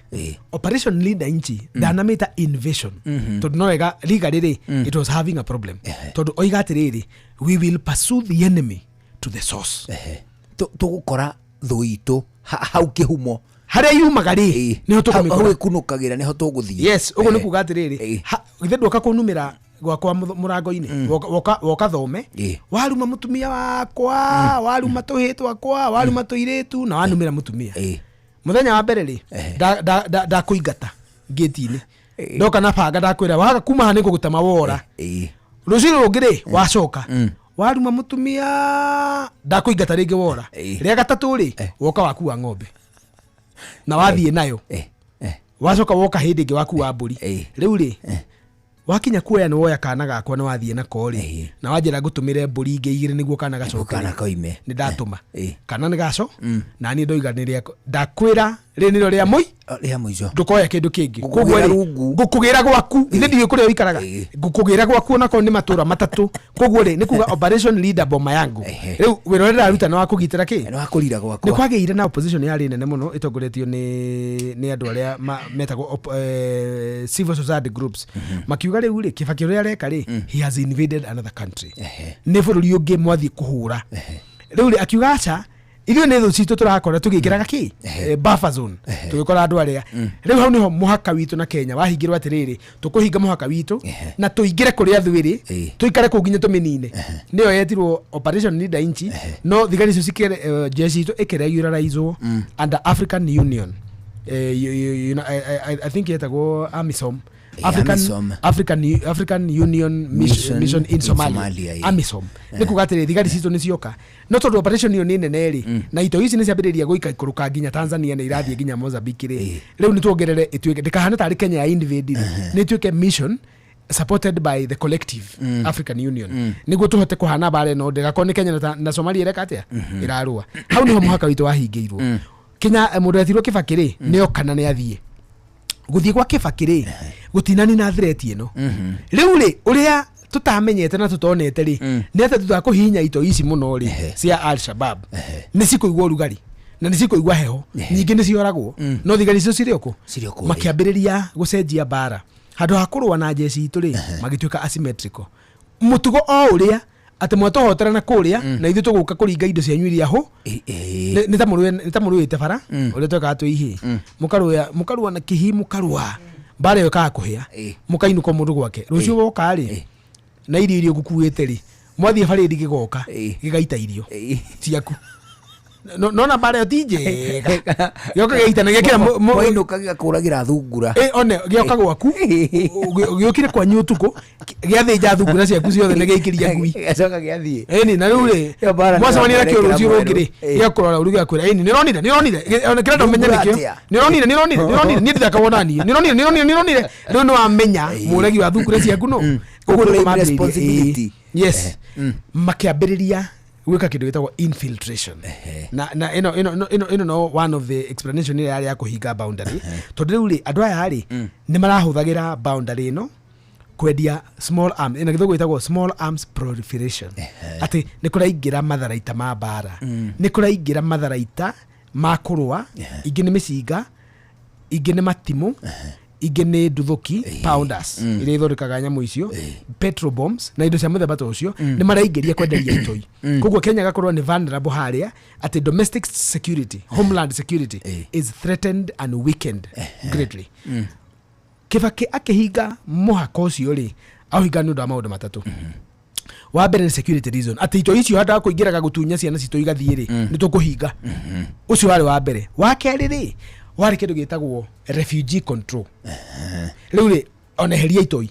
Operation Linda Nchi. Ndanamĩta invasion tondũ no wega legally rĩ, it was having a problem, tondũ oiga atĩrĩrĩ, we will pursue the enemy to the source. Tũgũkora thũ itũ hau kĩhumo. Harĩa yumaga rĩ, nĩho tũkũmĩkora. Hau ĩkunũkagĩra nĩho tũgũthiĩ. Yes, ũguo nĩ kuga atĩrĩrĩ, githĩ ndwoka kũnumĩra gwakwa mũrango-inĩ, woka thome, waruma mũtumia wakwa, waruma tũhĩ twakwa, waruma tũirĩtu, na wanumĩra mũtumia. Mũthenya wa mbere rĩ, ndakũingata ngĩti-inĩ, ndoka na banga, ndakwĩra waga kuma haha nĩngũgũtema wora. Rũciũ rũngĩ rĩ, wacoka waruma mũtumia, ndakũingata rĩngĩ wora. Rĩa gatatũ rĩ, woka wakua ng'ombe na wathiĩ nayo, wacoka woka hĩndĩ ĩngĩ wakua mbũri. Rĩu rĩ, wakinya kuoya nĩ woya kana gakwa na wathiĩ nako rĩ, na wanjĩra ngũtũmĩre mbũri ingĩ igĩrĩ nĩguo kana gacoke Kana rĩ. koime. Nĩ ndatũma kana nĩ gaco, na niĩ ndoiga nĩ rĩako, ndakwĩra rĩ nĩrĩo rĩa mũi Rĩa mũico. Ndũkoya kĩndũ kĩngĩ. Ngũkũgĩra Koguo rĩ, rungu. Ngũkũgĩra gwaku, ithe ndiũĩ kũrĩa ũikaraga, ngũkũgĩra gwaku onakorwo nĩ matũra matatũ. Koguo rĩ, nĩ kuga Operation Linda Boma Yangu, rĩu wĩra ũrĩa ndĩraruta nĩ wa kũgitĩra kĩ. Nĩ wa kũrira gwakwa. Nĩ kwagĩire na opposition yarĩ nene mũno ĩtongoretio nĩ andũ arĩa metagwo civil society groups, makiuga rĩu rĩ, Kibaki ũrĩa areka rĩ, he has invaded another country, nĩ bũrũri ũngĩ mwathiĩ kũhũra. Rĩu rĩ, akiuga aca, Ithuĩ nĩ thũ citũ tũrakora tũgĩkĩraga kĩ buffer zone, tũgĩkora andũ arĩa rĩu hau nĩho mũhaka witũ na Kenya wahingĩrwo atĩrĩrĩ, tũkũhinga mũhaka witũ na tũingĩre kũrĩa thũ ĩrĩ, tũikare kũu nginya tũmĩnine. Nĩyo yetirwo Operation Linda Nchi. No thigari icio jeshi itũ ĩkĩregularizwo under African Union. I think yetagwo AMISOM. AMISOM. African Union Mission, Mission in Somalia, Somalia, AMISOM. Nĩ kuga atĩrĩ, thigari citũ nĩ cioka, no tondũ operation ĩyo nĩ nene rĩ, na itoi ici nĩ ciambĩrĩria gũikũrũka nginya Tanzania na irathiĩ nginya Mozambique rĩ, rĩu nĩ tuongerere ĩtuĩke ndĩkahane tarĩ Kenya ya invade rĩ, nĩ ĩtuĩke mission supported by the collective African Union, nĩguo tũhote kũhana mbara ĩno ndĩgakorwo nĩ Kenya na Somalia ĩreka atĩa, ĩrarũa. Hau nĩho mũhaka witũ wahingĩirwo. Kenya, mũndũ etirwo Kibaki rĩ, nĩ oka na nĩ athiĩ. Gũthiĩ gwa Kibaki rĩ, gũtinani na threat ĩno. Rĩu rĩ, ũrĩa tũtamenyete na tũtonete rĩ, nĩ atĩ thutha wa kũhihinya itoi ici mũno rĩ, cia Al Shabab nĩ cikũigua ũrugarĩ na nĩ cikũigua heho nyingĩ, nĩ cioragwo, no thigari icio cirĩ o kũ? Cirĩ o kũrĩa. Makĩambĩrĩria gũcenjia mbara. Handũ ha kũrũa na jeshi itũ rĩ, magĩtuĩka asymmetrical, mũtugo o ũrĩa atĩ mwatũhotera na kũrĩa na ithuĩ tũgũka kũringa indo cianyu iria hũ. Nĩ ta mũrũĩte bara ũrĩa twekaga twĩ ihĩ, mũkarũa, mũkarũa na kĩhi, mũkarũa mbara ĩyo ĩkaga kũhĩa, mũkainũka mũndũ gwake. Rũciũ woka rĩ, na irio iria ũgũkuĩte rĩ, mwathiĩ barĩndi, gĩgoka gĩgaita irio ciaku. Nona mbara ĩyo ti njega, gĩoka gĩaita na gĩekĩra Wainũka gĩgakũragĩra thungura. One gĩoka gwaku, gĩũkire kwanyu ũtukũ, gĩathĩnja thungura ciaku ciothe na gĩaikĩria ngui. Gĩgacoka gĩathiĩ. Ĩni, na rĩu rĩ, Ĩyo mbara nĩ mwacemania nakĩo mwerekera rũciũ rũngĩ rĩ, mwerũ. Gĩakũrora ũru, gĩakwĩra, ĩni nĩronire, nĩronire. Ona kĩrenda ũmenye Thungura nĩkĩo. atĩa? Nĩronire, nĩronire, nĩronire, niĩ ndithakaga ona niĩ, nĩronire, nĩronire, nĩronire. Rĩu nĩwamenya mũregi wa thungura ciaku no ũguo nĩguo Ũclaim mambĩrĩirie. responsibility. Yes, makĩambĩrĩria gwĩka kĩndũ gĩtagwo infiltration, na ĩno no one of the explanation ĩrĩa yarĩ ya kũhinga boundary, tondũ rĩu rĩ, andũ aya rĩ, nĩ marahũthagĩra boundary ĩno kwendia small arms, ĩno gĩthũngũ ĩtagwo small arms proliferation, atĩ nĩ kũraingĩra matharaita ma mbara, nĩ kũraingĩra matharaita ma kũrũa, ingĩ nĩ mĩcinga, ingĩ nĩ matimũ, ingĩ nĩ nduthũki, pounders iria ithondekaga nyamũ icio, petrol bombs na indo cia mũthemba ta ũcio, nĩ maraingĩria kwenderia itoi. Koguo Kenya gakorwo nĩ vulnerable harĩa atĩ domestic security, homeland security is threatened and weakened greatly. Kibaki akĩhinga mũhaka ũcio rĩ, auhinga nĩ ũndũ wa maũndũ matatũ. Wa mbere nĩ security reason, atĩ itoi icio handũ ha kũingĩraga gũtunya ciana citũ igathiĩ rĩ, nĩ tũkũhinga. Ũcio warĩ wa mbere. Wa kerĩ rĩ, warĩ kĩndũ gĩtagwo refugee control. Rĩu rĩ, ona eheria itoi,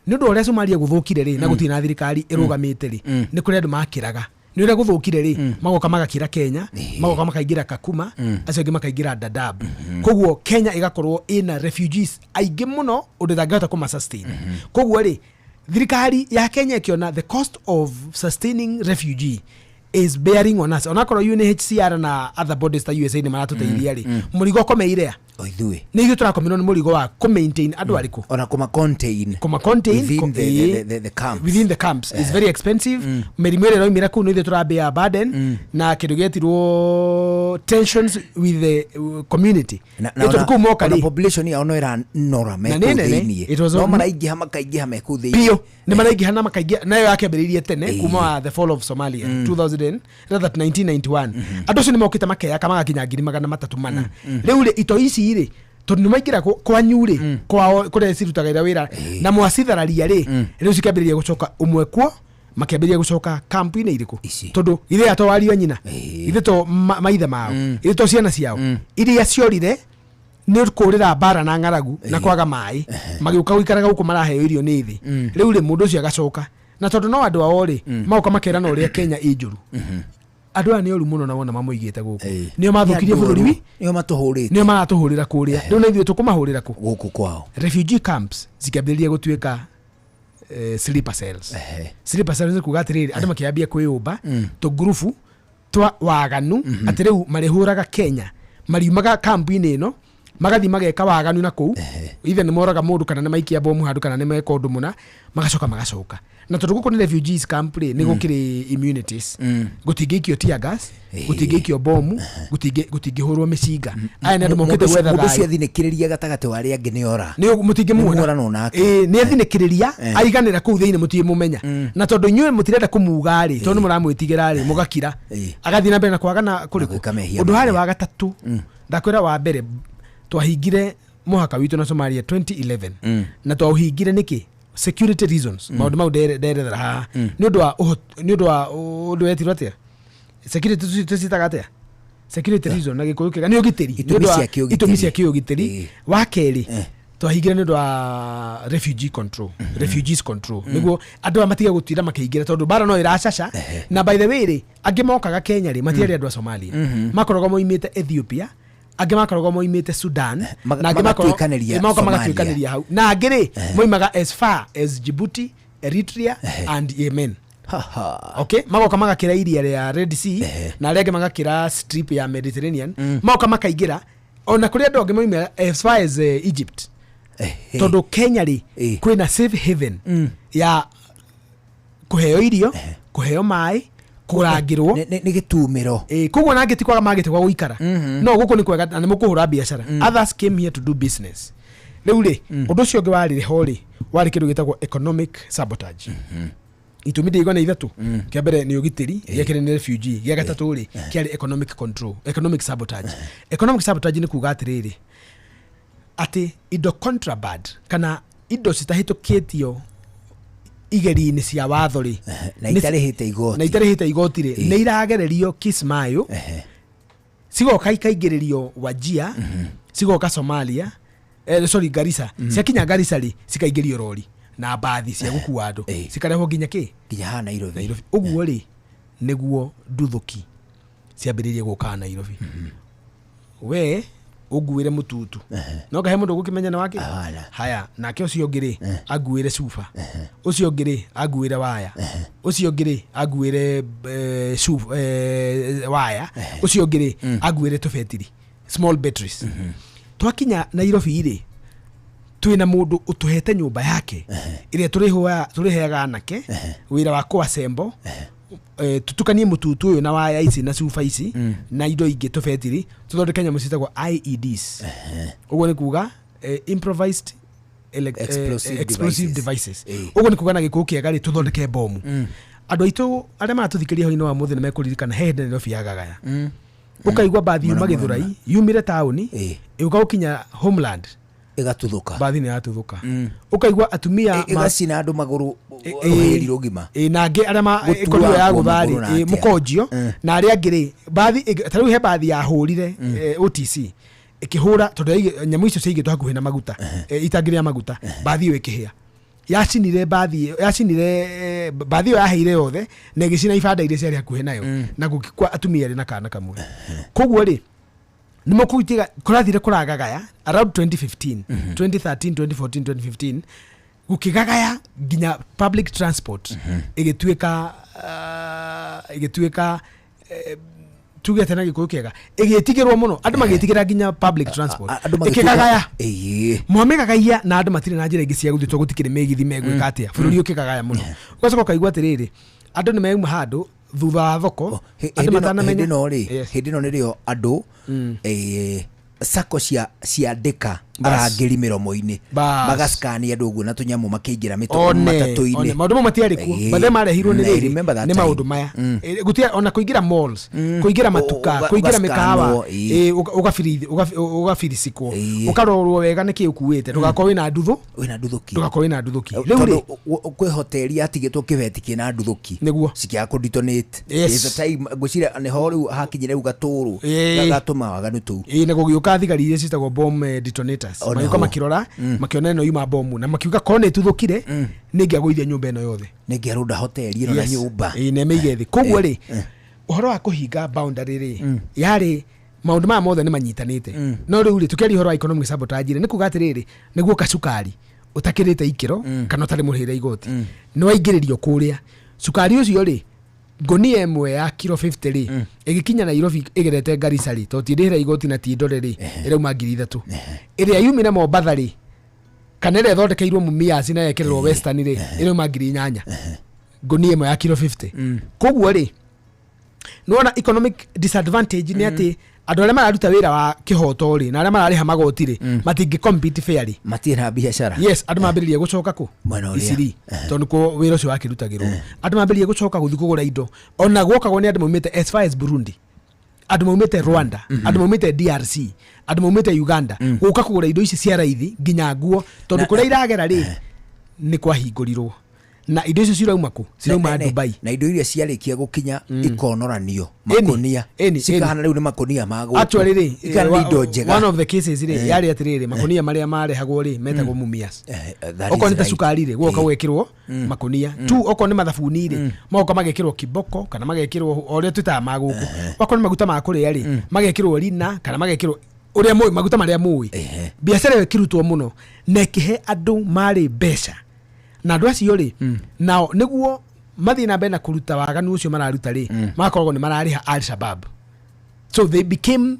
nĩ ũndũ wa ũrĩa Somalia gũthũkire rĩ, na gũtirĩ na thirikari ĩrũgamĩte rĩ, nĩ kũrĩ andũ makĩraga. Nĩ ũrĩa gũthũkire rĩ, magoka magakĩra Kenya, magoka makaingĩra Kakuma, acio angĩ makaingĩra Dadaab. Koguo Kenya ĩgakorwo ĩna refugees aingĩ mũno ũndũ ĩtangĩhota kũma sustain. Koguo rĩ, thirikari ya Kenya ĩkĩona the cost of sustaining refugee is bearing on us, onakorwo UNHCR na other bodies ta USA nĩ maratũteithia rĩ, mũrigo ũkomeire a? O ithuĩ. Nĩ ithuĩ tũrakomerwo nĩ mũrigo wa kũ maintain andũ arĩkũ. Ona kũma contain. Kũma contain within the camps. Within the camps is very expensive. Mĩrimũ ĩrĩa ĩroimĩra kũu nĩ ithuĩ tũrambĩa burden, na kĩndũ gĩetirwo tensions with the community. Na Nĩ tondũ kũu moka ona rĩ, population yao no ĩranora Na mekũu nĩ nene. thĩiniĩ. It was No maraingĩha, makaingĩha mekũu thĩiniĩ. Biũ nĩ maraingĩha na makaingĩha. Nayo yakĩambĩrĩirie tene kuma wa the fall of Somalia 2000, rather 1991. Andũ acio nĩ mokĩte makeyaka magakinya 304,000. Rĩu rĩ, itoi ici rĩ, tondũ nĩ maingĩra kwanyu rĩ, kwao kũrĩa cirutagĩra wĩra na mwacithararia rĩ, rĩu cikĩambĩrĩria gũcoka ũmwe kuo, makĩambĩrĩria gũcoka kampu-inĩ irĩkũ? Tondũ ithe to ariũ a nyina, ithe to maithe mao, ithe to ciana ciao iria ciorire nĩ kũrĩra mbara na ng'aragu na kwaga maĩ, magĩũka gũikaraga gũkũ maraheo irio nĩ thĩ. Rĩu rĩ, mũndũ ũcio agacoka, na tondũ no andũ ao rĩ, magoka makerana ũrĩa Kenya ĩ njũru, andũ aya nĩ oru mũno, na wona mamũigĩte gũkũ nĩo mathũkirie Nĩ andũ bũrũri oru. wi. Nĩo matũhũrĩte. Nĩo maratũhũrĩra kũrĩa. Rĩu na ithuĩ tũkũmahũrĩra kũ? Gũkũ kwao. Refugee camps cikĩambĩrĩria gũtuĩka sleeper cells. Sleeper cells nĩ kuga atĩrĩrĩ, andũ makĩambia kwĩyũmba tũngurubu twa waganu, atĩ rĩu marĩhũraga Kenya, mariumaga kambu-inĩ ĩno. Magathiĩ mageka waganu na kũu, ithe nĩ moraga mũndũ kana nĩ maikia bomu handũ kana nĩ meka ũndũ mũna, magacoka magacoka. Na tondũ gũkũ nĩ refugees camp rĩ, nĩ gũkĩrĩ immunities, gũtingĩikio tear gas, gũtingĩikio bomu, gũtingĩhũrwo mĩcinga. Aya nĩ andũ mokĩte gwetha Mũndũ ũcio thayũ. athinĩkĩrĩria gatagatĩ wa arĩa angĩ nĩ ora. Nĩ mũtingĩmuona. Nĩmuoranwo nake. Ĩĩ, nĩ athinĩkĩrĩria aiganĩra kũu thĩinĩ, mũtingĩmũmenya. Na tondũ inyuĩ mũtirenda kũmuga rĩ, tondũ nĩ mũramwĩtigĩra rĩ, mũgakira, agathiĩ na mbere na kwagana kũrĩkũ. Mehia. Ũndũ harĩ wa gatatũ ndakwĩra, wa mbere twahingire mũhaka witũ na Somalia 2011, na twaũhingire nĩkĩ? Security reasons. Maũndũ mau nderethera haha nĩ ũndũ wa ũndũ wetirwo atĩa, security tũcitaga atĩa security reason na Gĩkũyũ kĩega? Nĩ ũgitĩri. Nĩ Itũmi ũndũ wa cia kĩũgitĩri. Itũmi cia kĩũgitĩri. Wa kerĩ twahingire nĩ ũndũ wa refugee control, refugees control, nĩguo andũ aya matige gũtinda makĩingĩra, tondũ mbara no ĩracaca. Na by the way rĩ, angĩ mokaga Kenya rĩ, matiarĩ andũ a Somalia, makoragwo moimĩte Ethiopia, angĩ makoragwo moimĩte Sudan, na angĩ Magatuĩkanĩria moka Somalia. magatuĩkanĩria hau, na angĩ rĩ moimaga as far as Djibouti, Eritrea and Yemen. Okay, magoka magakĩra iria rĩa Red Sea, na arĩa angĩ magakĩra strip ya Mediterranean, magoka makaingĩra. Ona kũrĩ andũ angĩ moimĩra as far as Egypt, tondũ Kenya rĩ, kwĩna safe haven ya kũheo irio, kũheo maĩ, kũrangĩrwo. Nĩ gĩtumĩro. Ĩ, koguo nangĩ ti kwaga magĩte gwa gũikara, no gũkũ nĩ kwega na nĩ mũkũhũra biacara. Others came here to do business. Rĩu rĩ, ũndũ ũcio ũngĩ warĩ ho rĩ, warĩ kĩndũ gĩtagwo economic sabotage. Itũmi ndĩigua nĩ ithatũ: kĩa mbere nĩ ũgitĩri, gĩa kerĩ nĩ refugee, gĩa gatatũ rĩ kĩarĩ economic control, economic sabotage. Economic sabotage nĩ kuga atĩrĩrĩ, atĩ indo contraband kana indo citahĩtũkĩtio igeri-inĩ cia watho rĩ, Na itarĩhĩte igoti. Na itarĩhĩte igoti rĩ, nĩ iragererio Kismayo, cigoka ikaingĩrĩrio Wajia, cigoka Somalia, sorry, Garissa. Ciakinya Garissa rĩ, cikaingĩrio rori na mbathi cia gũkua andũ, cikarehwo nginya kĩ? Nginya haha Nairobi. Nairobi. Ũguo rĩ, nĩguo nduthũki ciambĩrĩirie gũkaga Nairobi. We ũnguĩre mũtutu, no kahe mũndũ ũgũkĩmenya nĩ wake haya, nake ũcio ũngĩ rĩ anguĩre cuba, ũcio ũngĩ rĩ anguĩre waya, ũcio ũngĩ rĩ anguĩre waya, ũcio ũngĩ rĩ anguĩre tũbetiri, small batteries. Twakinya Nairobi rĩ, twĩna mũndũ ũtũhete nyũmba yake ĩrĩa tũrĩheaga anake wĩra wa kũassemble, tutukanie mũtutu ũyũ na waya ici na cuba ici na indo ingĩ, tũbetiri, tũthondeke nyamũ ciĩtagwo IEDs. Ũguo nĩ kuga improvised Explosive explosive devices. devices. Ũguo nĩ kuga na Gĩkũyũ kĩega rĩ, tũthondeke bomu. Andũ aitũ arĩa maratũthikĩria hwainĩ wa mũthĩ nĩ mekũririkana he hĩndĩ Nairobi yagagaya, ũkaigua mbathi yuma Mũno, mũno. Gĩthũrai, yumire taũni, ĩũka gũkinya homeland, Ĩgatuthũka. Mbathi nĩ yatuthũka. Ũkaigua atumia Ĩgacina andũ magũrũ rũhĩri rũgima. Ĩ, na angĩ arĩa Gũtuangwo ĩkorirwo ya gũtha magũrũ na rĩ, atĩa. mũkonjio. Na arĩa angĩ rĩ, mbathi ta rĩu he mbathi yahũrire OTC ĩkĩhũra, tondũ nyamũ icio ciaigĩtwo hakuhĩ na maguta, itangĩ rĩa maguta, mbathi ĩyo ĩkĩhĩa, yacinire mbathi ĩyo, yacinire mbathi ĩyo yaheire yothe na ĩgĩcina ibanda iria ciarĩ hakuhĩ nayo, na gũgĩkua atumia erĩ na kana kamwe. Koguo rĩ, nĩ mũkũitiga kũrathire kũragagaya around 2015, 2013, 2014, 2015, gũkĩgagaya nginya public transport ĩgĩtuĩka tuge atĩ na Gĩkũyũ kĩega ĩgĩtigĩrwo mũno, andũ magĩtigĩra nginya public transport Andũ magĩtuĩka- ĩkĩgagaya, mwamĩgagaia na andũ matirĩ na njĩra ingĩ cia gũthiĩ tondũ gũtikĩrĩ mĩgithi, megwĩka atĩa? Bũrũri ũkĩgagaya mũno, ũgacoka ũkaigua atĩrĩrĩ, andũ nĩ meuma handũ thutha wa thoko, andũ Hĩndĩ matanamenya. ĩno rĩ, hĩndĩ ĩno nĩrĩo andũ sako cia ciandĩka Bas. arangĩri mĩromo-inĩ, Bas. magaskani andũ ũguo na tũnyamũ makĩingĩra One, matatũ-inĩ. one, maũndũ mau matiarĩ kuo, bathe marehirwo nĩ I rĩrĩ, remember that nĩ time. maũndũ maya. Gũtia ona kũingĩra malls, kũingĩra matuka, kũingĩra ũgascanwo, mĩkawa, ũgabiricikwo, ũkarorwo wega nĩkĩ ũkuĩte, ndũgakorwo wĩna nduthu. Wĩna nduthũki. Ndũgakorwo wĩna nduthũki. Rĩu rĩ, Tondũ kwĩ hoteli yatigĩtwo kĩbeti kĩna nduthũki nĩguo cikĩaga kũ detonate. Yes. There's a time ngwĩciria nĩho rĩu hakinyire rĩu gatũrũ gatũma waganu tũu. Ĩĩ, na gũgĩũka thigari iria ciĩtagwo bomb detonators, Ona magĩũka ho. makĩrora, makĩona ĩno yuma bomu, na makiuga korwo nĩ ĩtuthũkire nĩ ĩngĩagũithia nyũmba ĩno yothe. Nĩ ĩngĩarũnda hoteli ĩno na nyũmba. Ĩĩ, na ĩmĩige thĩ. Koguo rĩ, ũhoro wa kũhinga boundary rĩ, yarĩ maũndũ maya mothe nĩ manyitanĩte. No rĩu rĩ, tũkĩaria ũhoro wa economic sabotage rĩ, nĩ kuga atĩrĩrĩ, nĩguo kacukari ũtakĩrĩte ikĩro kana ũtarĩ mũrĩhĩre igoti nĩ waingĩrĩrio kũrĩa, cukari ũcio rĩ Ngũnia ĩmwe ya kiro 50 rĩ, ĩgĩkinya Nairobi ĩgerete Garissa rĩ, tondũ ti ndĩhĩra igoti na ti ndore rĩ, ĩrauma 3,000. Ĩrĩa yumire Mombatha rĩ, kana ĩrĩa ĩthondekeirwo Mumias na yekĩrĩrwo Western rĩ, ĩrauma 8,000, ngũnia ĩmwe ya kiro 50. Koguo rĩ, nĩwona economic disadvantage nĩ atĩ andũ arĩa mararuta wĩra wa kĩhoto rĩ, na arĩa mararĩha magoti rĩ, matingĩ compete fairly. Matirĩ na biacara. Yes, andũ mambĩrĩria gũcoka kũ? Mwena ũrĩa. Isiri, tondũ nĩkuo wĩra ũcio wakĩrutagĩrwo. Andũ mambĩrĩria gũcoka gũthiĩ kũgũra indo, ona gwokagwo nĩ andũ maumĩte as far as Burundi, andũ maumĩte Rwanda, andũ maumĩte DRC, andũ maumĩte Uganda, gũka kũgũra indo ici cia raithi, nginya nguo, tondũ kũrĩa iragera rĩ, nĩ kwahingũrirwo, na indo icio cirauma kũ? Cirauma Dubai. Na indo iria ciarĩkia gũkinya ikonoranio makonia, cikahana rĩu nĩ makonia ma gũkũ. Actually rĩ, Ikahana nĩ indo njega. One of the cases rĩ, yarĩ atĩrĩrĩ, makonia marĩa marehagwo rĩ, metagwo Mumias. That is Okorwo nĩ ta right. cukari rĩ, gwoka gwekĩrwo makonia tu. Okorwo nĩ mathabuni rĩ, magoka magekĩrwo kiboko kana magekĩrwo o ũrĩa twĩtaga ma gũkũ. Okorwo nĩ maguta ma kũrĩa rĩ, magekĩrwo rina kana magekĩrwo ũrĩa mũĩ, maguta marĩa mũĩ. Biacara ĩyo ĩkĩrutwo mũno na ĩkĩhe andũ marĩ mbeca, na andũ acio rĩ, nao nĩguo mathiĩ na mbere na kũruta waganu ũcio mararuta rĩ, magakoragwo nĩ mararĩha Al Shabab. So they became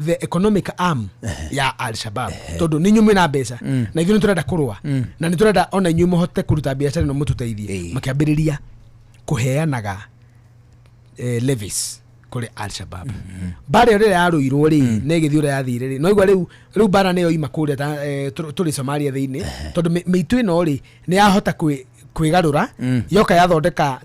the economic arm ya Al Shabab, tondũ nĩ inyuĩ mwĩna mbeca na ithuĩ nĩ tũrenda kũrũa, na nĩ tũrenda ona inyuĩ mũhote kũruta biacara ĩno, mũtũteithie. Makĩambĩrĩria kũheanaga levies kũrĩ Al Shabab. Mbara ĩyo rĩrĩa yarũirwo rĩ, na ĩgĩthiĩ ũrĩa yathire rĩ, noigua rĩu mbara nĩyo ima kũrĩa ta, tũrĩ Somalia thĩinĩ, tondũ mĩitũ ĩno rĩ, nĩ yahota kwĩgarũra, yoka yathondeka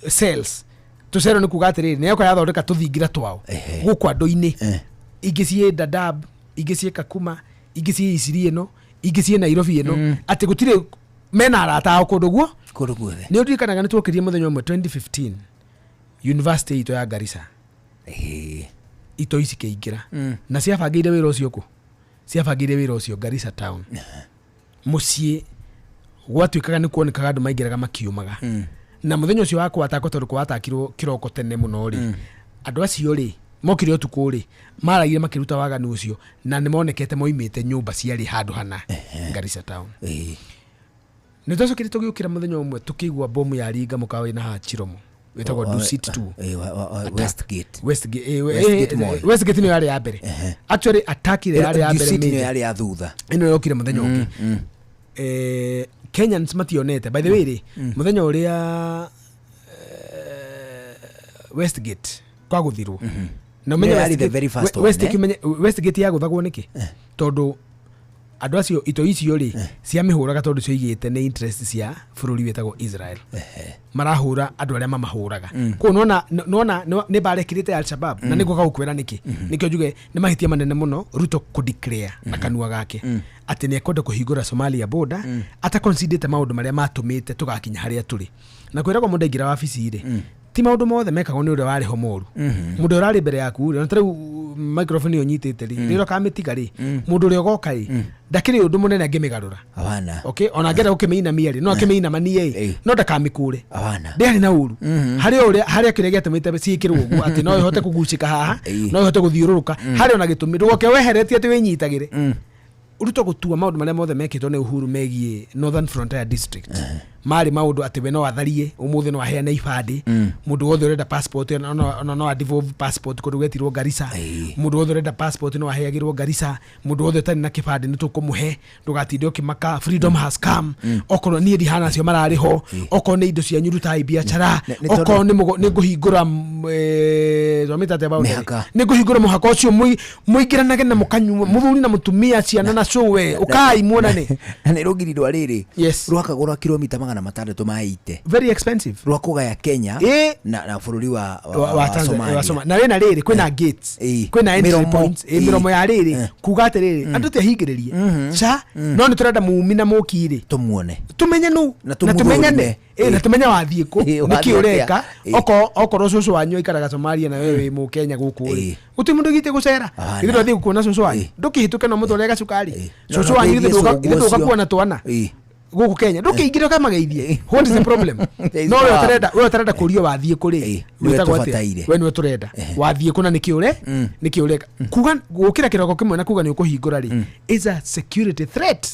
cells tũcero, nĩ kuga atĩrĩrĩ, nĩ yoka yathondeka tũthingira twao gũkũ andũ-inĩ, ingĩ ciĩ Dadaab, ingĩ ciĩ Kakuma, ingĩ ciĩ Isiri ĩno, ingĩ ciĩ Nairobi ĩno, atĩ gũtirĩ mena arata ao kũndũ guo. Kũndũ guothe. Nĩ ũririkanaga nĩ twokĩrie mũthenya ũmwe 2015, university itũ ya Garissa, ito ici kĩingĩra, na ciabangĩire wĩra ũcio kũ? Ciabangĩire wĩra ũcio Garissa town, mũciĩ gwatuĩkaga nĩ kuonekaga andũ maingĩraga makiumaga. Na mũthenya ũcio wa kwatakwo, tondũ kwatakirwo kĩroko tene mũno rĩ, andũ acio rĩ, mokire ũtukũ rĩ, maragire makĩruta waganu ũcio, na nĩ monekete moimĩte nyũmba ciarĩ handũ hana Garissa town. Nĩ twacokire tũgĩũkĩra mũthenya ũmwe, tũkĩigua bomu ya ringa mũkawa wĩna haha Chiromo wĩtagwo Dusit 2. Westgate. Westgate, Westgate Mall. Westgate nĩyo yarĩ ya mbere. Actually, attack ĩrĩa yarĩ ya mbere Dusit nĩyo major. yarĩ ya thutha. Ĩno yokire mũthenya ũngĩ. Kenyans mationete, by the way rĩ, mũthenya ũrĩa Westgate kwagũthirwo, na ũmenye Nĩyo yarĩ the Westgate- very first one, Westgate, eh? Westgate yagũthagwo nĩkĩ? Tondũ andũ acio ito icio rĩ, ciamĩhũraga tondũ cioigĩte nĩ interest cia bũrũri wĩtagwo Israel, marahũra andũ arĩa mamahũraga. Koguo nona nĩ mbara ĩkĩrĩte Al Shabab, na nĩguo gagũkwĩra nĩkĩ nĩkĩo njuge nĩ mahĩtia manene mũno Ruto kũdeclare na kanua gake atĩ nĩ ekwenda kũhingũra Somalia border, ataconsiderĩte maũndũ marĩa matũmĩte tũgakinya harĩa tũrĩ. Na kwĩragwo mũndũ aingĩra wabici rĩ, ti maũndũ mothe mekagwo nĩ ũrĩa warĩ ho moru. Mũndũ ũrĩa ũrarĩ mbere yaku rĩ, ona ta rĩu microphone ĩyo nyitĩte rĩ, rĩrĩa ũkamĩtiga rĩ, mũndũ ũrĩa ũgoka rĩ, ndakĩrĩ ũndũ mũnene angĩmĩgarũra. Hawana. Okay, ona angĩenda gũkĩmĩinamia rĩ, no akĩmĩinamanie ĩ, no ndakamĩkũre. Hawana. Ndĩarĩ na ũru harĩ o ũrĩa harĩa kĩrĩa gĩatũmĩte ciĩkĩrwo ũguo, atĩ no ĩhote kũgucĩka haha, no ĩhote gũthiũrũrũka, harĩ ona gĩtũmi. Ndũgoke weheretie atĩ wĩnyitagĩre. Ruto gũtua maũndũ marĩa mothe mekĩtwo nĩ Uhuru megiĩ Northern Frontier District marĩ maũndũ atĩ we no atharie ũmũthĩ, no aheane ibandĩ mũndũ wothe ũrenda passport, ona no adevolve passport kũndũ gwetirwo Garissa. Mũndũ wothe ũrenda passport no aheagĩrwo Garissa. Mũndũ wothe ũtarĩ na kĩbandĩ nĩ tũkũmũhe, ndũgatinde ũkĩmaka, freedom has come. Okorwo niĩ ndihana acio mararĩ ho, okorwo nĩ indo cianyu rutai biacara. Nĩ tondũ- Okorwo nĩ ngũhingũra twamĩta atĩa boundary? Mĩhaka. Nĩ ngũhingũra mũhaka ũcio, mũingĩranage na mũkanyua, mũthuri na mũtumia, ciana na cũwe, ũkai muonane. Na nĩ rũgiri rwa rĩrĩ, Yes. rwakagwo rwa kilomita 680. Very expensive. Rwa kũgaya Kenya na bũrũri wa wa Somalia. Somalia. Na wĩna rĩrĩ, kwĩna gates, kwĩna entry Mĩromo. points, mĩromo ya rĩrĩ, kuga atĩrĩrĩ, andũ ti ahingĩrĩrie ca, no nĩ tũrenda mumi na mũki rĩ, tũmuone, tumenye nũ, na na tumenyane. tũmũthũrime. Na tumenye wathiĩ kũ, Ĩ, nĩkĩ wathiĩ atĩa? ũreka. Okorwo cũcũ wanyu aikaraga Somalia na wewe wĩ mũkenya gũkũ rĩ, gũtirĩ mũndũ ũgĩte gũcera. Hapana. Githĩ ndwathiĩ kuona cũcũ wanyu? Ndũkĩhĩtũke no mũtware gacukari No, cũcũ no, wanyu, ndũthiĩ githĩ cũguo ndũka ũcio. kuona twana gũkũ Kenya? Ndũkĩingĩre ũkamageithie? What is the problem? There is No we no ũtarenda, we ũtarenda kũrio wathiĩ kũ rĩ, Nĩwe wĩtagwo atĩa? tũbataire. We nĩwe tũrenda wathiĩ kũ na nĩkĩ ũre nĩkĩ ũreka. Kuga gũkĩra kĩroko kĩmwe na kuga nĩ ũkũhingũra rĩ, is a security threat.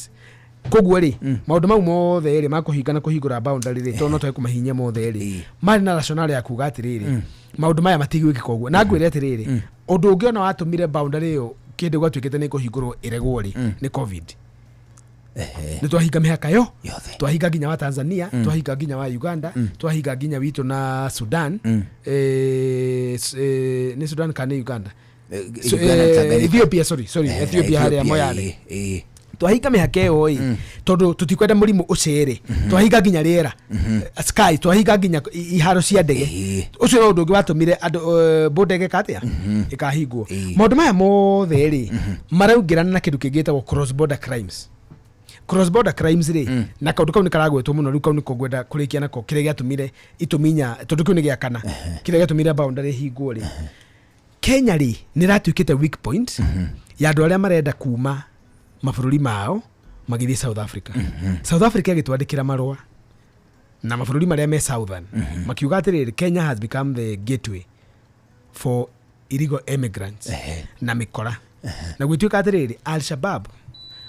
Koguo rĩ, maũndũ mau mothe rĩ makũhinga na kũhingũra boundary rĩ, tondũ no twage kũmahinyia mothe rĩ, marĩ na rationale ya kuga atĩrĩrĩ, maũndũ maya matigwĩkĩka ũguo. Na ngwĩre atĩrĩrĩ, ũndũ ũngĩ ona watũmire boundary ĩyo kĩndũ gwatuĩkĩte nĩ kũhingũrwo ĩregwo rĩ, nĩ COVID. Nĩ twahinga mĩhaka yo, twahinga nginya wa Tanzania, twahinga nginya wa Uganda, twahinga nginya witũ na Sudan. Nĩ Sudan kana nĩ Uganda? So, Uganda, Tanganyika. Ethiopia, sorry, sorry, Ethiopia harĩa Moyale. Twahinga mĩhaka ĩyo ĩ tondũ tũtikwenda mũrimũ ũcere. Twahinga nginya rĩera, sky, twahinga nginya iharo cia ndege. Ũcio no ũndũ ũngĩ watũmire andũ border ĩgeka atĩa, ĩkahingwo. Maũndũ maya mothe rĩ, maraingĩrana na kĩndũ kĩngĩ gĩtagwo cross border crimes. Cross border crimes rĩ, na kaũndũ kau nĩ karagwetwo mũno rĩu, kau nĩko ngwenda kũrĩkia nako, kĩrĩa gĩatũmire itũmi inya, tondũ kĩu nĩ gĩa kana kĩrĩa gĩatũmire boundary ĩhingwo rĩ. Kenya rĩ, nĩ ĩratuĩkĩte weak point ya andũ arĩa marenda kuma mabũrũri mao magĩthiĩ South Africa. South Africa ĩgĩtwandĩkĩra marũa na mabũrũri marĩa me southern, makiuga atĩrĩrĩ, Kenya has become the gateway for illegal immigrants na mĩkora, na gwĩtuĩka atĩrĩrĩ, Al Shabab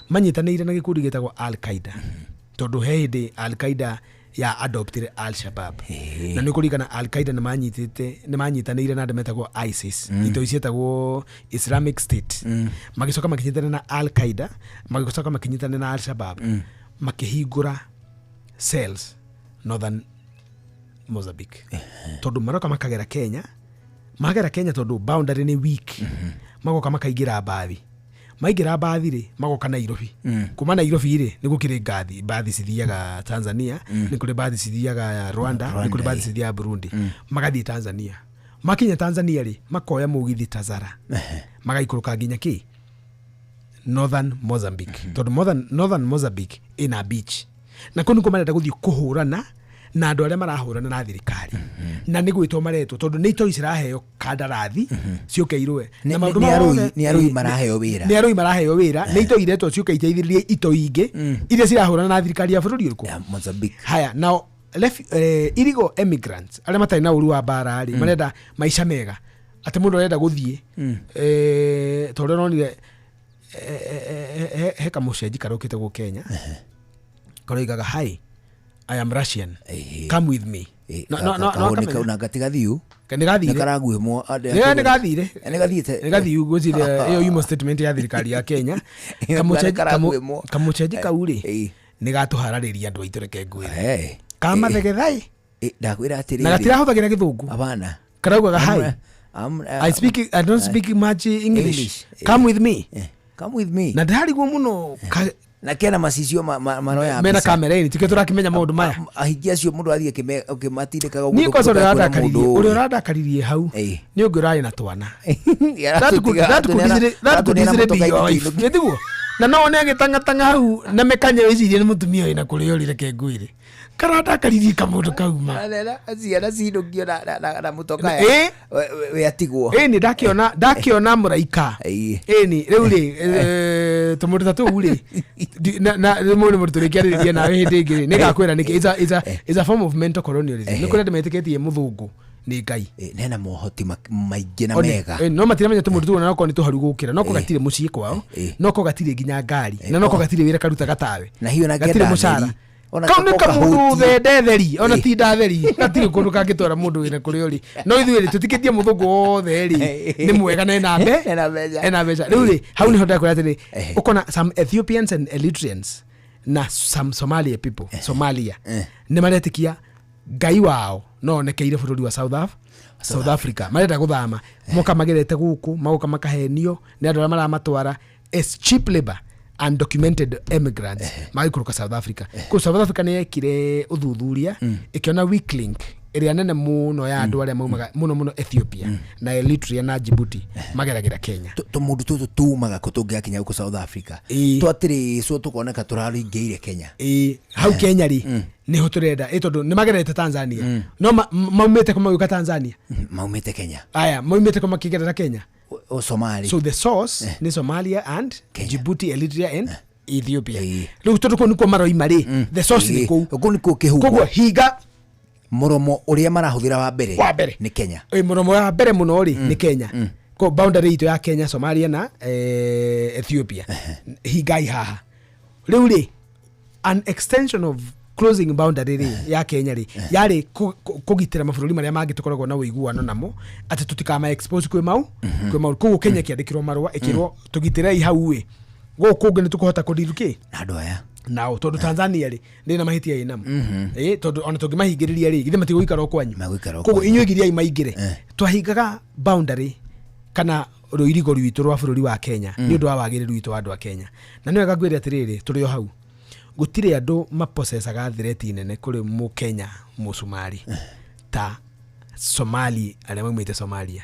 manyitanĩire na gĩkundi gĩtagwo Al Qaida, tondũ he hĩndĩ Al Qaida ya adoptire Al Shabab, na nĩ kũringana Al Qaida nĩ manyitanĩire na andũ metagwo ISIS, itoi ciĩtagwo Islamic State, magĩcoka makĩnyitanĩra na Al Qaida, magĩcoka makĩnyitanĩra na Al Shabab, makĩhingũra cells northern Mozambique, tondũ maroka makagera Kenya, magera Kenya tondũ boundary nĩ weak, magoka makaingĩra mbathi. Maingĩra mbathi rĩ, magoka Nairobi. Kuma Nairobi rĩ, nĩ gũkĩrĩ ngathi, mbathi cithiaga Tanzania, nĩ kũrĩ mbathi cithiaga Rwanda, nĩ kũrĩ mbathi cithiaga Burundi, magathiĩ Tanzania. Makinya Tanzania rĩ, makoya mũgithi Tazara, magaikũrũka nginya kĩ northern Mozambique, tondũ northern Mozambique ĩna beach, na kũu nĩkuo marenda gũthiĩ kũhũrana na andũ arĩa marahũrana na thirikari, na nĩ gwĩtwo maretwo tondũ nĩ itoi ciraheo kandarathi ciũke irũe. Na maũndũ Nĩ maya arũi. Mothe Nĩ arũi maraheo wĩra. Nĩ arũi maraheo wĩra, nĩ itoi iretwo ciũke iteithĩrĩrie itoi ingĩ iria cirahũrana na thirikari ya bũrũri ũrĩkũ? Mozambique. Haya, nao illegal emigrants arĩa matarĩ na ũru wa mbara rĩ, marenda maica mega, atĩ mũndũ arenda gũthiĩ, tondũ ũronire he kamũcenji karokĩte gũ Kenya karoigaga, "Hi, I am Russian, come with me." No Kahũni akamenya. kau na gatigathiu. Nĩ gathire. Nĩ karaguĩmwo. Nĩ gathire. Nĩ gathiĩte. Nĩ gathiu, ngwĩciria ĩyo yumo statement ya thirikari ya Kenya. Nĩ karaguĩmwo. Kamũcenji kau rĩ, nĩ gatũhararĩria andũ aitũ, reke ngwĩre, kamathegethai. Ndakwĩra atĩrĩrĩ, Na gatirahũthagĩra gĩthũngũ. Abana. Karaugaga, "Hi, I don't speak much English, English. Come with me." Come with me. Na ndĩrarigwo mũno na kena macicio maroya mena mbica. Kamera-inĩ tikio tũrakĩmenya maũndũ maya. Ahingi acio mũndũ athiĩ ũkĩmatindĩkaga. Niĩ kwanza ũrĩa ũrandakaririe, ũrĩa ũrandakaririe hau nĩ ũngĩ ũrarĩ na twana. That could easily be your wife. Nĩtiguo? Na no one agĩtang'atang'a hau na mĩkanya, wĩcirie nĩ mũtumia wĩna kũrĩa ũrĩ. Reke ngwĩre, karandakaririe kamũndũ kauma. Ciana cinũkio na mũtoka we atigwo. Ĩni ndakĩona mũraika ĩni rĩu rĩ, tũmũndũ ta tũu rĩ, na rĩmwe nĩ mũndũ tũrĩkĩarĩrĩria nawe hĩndĩ ĩngĩ rĩ, nĩngakwĩra nĩkĩ it's a form of mental colonialism. Nĩ kũrĩ andũ metĩkĩtie mũthũngũ nĩ Ngai. Nena mohoti maingĩ na mega. No matiramenya tũmũndũ tũu onakorwo nĩ tũharu gũkĩra, noko gatirĩ mũciĩ kwao, noko gatirĩ nginya ngari, na noko gatirĩ wĩra karuta gatawe, Na hiyo na gatirĩ ngenda mũcara. theri. Ona Kau nĩ kako kamũndũ kahũtiĩ. thende theri, ona ti ndatheri, gatirĩ kũndũ kangĩtwara mũndũ wĩna kũrĩa ũrĩ. No ithuĩ rĩ, tũtikĩtie mũthũngũ wothe rĩ nĩ mwega na ena mbe Ena mbeca. Ena mbeca. Rĩu rĩ, hau nĩho ndakwĩra atĩrĩ, ũkona some Ethiopians and Eritreans na some Somalia people, Somalia, nĩ maretĩkia Ngai wao no onekeire bũrũri wa South Africa. Marenda gũthama, moka magerete gũkũ, magoka makahenio nĩ andũ arĩa maramatwara as cheap labor, undocumented immigrants, magaikũrũka South Africa. Kũu South Africa nĩ yekire ũthuthuria, ĩkĩona weak link ĩrĩa nene mũno ya andũ arĩa maumaga mũno mũno Ethiopia na Eritrea na Djibouti mageragĩra Kenya. Tũmũndũ tũtũ tumaga kũ tũngĩgakinya gũkũ South Africa, twatĩrĩcwo tũkoneka tũraringĩire Kenya? Ĩĩ, hau Kenya rĩ, nĩho tũrenda ĩ, tondũ nĩ magerete Tanzania, no maumĩte kũ magĩũka Tanzania? Maumĩte Kenya. Aya maumĩte kũ makĩgerera Kenya? O Somali. So the source nĩ Somalia and Djibouti, Eritrea and Ethiopia. Rĩu tondũ kũu nĩkuo maroima rĩ, the source nĩ kũu. Kũu nĩkuo kĩhumo. Koguo hinga mũromo ũrĩa marahũthĩra wa mbere. Wa mbere. Nĩ Kenya. Ĩ, mũromo wa mbere mũno rĩ nĩ Kenya. Ko boundary itũ ya Kenya, Somalia na Ethiopia, hingai haha rĩu rĩ. An extension of closing boundary rĩ ya Kenya rĩ yarĩ kũgitĩra mabũrũri marĩa mangĩ tũkoragwo na ũiguano namo atĩ tũtikama expose kwĩ mau kwĩ mau. Koguo Kenya ĩkĩandĩkĩrwo marũa ĩkĩrwo tũgitĩrei hau ĩ, gũkũ kũngĩ nĩ tũkũhota kũdiru kĩ na andũ aya nao, tondũ Tanzania rĩ nĩ na mahĩtia ĩ namo ĩ, tondũ ona tũngĩmahingĩrĩria rĩ, githĩ matigũikara o kwanyu? Magũikara o Koguo kwanyu. inyuĩ giriai maingĩre. Twahingaga boundary kana rũirigo rwitũ rwa bũrũri wa Kenya nĩ ũndũ wa wagĩrĩru witũ wa andũ a Kenya. Na nĩ wega ngwĩre atĩrĩrĩ, tũrĩ o hau, gũtirĩ andũ maposesaga thireti nene kũrĩ mũkenya mũcumari ta Somali arĩa maumĩte Somalia.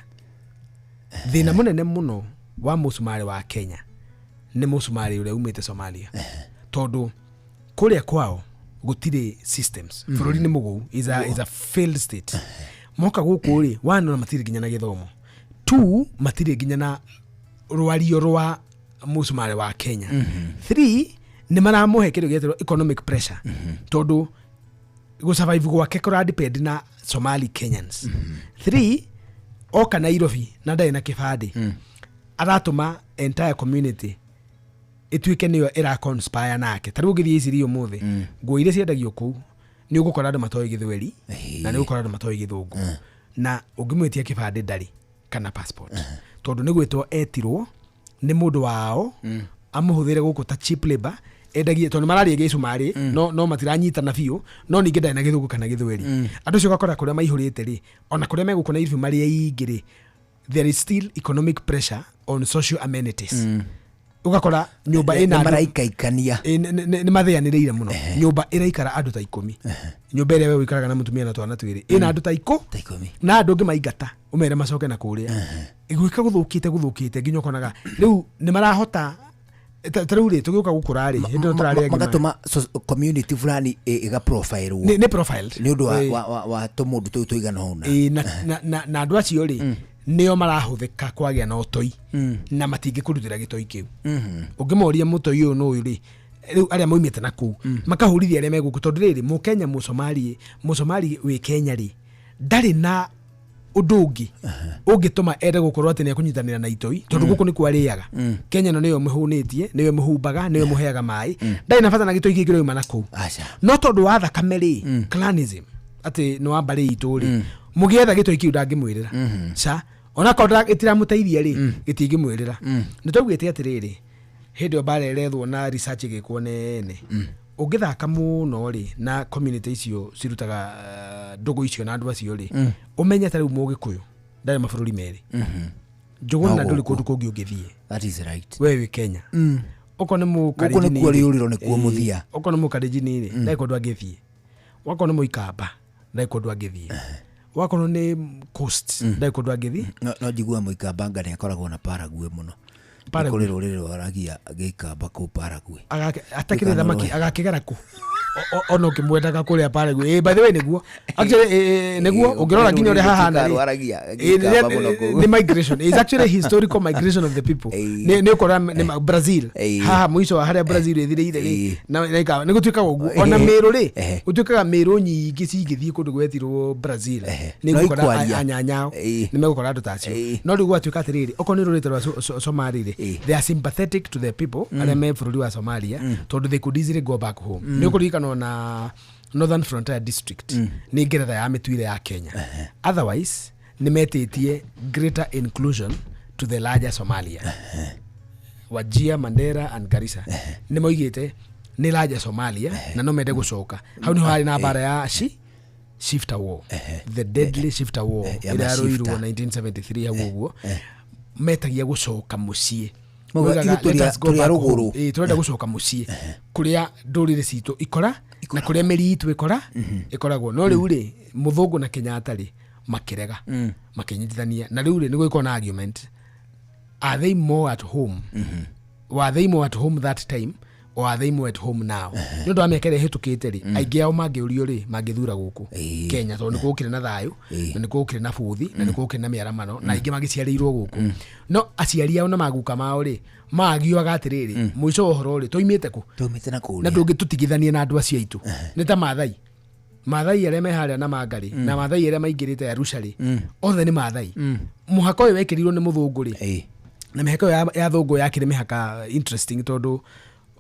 Thĩna mũnene mũno wa mũcumari wa Kenya nĩ mũcumari ũrĩa umĩte Somalia, tondũ kũrĩa kwao gũtirĩ systems. Bũrũri nĩ mũgũu, is a failed state. Moka gũkũ rĩ, one, ona matirĩ nginya na gĩthomo, two, matirĩ nginya na rwario rwa mũcumarĩ wa Kenya, three, nĩ maramũhe kĩndũ gĩetagwo economic pressure, tondũ gũsurvive gwake kũra depend na Somali Kenyans. Three, oka Nairobi na ndarĩ na kĩbandĩ, aratũma entire community ĩtuĩke nĩyo ĩra conspire nake. Ta rĩu ũngĩthiĩ Iciri ũmũthĩ, nguo iria ciendagio kũu nĩ ũgũkora andũ matoĩ gĩthweri na nĩ ũgũkora andũ matoĩ gĩthũngũ, na ũngĩmwĩtia kĩbandĩ ndarĩ kana passport, tondũ nĩ gwĩtwo etirwo nĩ mũndũ wao amũhũthĩre gũkũ ta cheap labor endagie, tondũ mararia gĩcumarĩ no matiranyitana biũ, no ningĩ ndarĩ na gĩthũngũ kana gĩthweri. Andũ acio ũgakora kũrĩa maihũrĩte rĩ, ona kũrĩa megũkũ Nairobi marĩ aingĩ rĩ, there is still economic pressure on social amenities. Ũgakora nyũmba ĩna Nĩ maraikaikania. Ĩ, nĩ mathĩanĩrĩire mũno. Nyũmba ĩraikara andũ ta 10, nyũmba ĩrĩa we ũikaraga na mũtumia na twana twĩrĩ ĩna andũ ta 10. Na andũ ũngĩ maingata ũmere macoke na kũrĩa gwĩka gũthũkĩte gũthũkĩte nginya ũkonaga rĩu nĩ marahota ta rĩu rĩ tũgĩũka gũkũra rĩ, hĩndĩ ĩyo tũrarĩa ngima. Magatũma community fulani ĩga profile-wo. Nĩ profiled. Nĩ ũndũ wa wa tũmũndũ tũu tũigana ũna. Ĩ, na andũ acio rĩ nĩo marahũthĩka kwagĩa na ũtoi na matingĩkũrutĩra gĩtoi kĩu. Ũngĩmoria mũtoi ũyũ nũ ũyũ rĩ, rĩu arĩa maumĩte na kũu makahũrithia arĩa megũkũ, tondũ rĩrĩ mũkenya mũsomali mũsomali wĩ Kenya rĩ ndarĩ na ũndũ ũngĩ ũngĩtũma ende gũkorwo atĩ nĩ ekũnyitanĩra na itoi, tondũ gũkũ nĩkuo arĩaga. Kenya ĩno nĩyo ĩmũhũnĩtie, nĩyo ĩmũhumbaga, nĩyo ĩmũheaga maĩ, ndarĩ na bata na gĩtoi kĩngĩ kĩrauma na kũu. No tondũ wa thakame rĩ, clanism, atĩ nĩ wa mbarĩ itũ rĩ, mũgĩetha gĩtoi kĩu ndangĩmwĩrĩra ca, onakorwo gĩtiramũteithia rĩ, gĩtingĩmwĩrĩra. Nĩ twaugĩte atĩrĩrĩ, hĩndĩ ĩyo mbara ĩrethwo na research ĩgĩkwo nene, ũngĩthaka mũno rĩ na community icio cirutaga ndũgũ icio na andũ acio rĩ, ũmenye ta rĩu mũgĩkũyũ ndarĩ mabũrũri merĩ. Njũgũna No ndũrĩ gũkũ. kũndũ kũngĩ ũngĩthiĩ. That is right. We wĩ Kenya. Okorwo nĩ Gũkũ mũkalenjini nĩkuo rĩ, rĩũrĩro, nĩkuo mũthia. Okorwo nĩ mũkalenjini rĩ, ndarĩ kũndũ angĩthiĩ. Wakorwo nĩ mũikamba ndarĩ kũndũ angĩthiĩ. Wakorwo nĩ coast ndarĩ kũndũ angĩthiĩ. No njigua mũikamba nga nĩ akoragwo na Paraguay mũno. Nĩ Paraguay. kũrĩ rũrĩrĩ rwaragia gĩikamba kũu Paraguay. Atakĩrĩ thamaki agakĩgera kũ ona ũkĩmwendaga kũrĩa Paraguay. By the way, nĩguo actually, nĩguo ũngĩrora nginya ũrĩa hahana rĩ, rwaragia gĩikamba mũno kũu. Nĩ migration, is actually historical migration of the people. Nĩ ũkora nĩ Brazil haha mũico wa harĩa Brazil ĩthirĩire rĩ, na nĩ gũtuĩkaga ũguo. Ona Mĩrũ rĩ, gũtuĩkaga Mĩrũ nyingĩ cingĩthiĩ kũndũ gwetirwo Brazil nĩ No gũkora ikwaria. anyanyao nĩ megũkora andũ ta acio. No rĩu gwatuĩka atĩrĩrĩ, okorwo nĩ rũrĩrĩ rwa Somali rĩ, they are sympathetic to the people arĩa me bũrũri wa Somalia, tondũ they could easily go back home. Nĩ ũkũririkana ona Northern Frontier District nĩ ngeretha ya mĩtuire ya Kenya, otherwise nĩ metĩtie greater inclusion to the larger Somalia. Wajir, Mandera and Garissa nĩ moigĩte nĩ larger Somalia na no mende gũcoka hau. Nĩho harĩ na mbara ya shifter war, the deadly shifter war Ya ĩrĩa yarũirwo mashifta. 1973 hau ũguo, metagia gũcoka mũciĩ. Mauga, Moigaga, "Ithuĩ tũrĩ "Let a- us go tũrĩ a back home." rũgũrũ. Tũrenda gũcoka mũciĩ kũrĩa ndũrĩrĩ citũ ikora na kũrĩa mĩri itũ ĩkora ĩkoragwo. No rĩu rĩ, mũthũngũ na Kenyatta rĩ makĩrega, makĩnyitithania, na rĩu rĩ nĩ gũgĩkorwo na argument, are they more at home, were they more at home that time or are they more at home now? Nĩ ũndũ wa mĩaka ĩrĩa ĩhĩtũkĩte rĩ, aingĩ ao mangĩũrio rĩ, mangĩthura gũkũ Kenya, tondũ nĩ gũkĩrĩ na thayũ na nĩ gũkĩrĩ na bũthi na nĩ gũkĩrĩ na mĩaramano, na aingĩ magĩciarĩirwo gũkũ. No aciari ao na maguka mao rĩ magiuaga atĩrĩrĩ, mũico wa ũhoro rĩ, tũimĩte kũ Tũimĩte na kũrĩa. Na ndũngĩtũtigithania na andũ acio aitũ. Nĩ ta Mathai, Mathai arĩa me harĩa na Manga rĩ, na Mathai arĩa maingĩrĩte Arusha rĩ, othe nĩ Mathai. Mũhaka ũyũ wekĩrirwo nĩ mũthũngũ rĩ, na mĩhaka ĩyo ya thũngũ yakĩrĩ mĩhaka interesting, tondũ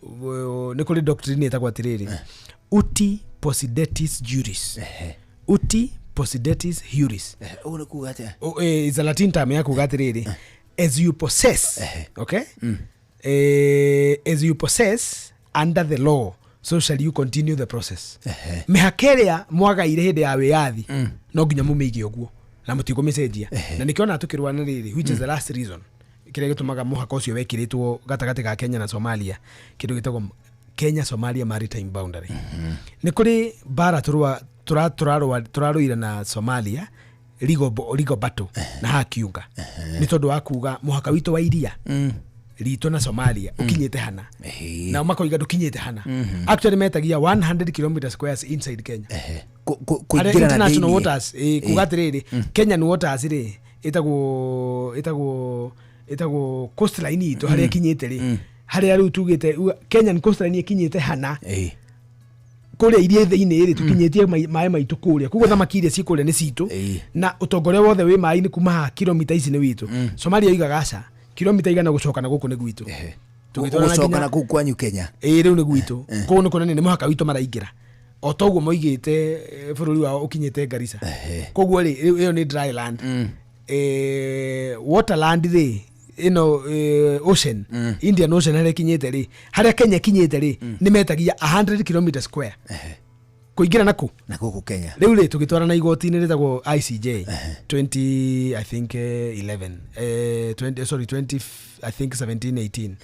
Nĩ kũrĩ doctrine ĩtagwo atĩrĩrĩ, uti possidetis juris, uti possidetis juris. Ũguo nĩ kuga atĩa? Is a Latin term ya kuga atĩrĩrĩ, as you possess, okay, as you possess under the law, so shall you continue the process. Mĩhaka ĩrĩa mwagaire hĩndĩ ya wĩyathi no nginya mũmĩige ũguo na mũtikũmĩcenjia, na nĩkĩo tũkĩrũa na rĩrĩ, which is the last reason kĩrĩa gĩtũmaga mũhaka ũcio wekĩrĩtwo gatagatĩ ga Kenya na Somalia, kĩndũ gĩtagwo Kenya Somalia maritime boundary. Nĩ kũrĩ mbara tũrũa tũrarũire na Somalia, legal battle na hakiunga nĩ tondũ wa kuga mũhaka witũ wa iria ritũ na Somalia ũkinyĩte hana, nao makoiga ndũkinyĩte hana. Actually metagia 100 km squares inside Kenya. Harĩa Kũingĩra na international thĩiniĩ. waters, kuga atĩrĩrĩ, Kenyan waters rĩ, ĩtagwo coastline itũ harĩa ĩkinyĩte rĩ, harĩa rĩu tugĩte Kenyan coastline ĩkinyĩte hana kũrĩa iria thĩinĩ rĩ, tũkinyĩtie maĩ maitũ kũrĩa, koguo thamaki iria ciĩ kũrĩa nĩ citũ, na ũtonga ũrĩa wothe wĩ maĩ-inĩ kuma haha kilomita ici nĩ witũ. Somalia yoigaga aca, kilomita 100 gũcoka na gũkũ nĩ gwitũ. Tũgĩtwarana Gũcoka nginya na kũu kwanyu Kenya. Ĩĩ, rĩu nĩ gwitũ. Koguo nĩ kuonania nĩ mũhaka witũ maraingĩra, o toguo moigĩte bũrũri wao ũkinyĩte Garissa. Koguo rĩ, rĩu ĩyo nĩ dry land. Waterland rĩ, ĩno ocean, Indian Ocean, harĩa ĩkinyĩte rĩ, harĩa Kenya ĩkinyĩte rĩ, nĩ metagia 100 km square kũingĩra naku na gũkũ Kenya. Rĩu rĩ, tũgĩtwarana igoti-inĩ rĩtagwo ICJ 20, I think 11, 20, sorry, 20, I think 17, 18,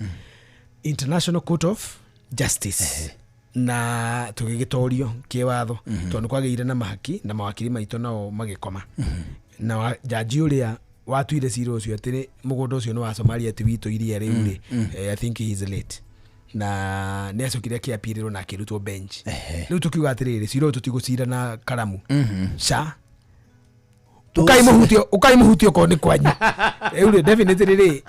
International Court of Justice, na tũgĩgĩtorio kĩwatho tondũ nĩ kwagĩire na mahaki na mawakiri maitũ nao magĩkoma, na jaji ũrĩa watuire cira ũcio atĩ mũgũnda ũcio nĩ wa Somalia ti witũ iria rĩu rĩ, I think he is late, na nĩ acokire akĩapirĩrwo na akĩrutwo bench. Rĩu tũkiuga atĩrĩrĩ, cira ũyũ tũtigũcira na karamu ca ũkai mũhutio okorwo nĩ kwanyu. Rĩu rĩ, definitely rĩ,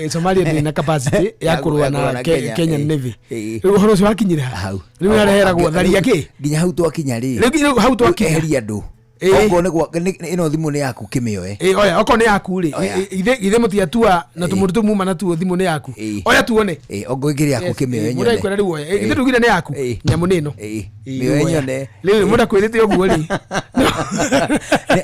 Somalia ndĩrĩ na capacity ya kũrũa na Kenyan Navy. Rĩu ũhoro ũcio wakinyire ha rĩu areheragwo tharia kĩ? Nginya hau twakinya rĩ. Rĩu hau twakinya. Eheria andũ. Okorwo nĩ ĩno thimũ nĩ yaku, kĩmĩoe. Ĩ, oya, okorwo nĩ yaku rĩ, Oya. Ithe mũtiatua na tũmũndũ tũu muma natuo, thimũ nĩ yaku, oya tuone. Okorwo ĩngĩ yaku, kĩmĩoe Mũndũ nyone. akwĩra rĩu oya. Ithe tugire nĩ yaku, nyamũ nĩ ĩno. Mĩoe rĩu oya. nyone. Rĩu mũndũ akwĩrĩte ũguo rĩ,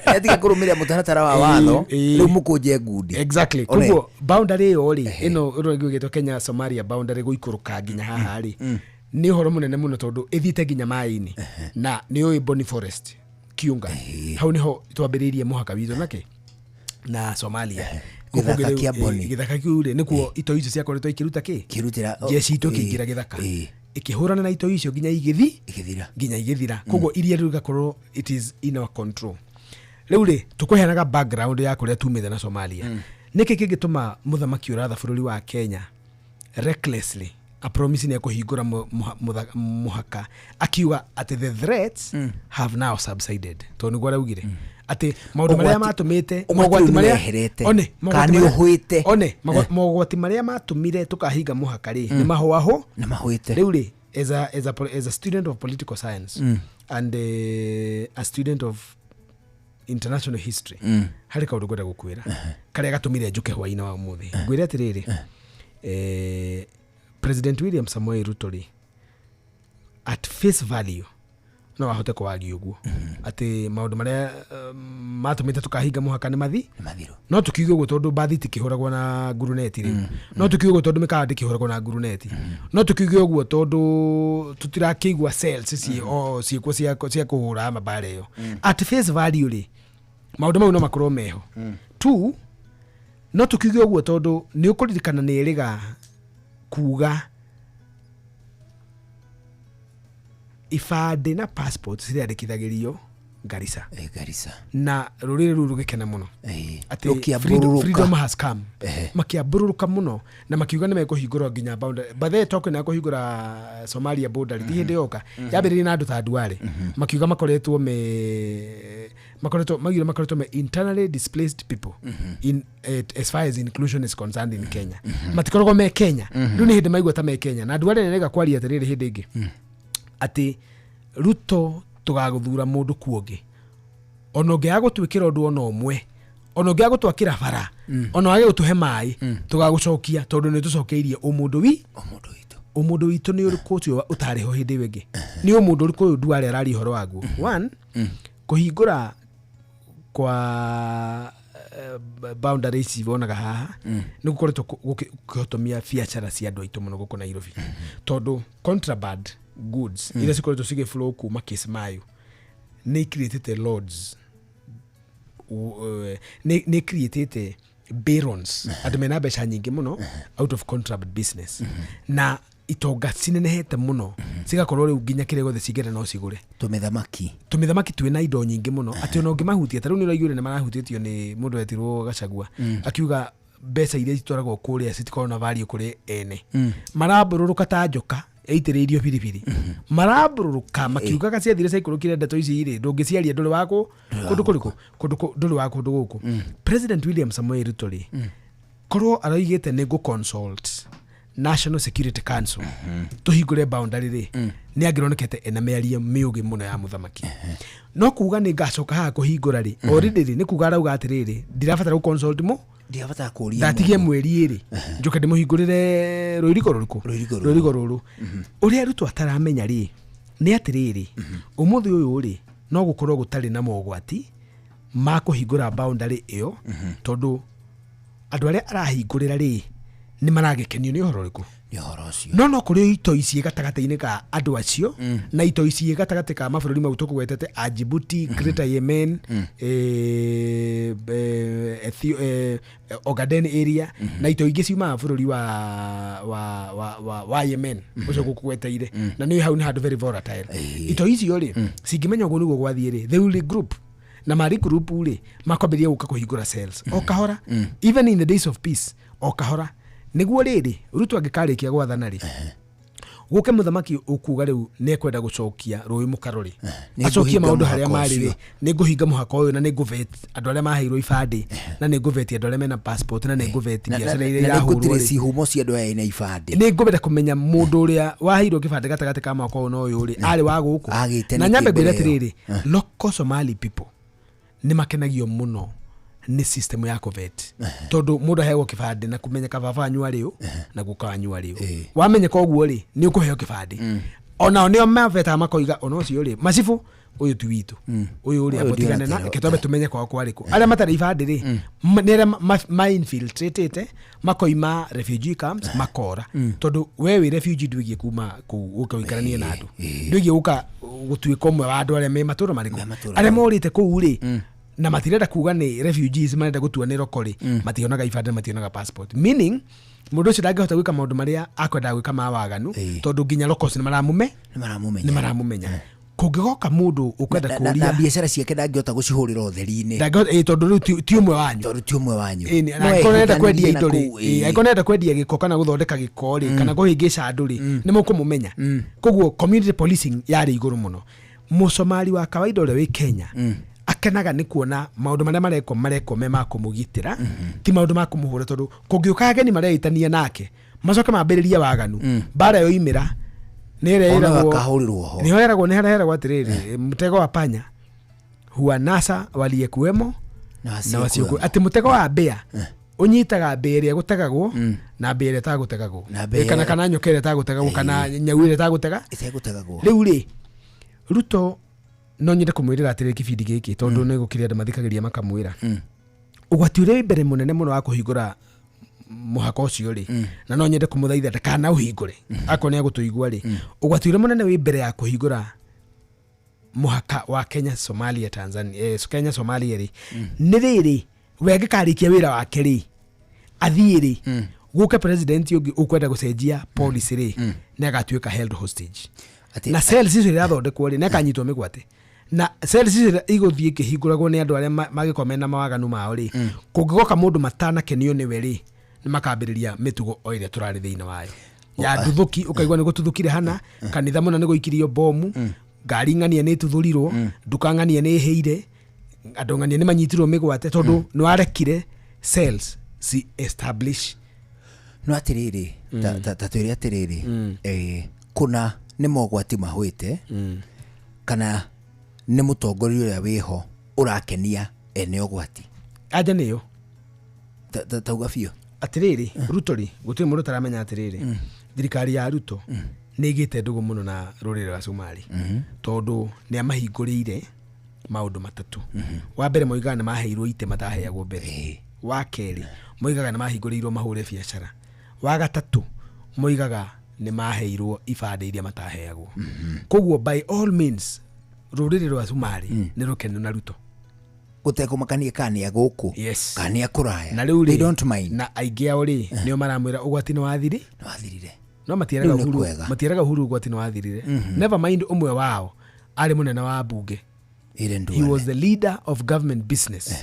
Atiga kũrũmĩrĩra mũtaratara wa watho, rĩu mũkũnje ngundi. Exactly. One. Koguo boundary ĩyo rĩ, ĩno ĩno ĩgĩtwo Kenya Somalia boundary gũikũrũka nginya haha rĩ, nĩ ũhoro mũnene mũno tondũ ĩthiĩte nginya maĩ-inĩ, na nĩ ũĩ Boni Forest Kiunga, hau nĩho twambĩrĩirie mũhaka witũ nake na Somalia. Gĩthaka Koguo kĩa rĩu, Boni. gĩthaka kĩu rĩ, nĩkuo itoi icio ciakoretwo ikĩruta kĩ Ikĩrutĩra jeshi itũ ĩkĩingĩra gĩthaka ĩkĩhũrana na itoi icio nginya igĩthi Igĩthira. Nginya igĩthira. Koguo iria rĩu rĩgakorwo it is in our control. Rĩu rĩ, tũkũheanaga background ya kũrĩa tumĩte na Somalia. Nĩkĩ kĩngĩtũma mũthamaki ũratha bũrũri wa Kenya recklessly a promise nĩ ekũhingũra mũhaka akiuga atĩ the threats have now subsided, tondũ nĩguo araugire atĩ maũndũ marĩa matũmĩte Ũgwati mogwati ũyũ marĩa nĩweherete. one Kana mogwati nĩ marĩa- ũhwĩte. one mogwati marĩa matũmire tũkahinga mũhaka rĩ, nĩ mahũahũ Nĩ mahwĩte. Rĩu rĩ, as a student of political science and a student of international history, harĩ kaũndũ ngwenda gũkwĩra karĩa gatũmire njũke hwaĩ-inĩ wa ũmũthĩ. Ngwĩre atĩrĩrĩ, President William Samoei Ruto rĩ, at face value no ahote kũwaria ũguo atĩ maũndũ marĩa matũmĩte tũkahinga mũhaka nĩ mathi, no tũkiuge ũguo tondũ mbathi itikĩhũragwo na nguruneti rĩu, no tũkiuge ũguo tondũ mĩkawa ndĩkĩhũragwo na nguruneti, no tũkiuge ũguo tondũ tũtirakĩigua cells ciĩkuo cia kũhũra mabara ĩyo. At face value rĩ, maũndũ mau no makorwo meho tu. No tũkiuge ũguo tondũ nĩ ũkũririkana nĩ ĩrĩga kuga ibandĩ na passport cirĩandĩkithagĩrio Garissa. Garissa. Na rũrĩrĩ rũu rũgĩkena mũno atĩ Rũkĩambũrũrũka. Freedom has come. Makĩambũrũrũka mũno na makiuga nĩ mekũhingũra nginya boundary, but they talking ya kũhingũra Somalia border ti hĩndĩ yoka, yambĩrĩirie na andũ ta Duale. Makiuga makoretwo me makoretwo maugire makoretwo me internally displaced people in as far as inclusion is concerned in Kenya, matikoragwo me Kenya. Rĩu nĩ hĩndĩ maigua ta me Kenya, na Duale nĩrega kwaria atĩrĩrĩ hĩndĩ ĩngĩ atĩ Ruto tũgagũthura mũndũ kuongĩ ona ũngĩaga gũtwĩkĩra ũndũ ona ũmwe, ona ũngĩaga gũtwakĩra bara, ona wage gũtũhe maĩ, tũgagũcokia tondũ nĩ tũcokeirie ũmũndũ wi Ũmũndũ witũ nĩ ũrĩkũ ũcio ũtarĩ ho hĩndĩ ĩyo ĩngĩ? Nĩ ũmũndũ ũrĩkũ ũyũ Duale araria ũhoro waguo? One, kũhingũra kwa boundary ici wonaga haha nĩ gũkoretwo gũkĩhotomia biacara cia andũ aitũ mũno gũkũ Nairobi, tondũ contraband goods iria cikoretwo cigĩflow kuma Kismayu nĩ icreatĩte lords, nĩ creatĩte barons, andũ mena mbeca nyingĩ mũno out of contraband business, na itonga cinenehete mũno cigakorwo rĩu nginya kĩrĩa gĩothe cingĩenda no cigũre. Tũmĩthamaki. Tũmĩthamaki twĩna indo nyingĩ mũno atĩ ona ũngĩmahutia, ta rĩu nĩ ũraiguire nĩ marahutĩtio nĩ mũndũ wetirwo Gachagua, akiuga mbeca iria citwaragwo kũrĩa citikoragwo na value kũrĩ ene. Marambũrũrũka ta njoka ĩitĩrĩirio biribiri, marambũrũrũka makiugaga ciathire ciaikũrũkire. Ndeto ici rĩ, ndũngĩciaria, ndũrĩ wa kũndũ kũrĩkũ, kũndũ ndũrĩ wa kũndũ gũkũ. President William Samoei Ruto rĩ, korwo aroigĩte nĩ ngũ consult National Security Council tũhingũre boundary rĩ, nĩ angĩronekete ena mĩario mĩũgĩ mũno ya mũthamaki. No kuga nĩ ngacoka haha kũhingũra rĩ, already rĩ, nĩ kuga arauga atĩrĩrĩ, ndirabatara gũ consult mo. Ndirabatara kũria. Ndatigie mweri ĩrĩ njoke ndĩmũhingũrĩre rũirigo rũrĩkũ? Rũirigo rũrũ. Ũrĩa Ruto ataramenya rĩ, nĩ atĩrĩrĩ, ũmũthĩ ũyũ rĩ, no gũkorwo gũtarĩ na mogwati ma kũhingũra boundary ĩyo, tondũ andũ arĩa arahingũrĩra rĩ, nĩ maragĩkenio nĩ ũhoro ũrĩkũ? Nĩ ũhoro ũcio. No kũrĩ itoi ciĩ gatagatĩ-inĩ ka andũ acio na itoi ciĩ gatagatĩ ka mabũrũri mau tũkũgwetete a Djibouti, Greater Yemen, Ogaden area, na itoi ingĩ ciumaga bũrũri wa Yemen ũcio gũkũgweteire, na nĩ hau nĩ handũ very volatile. Itoi icio rĩ, cingĩmenya ũguo nĩguo gwathiĩ rĩ, they will regroup, na marĩ group rĩ, makwambĩrĩria gũka kũhingũra cells o kahora, even in the days of peace, o kahora. Nĩguo rĩrĩ, Ruto angĩkarĩkia gwathana rĩ, gũke mũthamaki ũkuga rĩu nĩ ekwenda gũcokia rũĩ mũkaro rĩ, Nĩ acokie ngũhinga maũndũ harĩa mũhaka marĩ rĩ, ũcio. Nĩ ngũhinga mũhaka ũyũ na nĩ ngũvet andũ arĩa maheirwo ibandĩ, na nĩ ngũvet andũ arĩa mena passport, na nĩ ngũvet biacara iria na nĩ irahũrwo ngũtrace rĩ. ihumo cia andũ aya ina ibandĩ. Nĩ ngũbenda kũmenya mũndũ ũrĩa waheirwo kĩbandĩ gatagatĩ ka mwaka ũyũ na ũyũ rĩ, arĩ wa gũkũ. Agĩte Na nĩkĩ nyambe ngwĩre mbere ĩyo? atĩrĩrĩ, local Somali people nĩ makenagio mũno nĩ system ya kũvet, tondũ mũndũ aheagwo kĩbandĩ na kũmenyeka baba wanyu arĩ ũ na guka wanyu arĩ ũ. Wamenyeka ũguo rĩ, nĩ ũkũheo kĩbandĩ. Onao nĩo mavetaga makoiga ona ũcio rĩ, macibũ ũyũ ti witũ, ũyũ rĩ, Ũyũ amba tigane na ndiratĩra. reke twambe tũmenye kwao kwarĩ kũ. Arĩa matarĩ ibandĩ rĩ, nĩ arĩa ma-infiltratĩte makoima refugee camps makora, tondũ we wĩ refugee ndwĩgiĩ kuma kũu ũke ũikaranie na andũ, ndwĩgiĩ gũka gũtuĩka ũmwe wa andũ arĩa me matũra marĩkũ, arĩa morĩte kũu rĩ, na matirenda kuga nĩ refugees, marenda gũtua nĩ roko rĩ, mationaga ibandĩ na mationaga passport, meaning mũndũ ũcio ndangĩhota gwĩka maũndũ marĩa akwendaga gwĩka ma waganu, tondũ nginya locals nĩ maramume. Nĩ maramũmenya. Nĩ maramũmenya. Kũngĩgoka mũndũ ũkwenda Na kũria biacara ciake ndangĩhota gũcihũrĩra ũtheri-inĩ. Ndangĩhota, tondũ rĩu ti ũmwe wanyu. Tondũ ti ũmwe wanyu. Ĩĩ, na No angĩkorwo nĩarenda kwendia ehithanĩrie na indo rĩ, kũu, angĩkorwo nĩarenda kwendia gĩko kana gũthondeka gĩko rĩ, kana kũhĩngĩca andũ rĩ, nĩ mũkũmũmenya. Koguo community policing yarĩ igũrũ mũno. Mũcomari wa kawaida ũrĩa wĩ Kenya akenaga nĩ kuona maũndũ marĩa marekwo me ma kũmũgitĩra, ti maũndũ ma kũmũhũra, tondũ kũngĩũka ageni mareitania nake macoke mambĩrĩrie waganu, mbara yoimĩra nĩ ĩrĩa Ona ĩragwo akahũrĩrwo ho. Nĩho eragwo, nĩ harĩa heragwo atĩrĩrĩ, mtego wa panya huanasa waliyekuwemo na na wasiokuwemo. wasiokuwemo, atĩ mũtego wa mbĩa ũnyitaga mbĩa ĩrĩa ĩgũtegagwo na mbĩa ĩrĩa ĩtagũtegagwo. Na mbĩa Kana nyoka ĩrĩa ĩtagũtegagwo kana nyau ĩrĩa ĩtagũtega ĩtegũtegagwo. Rĩu rĩ, Ruto no nyende kũmwĩrĩra atĩrĩ kĩbindi gĩkĩ, tondũ nĩ gũkĩrĩ andũ mathikagĩrĩria makamwĩra ũgwati ũrĩa wĩ mbere mũnene mũno wa kũhingũra mũhaka ũcio rĩ, na no nyende kũmũthaitha ndakanaũhingũre akorwo nĩ agũtũigua rĩ, ũgwati ũrĩa mũnene wĩ mbere ya kũhingũra mũhaka wa Kenya Somalia Tanzania, Kenya Somalia rĩ, nĩ rĩrĩ, we angĩkarĩkia wĩra wake rĩ, athiĩ rĩ, gũke president ũngĩ ũkwenda gũcenjia policy rĩ, nĩ agatuĩka held hostage. Na cells icio irathondekwo rĩ, nĩ akanyitwo mĩgwate, na cells icio igũthiĩ ikĩhingũragwo nĩ andũ arĩa mangĩkorwo mena mawaganu mao rĩ, kũngĩgoka mũndũ matanakenio nĩwe rĩ, nĩ makambĩrĩria mĩtugo o ĩrĩa tũrarĩ thĩinĩ wayo ya nduthũki. Ũkaigua nĩ gũtuthũkire hana kanitha mũna, nĩ gũikirio bomu, ngari ng'ania nĩ ĩtuthũrirwo, nduka ng'ania nĩ ĩhĩire, andũ ng'ania nĩ manyitirwo mĩgwate, tondũ nĩ warekire cells ci establish. No atĩrĩrĩ, ta twĩre atĩrĩrĩ, kũna nĩ mogwati mahwĩte kana nĩ mũtongoria ũrĩa wĩho ũrakenia ene ũgwati? Anja nĩyo. Tauga biũ. Atĩrĩrĩ, Ruto rĩ, gũtirĩ mũndũ ũtaramenya atĩrĩrĩ, Thirikari ya Ruto nĩ ĩgĩte ndũgũ mũno na rũrĩrĩ rwa Somali, tondũ nĩ amahingũrĩire maũndũ matatũ. Wa mbere, moigaga nĩ maheirwo itĩ mataheagwo mbere. Wa kerĩ, moigaga nĩ mahingũrĩirwo mahũre biacara. Wa gatatũ, moigaga nĩ maheirwo ibandĩ iria mataheagwo. Koguo by all means rũrĩrĩ rwa Somali nĩ rũkenu na Ruto. Gũtekũmakania kana nĩ a gũkũ, yes, kana nĩ a kũraya. Na rĩu They rĩ, don't mind. Na aingĩ ao rĩ, nĩo maramwĩra ũgwati nĩ wathiri. Nĩ wathirire. No matieraga Rĩu nĩ Uhuru, kwega. matieraga Uhuru ũgwati nĩ wathirire. Never mind ũmwe wao arĩ mũnene wa bunge. Aden He was the leader of government business,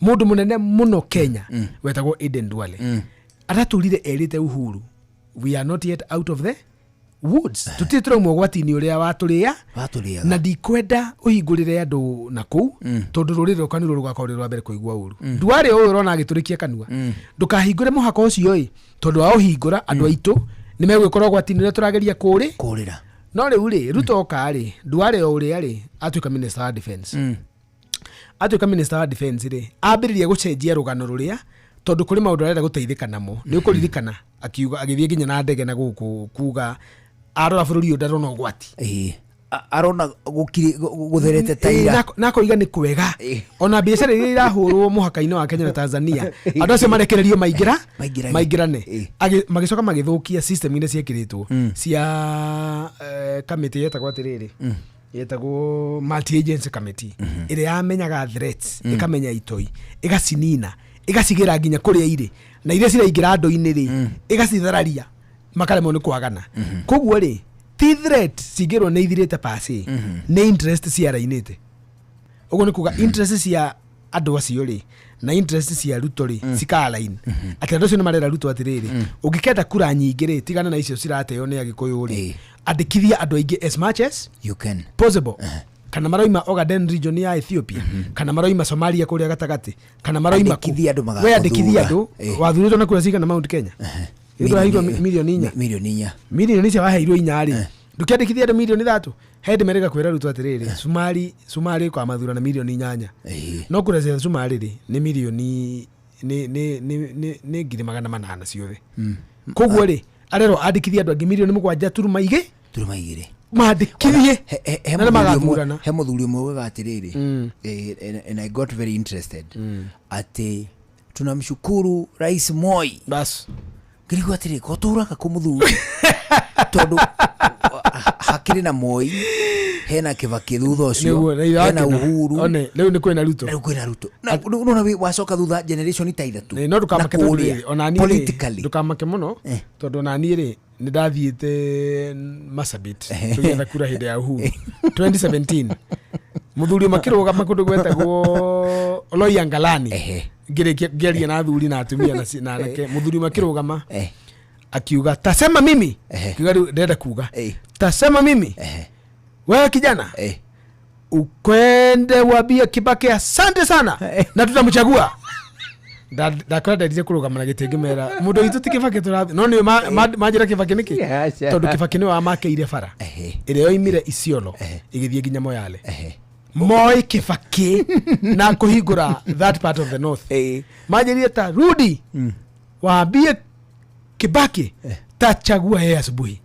mũndũ mũnene mũno Kenya wetagwo Aden Duale. Aratũrire erĩte Uhuru, "We are not yet out of the woods, tũtirĩ tũrauma ũgwati-inĩ ũrĩa watũrĩa." Watũrĩaga. Na ndikwenda ũhingũrĩre andũ na kũu, tondũ rũrĩrĩ rwakwa nĩruo rũgakorwo rwĩ rwa mbere kũigua ũru. Duale ũyũ ũrona agĩtũrĩkia kanua, ndũkahingũre mũhaka ũcio ĩ, tondũ waũhingũra andũ aitũ nĩ megwĩkora ũgwati-inĩ ũrĩa tũrageria kũrĩ kũrĩra. No rĩu rĩ, Ruto oka rĩ, Duale o ũrĩa rĩ atuĩka minister wa defense. Atuĩka minister wa defense rĩ, ambĩrĩria gũcenjia rũgano rũrĩa, tondũ kũrĩ maũndũ arenda gũteithĩka namo. Nĩ ũkũririkana akiuga agĩthiĩ nginya na ndege na gũkũ kuga arora bũrũri ũyũ ndarona ũgwati. Ĩĩ. Arona gũkiri gũtherete ta ira. Na akoiga nĩ kwega ona biacara iria irahũrwo mũhaka-inĩ wa Kenya na Tanzania, andũ acio marekererio maingĩra. Maingĩrage. Maingĩrane. Magĩcoka magĩthũkia system iria ciekĩrĩtwo cia kamĩtĩ yetagwo atĩrĩrĩ, yetagwo multi agency committee, ĩrĩa yamenyaga threats, ĩkamenya itoi, ĩgacinina, ĩgacigĩra nginya kũrĩa irĩ, na iria ciraingĩra andũ-inĩ rĩ, ĩgacithararia makaremwo nĩ kwagana. Koguo rĩ, ti threat cingĩrwo nĩ ithirĩte pasi, nĩ interest ciarainĩte. Ũguo nĩ kuga interest cia andũ acio rĩ na interest cia Ruto rĩ cika-align, atĩ andũ acio nĩ marera Ruto atĩrĩrĩ, ũngĩkenda kura nyingĩ rĩ, tigana na icio cirateo nĩ Agĩkũyũ rĩ, andĩkithia andũ aingĩ as much as you can possible, kana maroima Ogaden region ya Ethiopia, kana maroima Somalia kũrĩa gatagatĩ, kana maroima kũ. Andĩkithia andũ We andĩkithia andũ. magakũthura. Wathurĩtwo na kura cigana Mount Kenya? Waheirwo 4,000,000. 4,000,000. Mirioni icio waheirwo inya rĩ, ndũkĩandĩkithia andũ 3,000,000. He ndĩmerĩga kwĩra Ruto atĩrĩrĩ, Sumari, Sumari kwa mathurana 8,000,000, no kura cia Sumari rĩ nĩ mirioni nĩ 800,000 ciothe. Koguo rĩ, arerwo andĩkithie andũ angĩ 7.2. Turuma igĩrĩ. Mandĩkithie He na nĩ mũthuri ũmwe- magathurana. He mũthuri ũmwe ugaga atĩrĩrĩ, and I got very interested, atĩ tunamshukuru Rais Moi. Bas. Ngĩrigwo atĩrĩ, ko tũraga kũ mũthuri, tondũ hakĩrĩ na Moi, hena Kibaki thutha ũcio, Nĩguo, na ithe hena wakĩna. Uhuru. One, rĩu nĩ kwĩna Ruto. Rĩu kwĩna Ruto. Na nona wacoka thutha generation ta ithatũ. Ĩ, no ndũkamake Na tondũ kũrĩa, rĩrĩ, ona niĩ rĩ, politically. ndũkamake mũno, tondũ ona niĩ rĩ nĩ ndathiĩte Marsabit tũgĩetha kura hĩndĩ ya Uhuru 2017. Mũthuri ũmwe akĩrũgama kũndũ gwetagwo Loiyangalani, ngĩrĩkia ngĩaria na athuri na atumia na anake, mũthuri ũmwe akĩrũgama akiuga, "Tasema mimi," kiuga rĩu ndĩrenda kuga, "Tasema mimi, wewe kijana ukwende uambie Kibaki asante sana na tutamchagua." Ndakora nderire kũrũgama na gĩtĩ ngĩmera mũndũ witũ ti Kibaki tũrathi, no nĩ manjĩra Kibaki nĩkĩ, tondũ Kibaki nĩwe wamakĩire bara ĩrĩa yoimire Isiolo ĩgĩthiĩ nginya Moyale. Moi Kibaki na kũhingũra that part of the north. Manjĩrire ta rudi waambie Kibaki tachagua yeye asubuhi,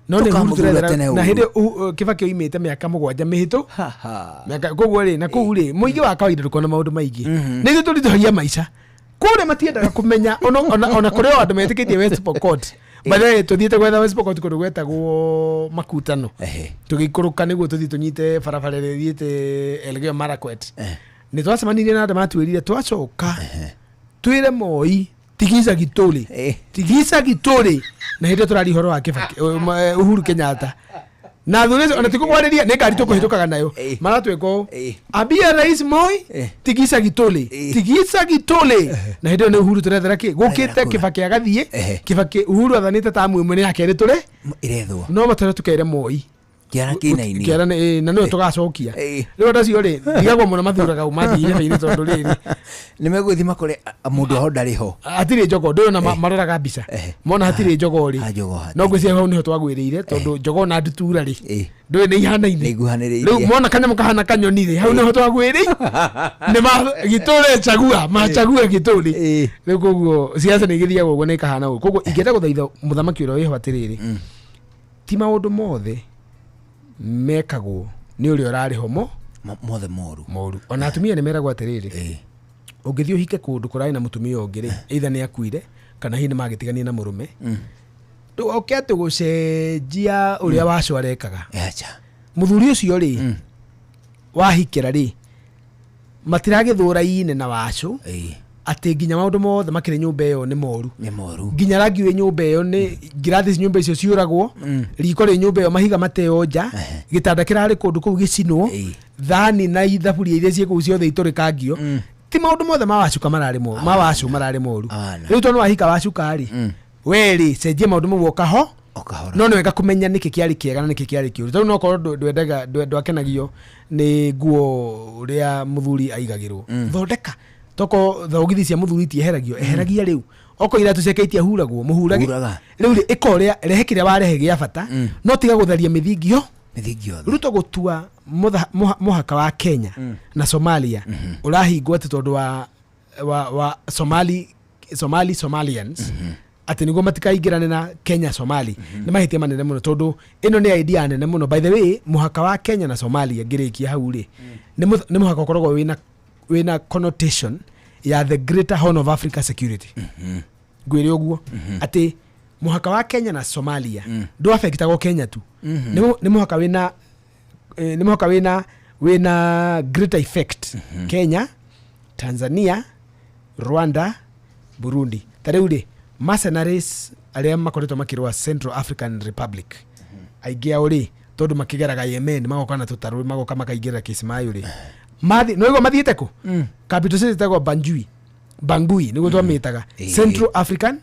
no nĩ Uhuru Tũkamũthura tũrethera tene na Uhuru. hĩndĩ Kibaki oimĩte mĩaka 7 mĩhĩtũ mĩaka. Koguo rĩ, na kũu rĩ, mũingĩ wa kawaida ndũkona maũndũ maingĩ, nĩ ithuĩ tũritũhagia maica kũrĩa. Matiendaga kũmenya ona kũrĩ o andũ metĩkĩtie West Pokot. By the way, tũthiĩte gwetha West Pokot kũndũ gwetagwo Makutano, tũgĩikũrũka nĩguo tũthiĩ tũnyite barabara ĩrĩa ĩthiĩte Elgeyo Marakwet, nĩ twacemanirie na andũ matwĩrire twacoka twĩre Moi tigica gitũrĩ, tigica gitũrĩ, na hĩndĩ ĩyo tũraria ũhoro wa Kibaki, Uhuru Kenyatta na thuri ũcio, ona tikũkwarĩria nĩ ngari tũkũhĩtũkaga nayo maratwĩka ũũ, "Ambia Rais Moi tigica gitũrĩ, tigica gitũrĩ," na hĩndĩ ĩyo nĩ Uhuru tũrethera kĩ gũkĩte Kibaki agathiĩ. Kibaki, Uhuru athanĩte tamu ĩmwe, nĩ ya kerĩ tũrĩ ĩrethwo. No matwĩra tũkere Moi. Kĩara kĩinainio. Kĩara na nĩwe tũgacokia. Rĩu andũ acio rĩ, ndigagwo mũno mathuraga u mathiĩ irebe-inĩ tondũ rĩrĩ nĩ megũgĩthiĩ makore mũndũ aho ndarĩ ho. Hatirĩ jogoo, ndũĩ ona maroraga mbica mona hatirĩ jogoo rĩ, no ngwĩciria hau nĩho twagwĩrĩire tondũ jogoo na ndutura rĩ, ndũĩ nĩ ihanaine. Rĩu mona kanyamũ kahana kanyoni rĩ, hau nĩho twagwĩrĩire. Nĩ ma gĩtũre chagua machagua gĩtũrĩ. Rĩu koguo siasa nĩ igĩthiaga ũguo na ikahana ũguo. Koguo ingĩenda gũthaitha mũthamaki ũrĩa wĩho atĩrĩrĩ, ti maũndũ mothe mekagwo nĩ ũrĩa ũrarĩ ho mo mothe moru moru. Ona atumia nĩ meragwo atĩrĩrĩ, ũngĩthiĩ ũhike kũndũ kũrarĩ na mũtumia ũngĩ rĩ, either nĩ akuire kana hihi nĩ magĩtigania na mũrũme, ndũgoke atĩ gũcenjia ũrĩa wacu arekaga. Mũthuri ũcio rĩ, wahikĩra rĩ, matiragĩthũraine na wacu atĩ nginya maũndũ mothe makĩrĩ nyũmba ĩyo nĩ moru. Nĩ moru. Nginya rangi wĩ nyũmba ĩyo nĩ ngirathi nyũmba icio ciũragwo, riko rĩ nyũmba ĩyo mahiga mateo nja, gĩtanda kĩrarĩ kũndũ kũu gĩcinwo, thani na thaburia iria ciĩ kũu ciothe itũrĩkangio. Ti maũndũ mothe ma wacuka mararĩ moru, ma wacu mararĩ moru. Rĩu tondũ wahika wacuka rĩ, we rĩ, cenjia maũndũ mau o kaho no nĩ wega kũmenya nĩkĩ kĩarĩ kĩega na nĩkĩ kĩarĩ kĩũru. Tondũ no korwo ndwendaga ndwakenagio nĩ nguo ũrĩa mũthuri aigagĩrwo, thondeka. Toko thogithi cia mũthuri itieheragio, eheragia rĩu. Oko iratũ ciake itiahuragwo, mũhurage. Rĩu rĩ, ĩka ũrĩa, rehe kĩrĩa warehe gĩa bata, no tiga gũtharia mĩthingi yo. Mĩthingi yothe. Ruto gũtua mũhaka wa Kenya na Somalia ũrahingwo atĩ tondũ wa Somali Somalians, atĩ nĩguo matikaingĩrane na Kenya Somali. Nĩ mahĩtia manene mũno tondũ ĩno nĩ idea nene mũno. By the way, mũhaka wa Kenya na Somalia ngĩrĩkia hau rĩ, nĩ mũhaka ũkoragwo wĩna connotation ya the Greater Horn of Africa security. Ngwĩre ũguo atĩ mũhaka wa Kenya na Somalia ndũafectagwo Kenya tu. Nĩ mũhaka wĩna nĩ mũhaka wĩna greater effect Kenya, Tanzania, Rwanda, Burundi. Ta rĩu rĩ, mercenaries arĩa makoretwo makĩrũa Central African Republic, aingĩ ao rĩ, tondũ makĩgeraga Yemen magoka na tũtarũ, magoka makaingĩra Kismayo rĩ, no igua mathiĩte kũ? Capital city ĩtagwo Banjui, Bangui nĩguo twamĩtaga, Central African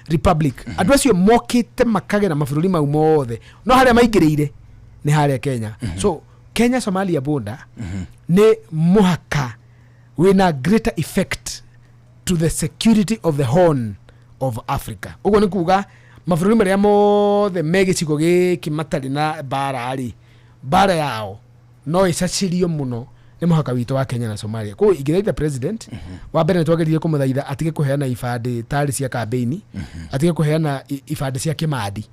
Republic. Andũ acio mokĩte makagera mabũrũri mau mothe, no harĩa maingĩrĩire nĩ harĩa Kenya. So Kenya Somalia border nĩ mũhaka wĩna greater effect to the security of the Horn of Africa. Ũguo nĩ kuga mabũrũri marĩa mothe me gĩcigo gĩkĩ matarĩ na mbara rĩ, mbara yao no ĩcacĩrio mũno nĩ mũhaka witũ wa Kenya na Somalia. Koguo ingĩthaitha president, wa mbere nĩ twageririe kũmũthaitha atige kũheana ibandĩ tarĩ cia campaign, atige kũheana ibandĩ cia Kĩmandi.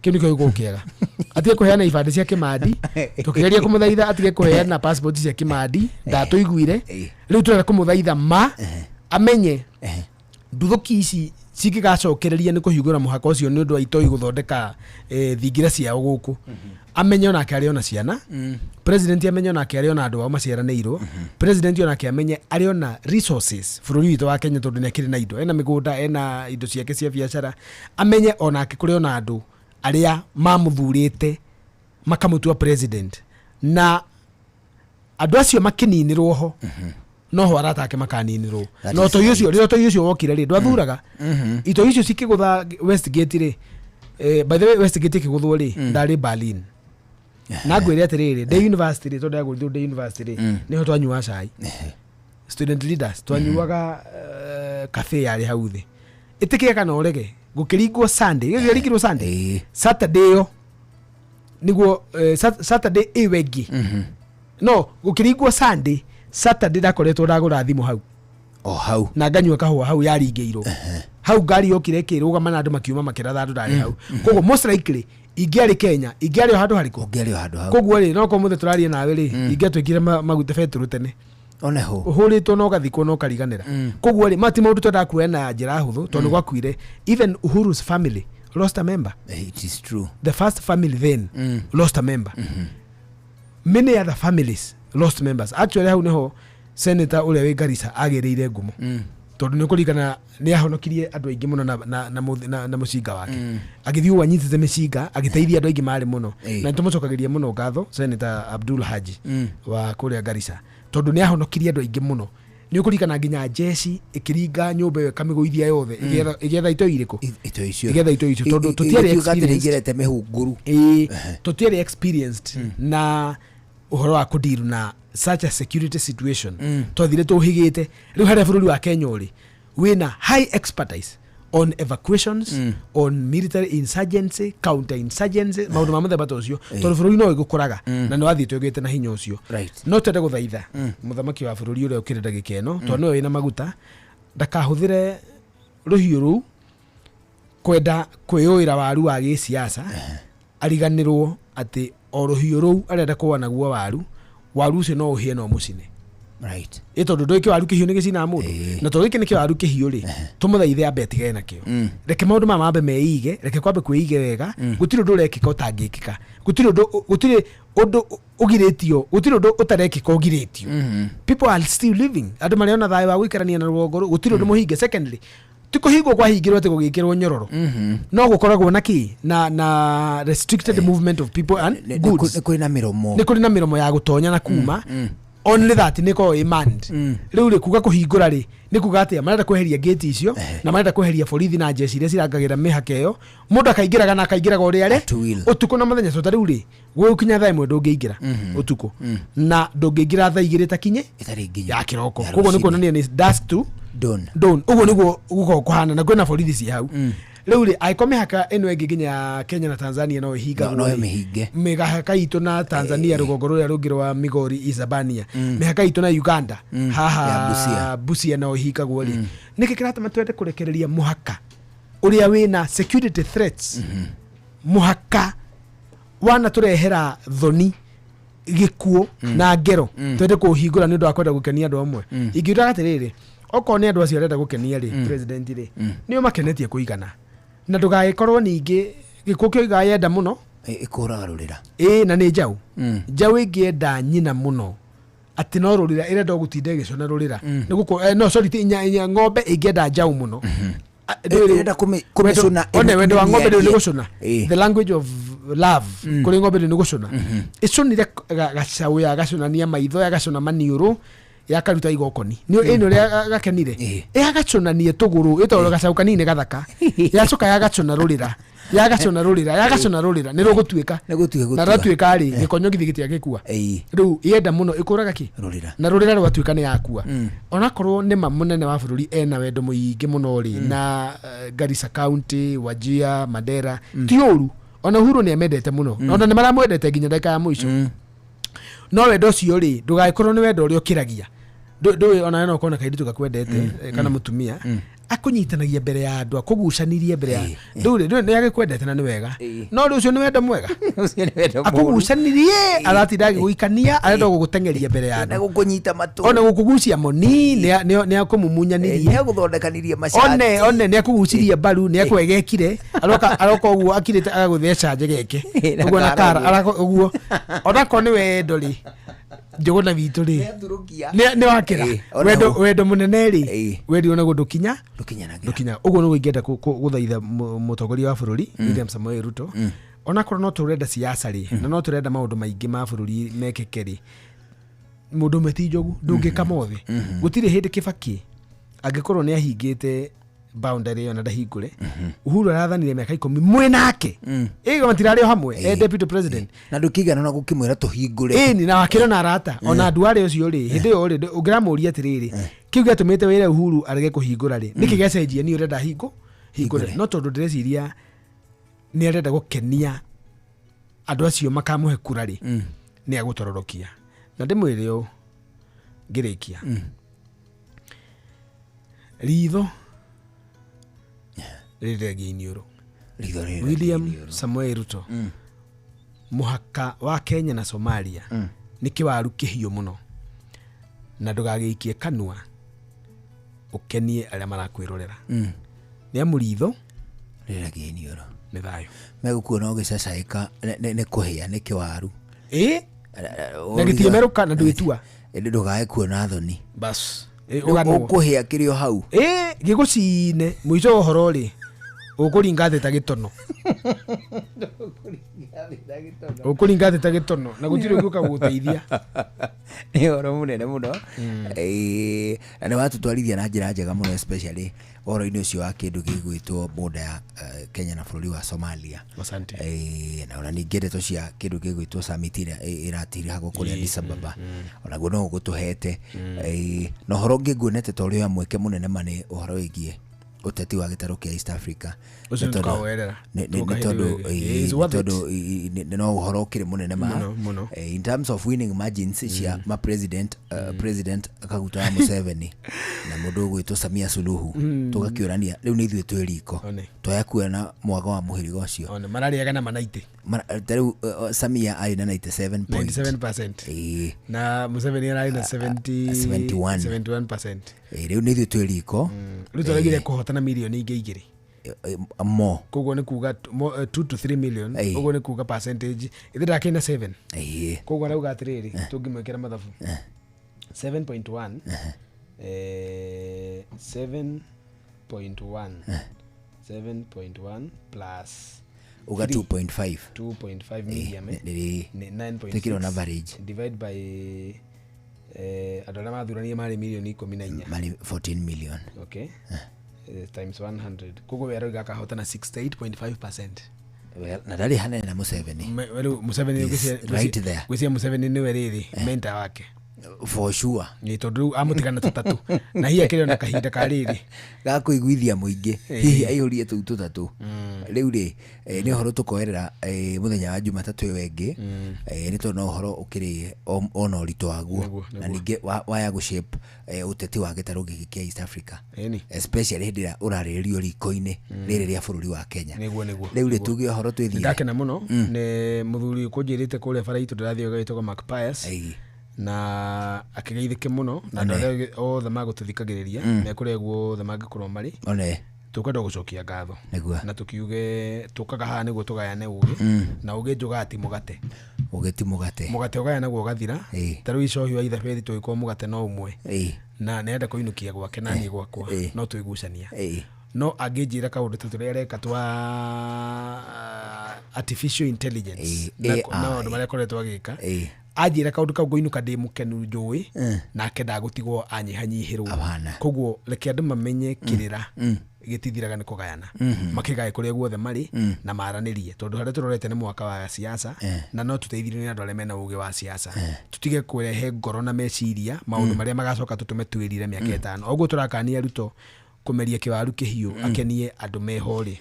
Kĩu nĩkĩo gĩkoragwo kĩega. Atige kũheana ibandĩ cia Kĩmandi, tũkĩgeria kũmũthaitha atige kũheana passport cia Kĩmandi, ndatũiguire. Rĩu tũrenda kũmũthaitha ma amenye nduthũki ici cingĩgacokereria nĩ kũhingũra mũhaka ũcio nĩ ũndũ wa itoi gũthondeka thingira ciao gũkũ. Amenye onake arĩ ona ciana, president amenye onake arĩ ona andũ ao maciaranĩirwo, president onake amenye arĩ ona resources bũrũri witũ wa Kenya tondũ nĩ akĩrĩ na indo, ena mĩgũnda, ena indo ciake cia biacara. Amenye onake kũrĩ ona andũ arĩa mamũthurĩte makamũtua president, na andũ acio makĩninĩrwo ho, noho arata ake makaninĩrwo. Na ũtoi ũcio, rĩrĩa ũtoi ũcio wokire rĩ, ndwathuraga itoi icio cikĩgũtha Westgate rĩ, by the way Westgate ĩkĩgũthwo rĩ, ndarĩ Berlin. Na ngwĩre atĩrĩrĩ, ndĩ university rĩ, tondũ ndagũrithwo ndĩ university rĩ, nĩho twanyuaga cai. Student leaders twanyuaga cafe yarĩ hau thĩ. Ĩtĩkĩre kana ũrege, gũkĩringwo Sunday, gĩkĩringirwo Sunday, Saturday ĩyo nĩguo Saturday ĩyo ĩngĩ. No gũkĩringwo Sunday, Saturday ndakoretwo ndagũra thimũ hau. O hau. Na nganyua kahũa hau yaringĩirwo. Hau ngari yokire ĩkĩrũgama na andũ makiuma makĩratha andũ ndarĩ hau. Koguo most likely ingĩarĩ Kenya, ingĩarĩ o handũ harĩkũ? Ũngĩarĩ o handũ hau. Koguo rĩ, no korwo mũthĩ tũraria nawe rĩ, ingĩatuĩkire maguta betũrũ tene. One ho. Ũhũrĩtwo na ũgathikwo na ũkariganĩra. Koguo rĩ, mati maũndũ twendaga kuoya na njĩra hũthũ, tondũ gwakuire even Uhuru's family lost a member. It is true. The first family then lost a member. Many other families lost members. Actually hau niho senator ũrĩa wĩ Garissa agĩrĩire ngumo. Tondũ nĩ ũkũririkana nĩ ahonokirie andũ aingĩ mũno na mũcinga wake. Agĩthiĩ ũguo anyitĩte mĩcinga, agĩteithia andũ aingĩ marĩ mũno. Na nĩtũmũcokagĩria mũno ngatho Senator Abdul Haji wa kũrĩa Garissa. Tondũ nĩ ahonokirie andũ aingĩ mũno. Nĩ ũkũririkana nginya njeci ĩkĩringa nyũmba ĩyo ĩkamĩgũithia yothe, ĩgĩetha itoi irĩkũ? Itoi icio. Ĩgĩetha itoi icio tondũ tũtiarĩ Ĩkiuga atĩ experienced. nĩigĩrete mĩhunguru. Ĩĩ, tũtiarĩ experienced na ũhoro wa kũdeal na such a security situation. Twathire tũhĩgĩte. Rĩu harĩa bũrũri wa Kenya ũrĩ wĩna high expertise on evacuations, on military insurgency, counter insurgency, maũndũ ma mũthemba ta ũcio, tondũ bũrũri no ĩgũkũraga na nĩ wathiĩte ũgĩte na hinya ũcio. No twende gũthaitha mũthamaki wa bũrũri ũrĩa ũkĩrĩ ndagĩka ĩno, tondũ nĩwe wĩna maguta, ndakahũthĩre rũhiũ rũu kwenda kwĩyũĩra waru wa gĩsiasa, ariganĩrwo atĩ o rũhiũ rũu arenda kũa naguo waru, waru ũcio no ũhĩe no mũcine. Ĩ tondũ ndũĩ kĩwaru kĩhiũ nĩ gĩcinaga mũndũ, na tondũ gĩkĩ nĩ kĩwaru kĩhiũ rĩ, tũmũthaithe ambe atigane nakĩo. Reke maũndũ maya mambe meige, reke kwambe kwĩige wega. Gũtirĩ ũndũ ũrekĩka ũtangĩkĩka, gũtirĩ ũndũ, gũtirĩ ũndũ ũgirĩtio, gũtirĩ ũndũ ũtarekĩka ũgirĩtio. People are still living, andũ marĩ ona thayũ wa gũikarania na rũgongo rũu, gũtirĩ ũndũ mũhinge. Secondly, ti kũhingwo kwahingĩrwo atĩ gũgĩkĩrwo nyororo, no gũkoragwo na kĩ na restricted movement of people and goods. Nĩ kũrĩ na mĩromo. Nĩ kũrĩ na mĩromo ya gũtonya na kuma, only that nĩ ĩkoragwo ĩ manned. Rĩu rĩ, kuga kũhingũra rĩ, nĩ kuga atĩa? Marenda kweheria gate icio na marenda kweheria borithi na jeshi iria cirangagĩra mĩhaka ĩyo. Mũndũ akaingĩraga na akaingĩraga ũrĩa arĩ ũtukũ na mũthenya. So ta rĩu rĩ, gũgĩkinya thaa 1 ndũngĩingĩra ũtukũ na ndũngĩingĩra thaa 2 takinye ya kĩroko. Ya Koguo nĩ rũcinĩ. kuonania nĩ dusk to dawn. Dawn, ũguo nĩguo gũkoragwo kũhana, na kwĩna borithi ciĩ hau. Rĩu rĩ, angĩkorwo mĩhaka ĩno ĩngĩ nginya ya Kenya na Tanzania no ĩhingagwo No rĩ, ĩmĩhinge. Mĩhaka itũ na Tanzania, rũgongo rũrĩa rũngĩ rwa Migori, Isabania, mĩhaka itũ na Uganda Ya haha Busia. Busia no ĩhingagwo rĩ, nĩkĩ kĩratũma twende kũrekereria mũhaka ũrĩa wĩna security threats, mũhaka wanatũrehera thoni, gĩkuũ na ngero, twende kũũhingũra nĩ ũndũ wa kwenda gũkenia andũ amwe? Ingiugaga atĩrĩrĩ, okorwo nĩ andũ acio arenda gũkenia rĩ, president rĩ, nĩo makenetie kũigana, na ndũgagĩkorwo ningĩ gĩkuũ kĩoigaga yenda mũno Ĩkũraga rũrĩra. Ĩĩ, na nĩ njaũ. Njaũ ĩngĩenda nyina mũno atĩ no rũrĩra ĩrenda gũtinda ĩgĩcũna rũrĩra nĩ gũkũ, no sorry, ti inya ng'ombe ĩngĩenda njaũ mũno. Ĩrenda kũmĩcũna. One wendo wa ng'ombe ndũrĩ nĩ ĩmĩnyarie. gũcũna. The language of love kũrĩ ng'ombe ndũrĩ nĩ gũcũna. Ĩcũnire gacaũ, yagacũnania maitho, yagacũna maniũrũ, yakaruta igokoni nĩ ĩno ũrĩa gakenire, yagacũnanie tũgũrũ, ĩtondũ gacaũ kanini nĩ gathaka, yacoka yagacũna rũrĩra, yagacũna rũrĩra, yagacũna rũrĩra, nĩ rũgũtuĩka. Nĩ gũtuĩka. Na rwatuĩka rĩ, gĩkonyo githĩ gĩtiagĩkua? Rĩu yenda mũno ĩkũraga kĩ? Rũrĩra. Na rũrĩra rwatuĩka nĩ yakua. Onakorwo nĩ ma mũnene wa bũrũri ena wendo mũingĩ mũno rĩ, na Garissa County, Wajir, Mandera, ti ũru, ona Uhuru nĩ amendete mũno, ona nĩ maramwendete nginya ndagĩka ya mũico, no wendo ũcio rĩ, ndũgagĩkorwo nĩ wendo ũrĩa ũkĩragia. Ndũĩ ona we no ũkorwo na kairĩtu gakwendete, kana mũtumia akũnyitanagia mbere ya andũ, akũgucanirie mbere ya rĩu rĩ, nĩ agĩkwendete na nĩ wega, no rĩu ũcio nĩ wendo mwega? Ũcio nĩ wendo mũũru. Akũgucanirie, aratinda agĩgũikania, arenda gũgũteng'eria mbere ya Na andũ, gũkũnyita matũ. Ona gũkũgucia moni, nĩ akũmumunyanirie. Nĩ agũthondekanirie macati. One nĩ akũgucirie mbaru, nĩ akwegekire, aroka ũguo akirĩte, agagũtheca njegeke Na ũguo na kara kara ũguo. arako ũguo. Onakorwo nĩ wendo rĩ, Njũgũna witũ rĩ, Nĩathurũkia. Nĩ wakĩra. Ona Wendo wendo mũnene rĩ, wendi onaguo ndũkinya. Ndũkinyanagĩra. Ndũkinya. Ũguo nĩguo ingĩenda gũthaitha mũtongoria wa bũrũri William Samoei Ruto. Onakorwo no tũrenda siasa rĩ, na no tũrenda maũndũ maingĩ ma bũrũri mekĩke rĩ, mũndũ ũmwe ti njogu, ndũngĩka mothe. Gũtirĩ hĩndĩ Kĩbakĩ angĩkorwo nĩ ahingĩte boundary ĩyo na ndahingũre. Uhuru arathanire mĩaka 10 mwĩ nake, ĩgo matirarĩ o hamwe, deputy president. Na ndũkĩigana na gũkĩmwĩra tũhingũre. Ĩni na wakĩra na arata ona andũ arĩa ũcio rĩ, hĩndĩ ĩyo rĩ, ũngĩramũria atĩrĩrĩ, kĩu gĩatũmĩte wĩre Uhuru arege kũhingũra rĩ, nĩkĩ gĩacenjia niĩ ũrenda hingũre? No tondũ ndĩreciria nĩ arenda gũkenia andũ acio makamũhe kura rĩ, nĩ agũtororokia. Na ndĩmwĩre ũũ ngĩrĩkia, ritho rĩrĩragia iniũrũ. Ritho rĩrĩragia William iniũrũ. Samoei Ruto, mũhaka wa Kenya na Somalia nĩ kĩwaru kĩhiũ mũno, na ndũgagĩikie kanua ũkenie arĩa marakwĩrorera, nĩ amu ritho rĩrĩragia iniũrũ. Nĩ thayũ. Megũkuona ũgĩcacaĩka nĩ kũhĩa nĩ kĩwaru. Ĩ na gĩtiĩmerũka na ndwĩtua. Ĩndĩ ndũgae kuona thoni. Bas. Ũkũhĩa kĩrĩ o hau. Ĩ gĩgũcine mũico wa ũhoro rĩ, Ũkũringa thĩ ta gĩtono. Ũkũringa thĩ ta gĩtono na gũtirĩ ũngĩũka gũgũteithia. Nĩ ũhoro mũnene mũno. Ĩĩ, na nĩ watũtwarithia na njĩra njega mũno, especially ũhoro-inĩ ũcio wa kĩndũ gĩgwĩtwo border ya Kenya na bũrũri wa Somalia. Asante. Ĩĩ, na ona ningĩ ndeto cia kĩndũ gĩgwĩtwo summit ĩrĩa ĩratirihagwo kũrĩa Addis Ababa, onaguo no ũgũtũhete. Ĩĩ, na ũhoro ũngĩ nguonete ta ũrĩ wa mweke mũnene ma nĩ ũhoro wĩgiĩ ũteti wa gĩtarũ kĩa East Africa. Ũcio Nĩ tondũ- nĩtũkawoerera. nĩ Tũgoka hĩndĩ tondũ ĩyo ĩngĩ. ĩĩ, It's nĩ worth it. tondũ no ũhoro ũkĩrĩ mũnene ma. Mũno, mũno. In terms of winning margins cia ma president, president Kaguta wa Museveni na mũndũ ũgwĩtwo Samia Suluhu, tũgakĩũrania rĩu nĩ ithuĩ twĩ riko. One. Twaya kuona mwago wa mũhĩrĩga ũcio. One, mararĩaga na manaitĩ. Ta rĩu Samia arĩ na 97 point. 97%. Ĩĩ. Na Museveni ararĩ na 70 71. 71%. Ĩĩ, rĩu nĩ ithuĩ twĩ riko. Rĩu tũragire kũhotana mirioni ingĩ igĩrĩ. Mo. Koguo nĩ kuga 2 to 3 million. Ĩĩ. Ũguo nĩ kuga percentage ithe ndakĩrĩ na 7. Ĩĩ. Koguo arauga atĩrĩrĩ, tũngĩmwĩkĩra mathabu 7.1, 7.1, 7.1 plus Uga 3, 2.5. 2.5 million, nĩ nĩ 9.6. Twĩkĩre on average. Divide by andũ arĩa mathuranire marĩ mirioni 14. Marĩ 14 million. Okay. Times 100, koguo we arauga akahotana 68.5%. Well, na ndarĩ hanene na Museveni. Rĩu Museveni He's right there. Gwĩciria Museveni nĩwe rĩrĩ mentor wake. For sure. Nĩ tondũ rĩu amũtigana tũtatũ na hihi akĩrĩ ona kahinda ka rĩrĩ ga kũiguithia mũingĩ. Hihi aihũrie tũu tũtatũ. Rĩu rĩ, nĩ ũhoro tũkoerera mũthenya wa Jumatatũ ĩyo ĩngĩ, nĩ tondũ no ũhoro ũkĩrĩ ona ũritũ waguo. Na ningĩ waya gũshape ũteti wa gĩtarũ gĩkĩ kĩa East Africa. Especially hĩndĩ ĩrĩa ũrarĩrĩrio riko-inĩ rĩrĩ rĩa bũrũri wa Kenya. Nĩguo, nĩguo. Rĩu rĩ, tuge ũhoro twĩthiĩre. Ndakena mũno nĩ mũthuri ũkũnjĩrĩte kũrĩa bara itũ ndĩrathiĩ ũgagĩtagwo Mark Pius. Na akĩgeithĩke mũno na andũ arĩa othe magũtũthikagĩrĩria me kũrĩa guothe mangĩkorwo marĩ. Tũkwenda gũcokia ngatho. Na tũkiuge tũkaga haha nĩguo tũgayane ũgĩ. Na ũgĩ njugaga ti mũgate. Ũgĩ ti mũgate. Mũgate ũgayanagwo ũgathira. Ta rĩu icohi wa Ithabethi tũgĩkorwo mũgate no ũmwe. Na nĩarenda kũinũkia gwake na niĩ gwakwa. No tũigucania. No angĩnjĩra kaũndũ ta tũrĩa areka twa artificial intelligence na maũndũ marĩa akoretwo agĩka. Anjĩra kaũndũ kau ngũinũka ndĩ mũkenu njũĩ, nake ndagũtigwo anyihanyihĩrwo. Koguo reke andũ mamenye kĩrĩra gĩtithiraga nĩ kũgayana. Makĩgae kũrĩa guothe marĩ na maranĩrie, tondũ harĩa tũrorete nĩ mwaka wa siasa, na no tũteithirio nĩ andũ arĩa mena ũgĩ wa siasa. Tũtige kũrehe ngoro na meciria maũndũ marĩa magacoka tũtũme twĩrire mĩaka ĩtano. Ũguo tũrakania Ruto kũmeria kĩwaru kĩhiũ, akenie andũ meho rĩ.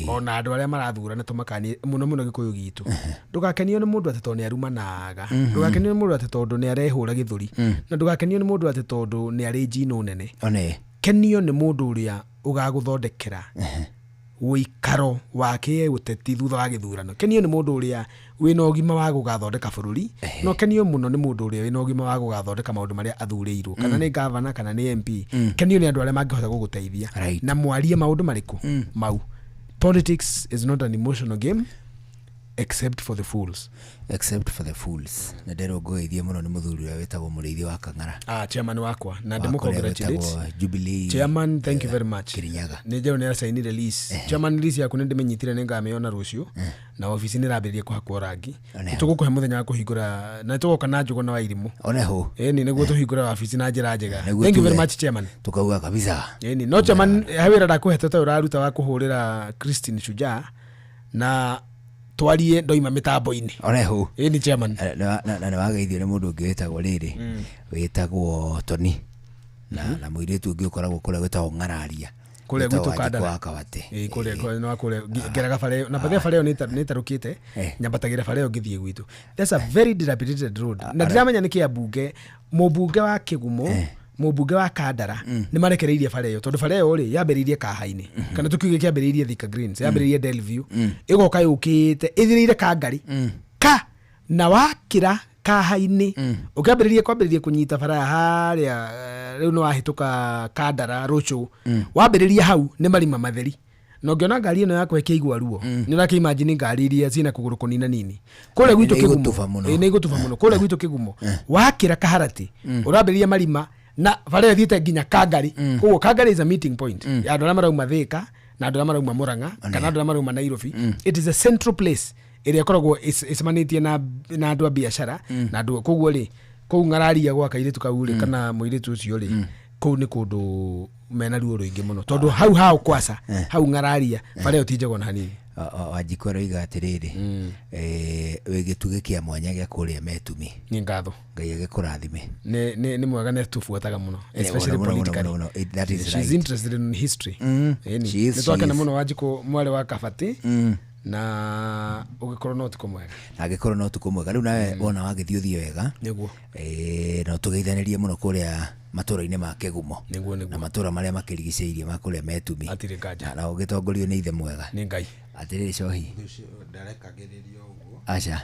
Ona andũ arĩa marathurana tũmakanie mũno mũno Gĩkũyũ gitũ. Ndũgakenio nĩ mũndũ atĩ tondũ nĩ arumanaga. Ndũgakenio nĩ mũndũ atĩ tondũ nĩ arehũra gĩthũri. Na ndũgakenio nĩ mũndũ atĩ tondũ nĩ arĩ njino nene. Kenio nĩ mũndũ ũrĩa ũgagũthondekera ũikaro wa kĩũteti thutha wa gĩthurano. Kenio nĩ mũndũ ũrĩa wĩna ũgima wa gũgathondeka bũrũri. No kenio mũno nĩ mũndũ ũrĩa wĩna ũgima wa gũgathondeka maũndũ marĩa athurĩirwo, kana nĩ gavana kana nĩ MP. Kenio nĩ andũ arĩa mangĩhota gũgũteithia. Na mwarie maũndũ marĩkũ? Mau. Politics is not an emotional game except for the fools. Except for the fools. Na nderwo ngũgeithie mũno nĩ mũthuri ũrĩa wĩtagwo Mũrĩithi wa Kang'ara. Chairman wakwa. Na Wa ndĩmũ kũrĩa congratulate. wĩtagwo Jubilee, Chairman, thank you very much. Kirinyaga. Nĩ njerũ nĩ aracainire lease. Chairman, lease yaku nĩ ndĩmĩnyitire, nĩ ngamĩona rũciũ. Na obici nĩ ĩrambĩrĩria kũhakwo rangi. Tũgũkũhe mũthenya wa kũhingũra, na tũgoka na Njũgũna wa Irimũ. Oneho. Ĩni, nĩguo tũhingũre wabici na njĩra njega. Nĩguo Thank you very tuge. much, Chairman. Tukauga kabisa. Ĩni, no Chairman, he wĩra ndakũhete ta ũraruta wa kũhũrĩra Christine Shujaa na twarie ndoima mĩtambo-inĩ. Oneho. Ĩni, Chairman. Na nĩ wageithio nĩ mũndũ ũngĩ wĩtagwo rĩrĩ, wĩtagwo Tony. Na mũirĩtu ũngĩ ũkoragwo kũrĩa wĩtagwo Ng'araria. Kũrĩa Wĩtagwo gwitũ Wanjikũ Kandara. wa Kawate. Ĩĩ, kũrĩa, kũrĩa, nĩ wa kũrĩa. Ngeraga bara ĩyo, na bathia bara ĩyo nĩ ĩtarũkĩte, nyambatagĩra bara ĩyo ngĩthiĩ gwitũ. That's a very dilapidated road. Na ndiramenya nĩkĩ ambunge, mũmbunge wa Kĩgumo, mũmbunge wa Kandara, nĩ marekereirie bara ĩyo, tondũ bara ĩyo rĩ, yambĩrĩirie Kahainĩ. Kana tũkiuge kĩambĩrĩirie Thika Greens, yambĩrĩirie Delview, ĩgoka yũkĩte, ĩthirĩire Kangari. Ka, na wakĩra Kahainĩ, ũkĩambĩrĩria kwambĩrĩria kũnyita bara ya harĩa, rĩu nĩ wahĩtũka Kandara, Rũcũ. Wambĩrĩria hau nĩ marima matheri. Na ũngĩona ngari ĩno yakwa ĩkĩigua ruo, nĩ ũrakĩimagine ngari iria ciĩna kũgũrũ kũnina nini. Kũrĩa gwitũ Nĩ Kĩgumo. igũtuba mũno. Ĩĩ, nĩ igũtuba mũno. Kũrĩa gwitũ Kĩgumo. Wakĩra Kaharati, ũrambĩrĩria marima na bara ĩyo ĩthiĩte nginya Kangari. Koguo Kangari is a meeting point. Ya andũ arĩa marauma Thika Na andũ arĩa marauma Murang'a kana andũ arĩa marauma Nairobi. It is a central place ĩrĩa ĩkoragwo ĩcemanĩtie na andũ a biacara na andũ. Koguo rĩ, kũu ng'araria gwa kairĩtu kau rĩ, kana mũirĩtu ũcio rĩ, kũu nĩ kũndũ mena ruo rũingĩ mũno, tondũ hau hao kwasa hau ng'araria bara ĩyo ti njega ona hanini. Wanjikũ aroiga atĩrĩrĩ, wĩ gĩtugĩ kĩa mwanya gĩa kũrĩa Metumi. Nĩ ngatho. Ngai agĩkũrathime. Nĩ mwega, nĩ tũbuataga mũno, especially mũno, mũno, politically. Mũno, mũno. That is She's right. interested in history. Ĩni. She is, Nĩ twakena she is. mũno, Wanjikũ mwarĩ wa Kabati, na ũgĩkorwo na ũtukũ mwega. Na angĩkorwo no ũtukũ mwega rĩu nawe wona wagĩthiĩ ũthiĩ wega. Nĩguo. Na tũgeithanĩrie mũno kũrĩa matũra-inĩ ma Kĩgumo Nĩguo. na matũra marĩa makĩrigicĩirie ma kũrĩa Metumi. Hatirĩ nganja. Na ũgĩtongorio nĩ ithe mwega. Nĩ Ngai. Atĩrĩrĩ cohi. Ndarekagĩrĩria ũguo. Aca.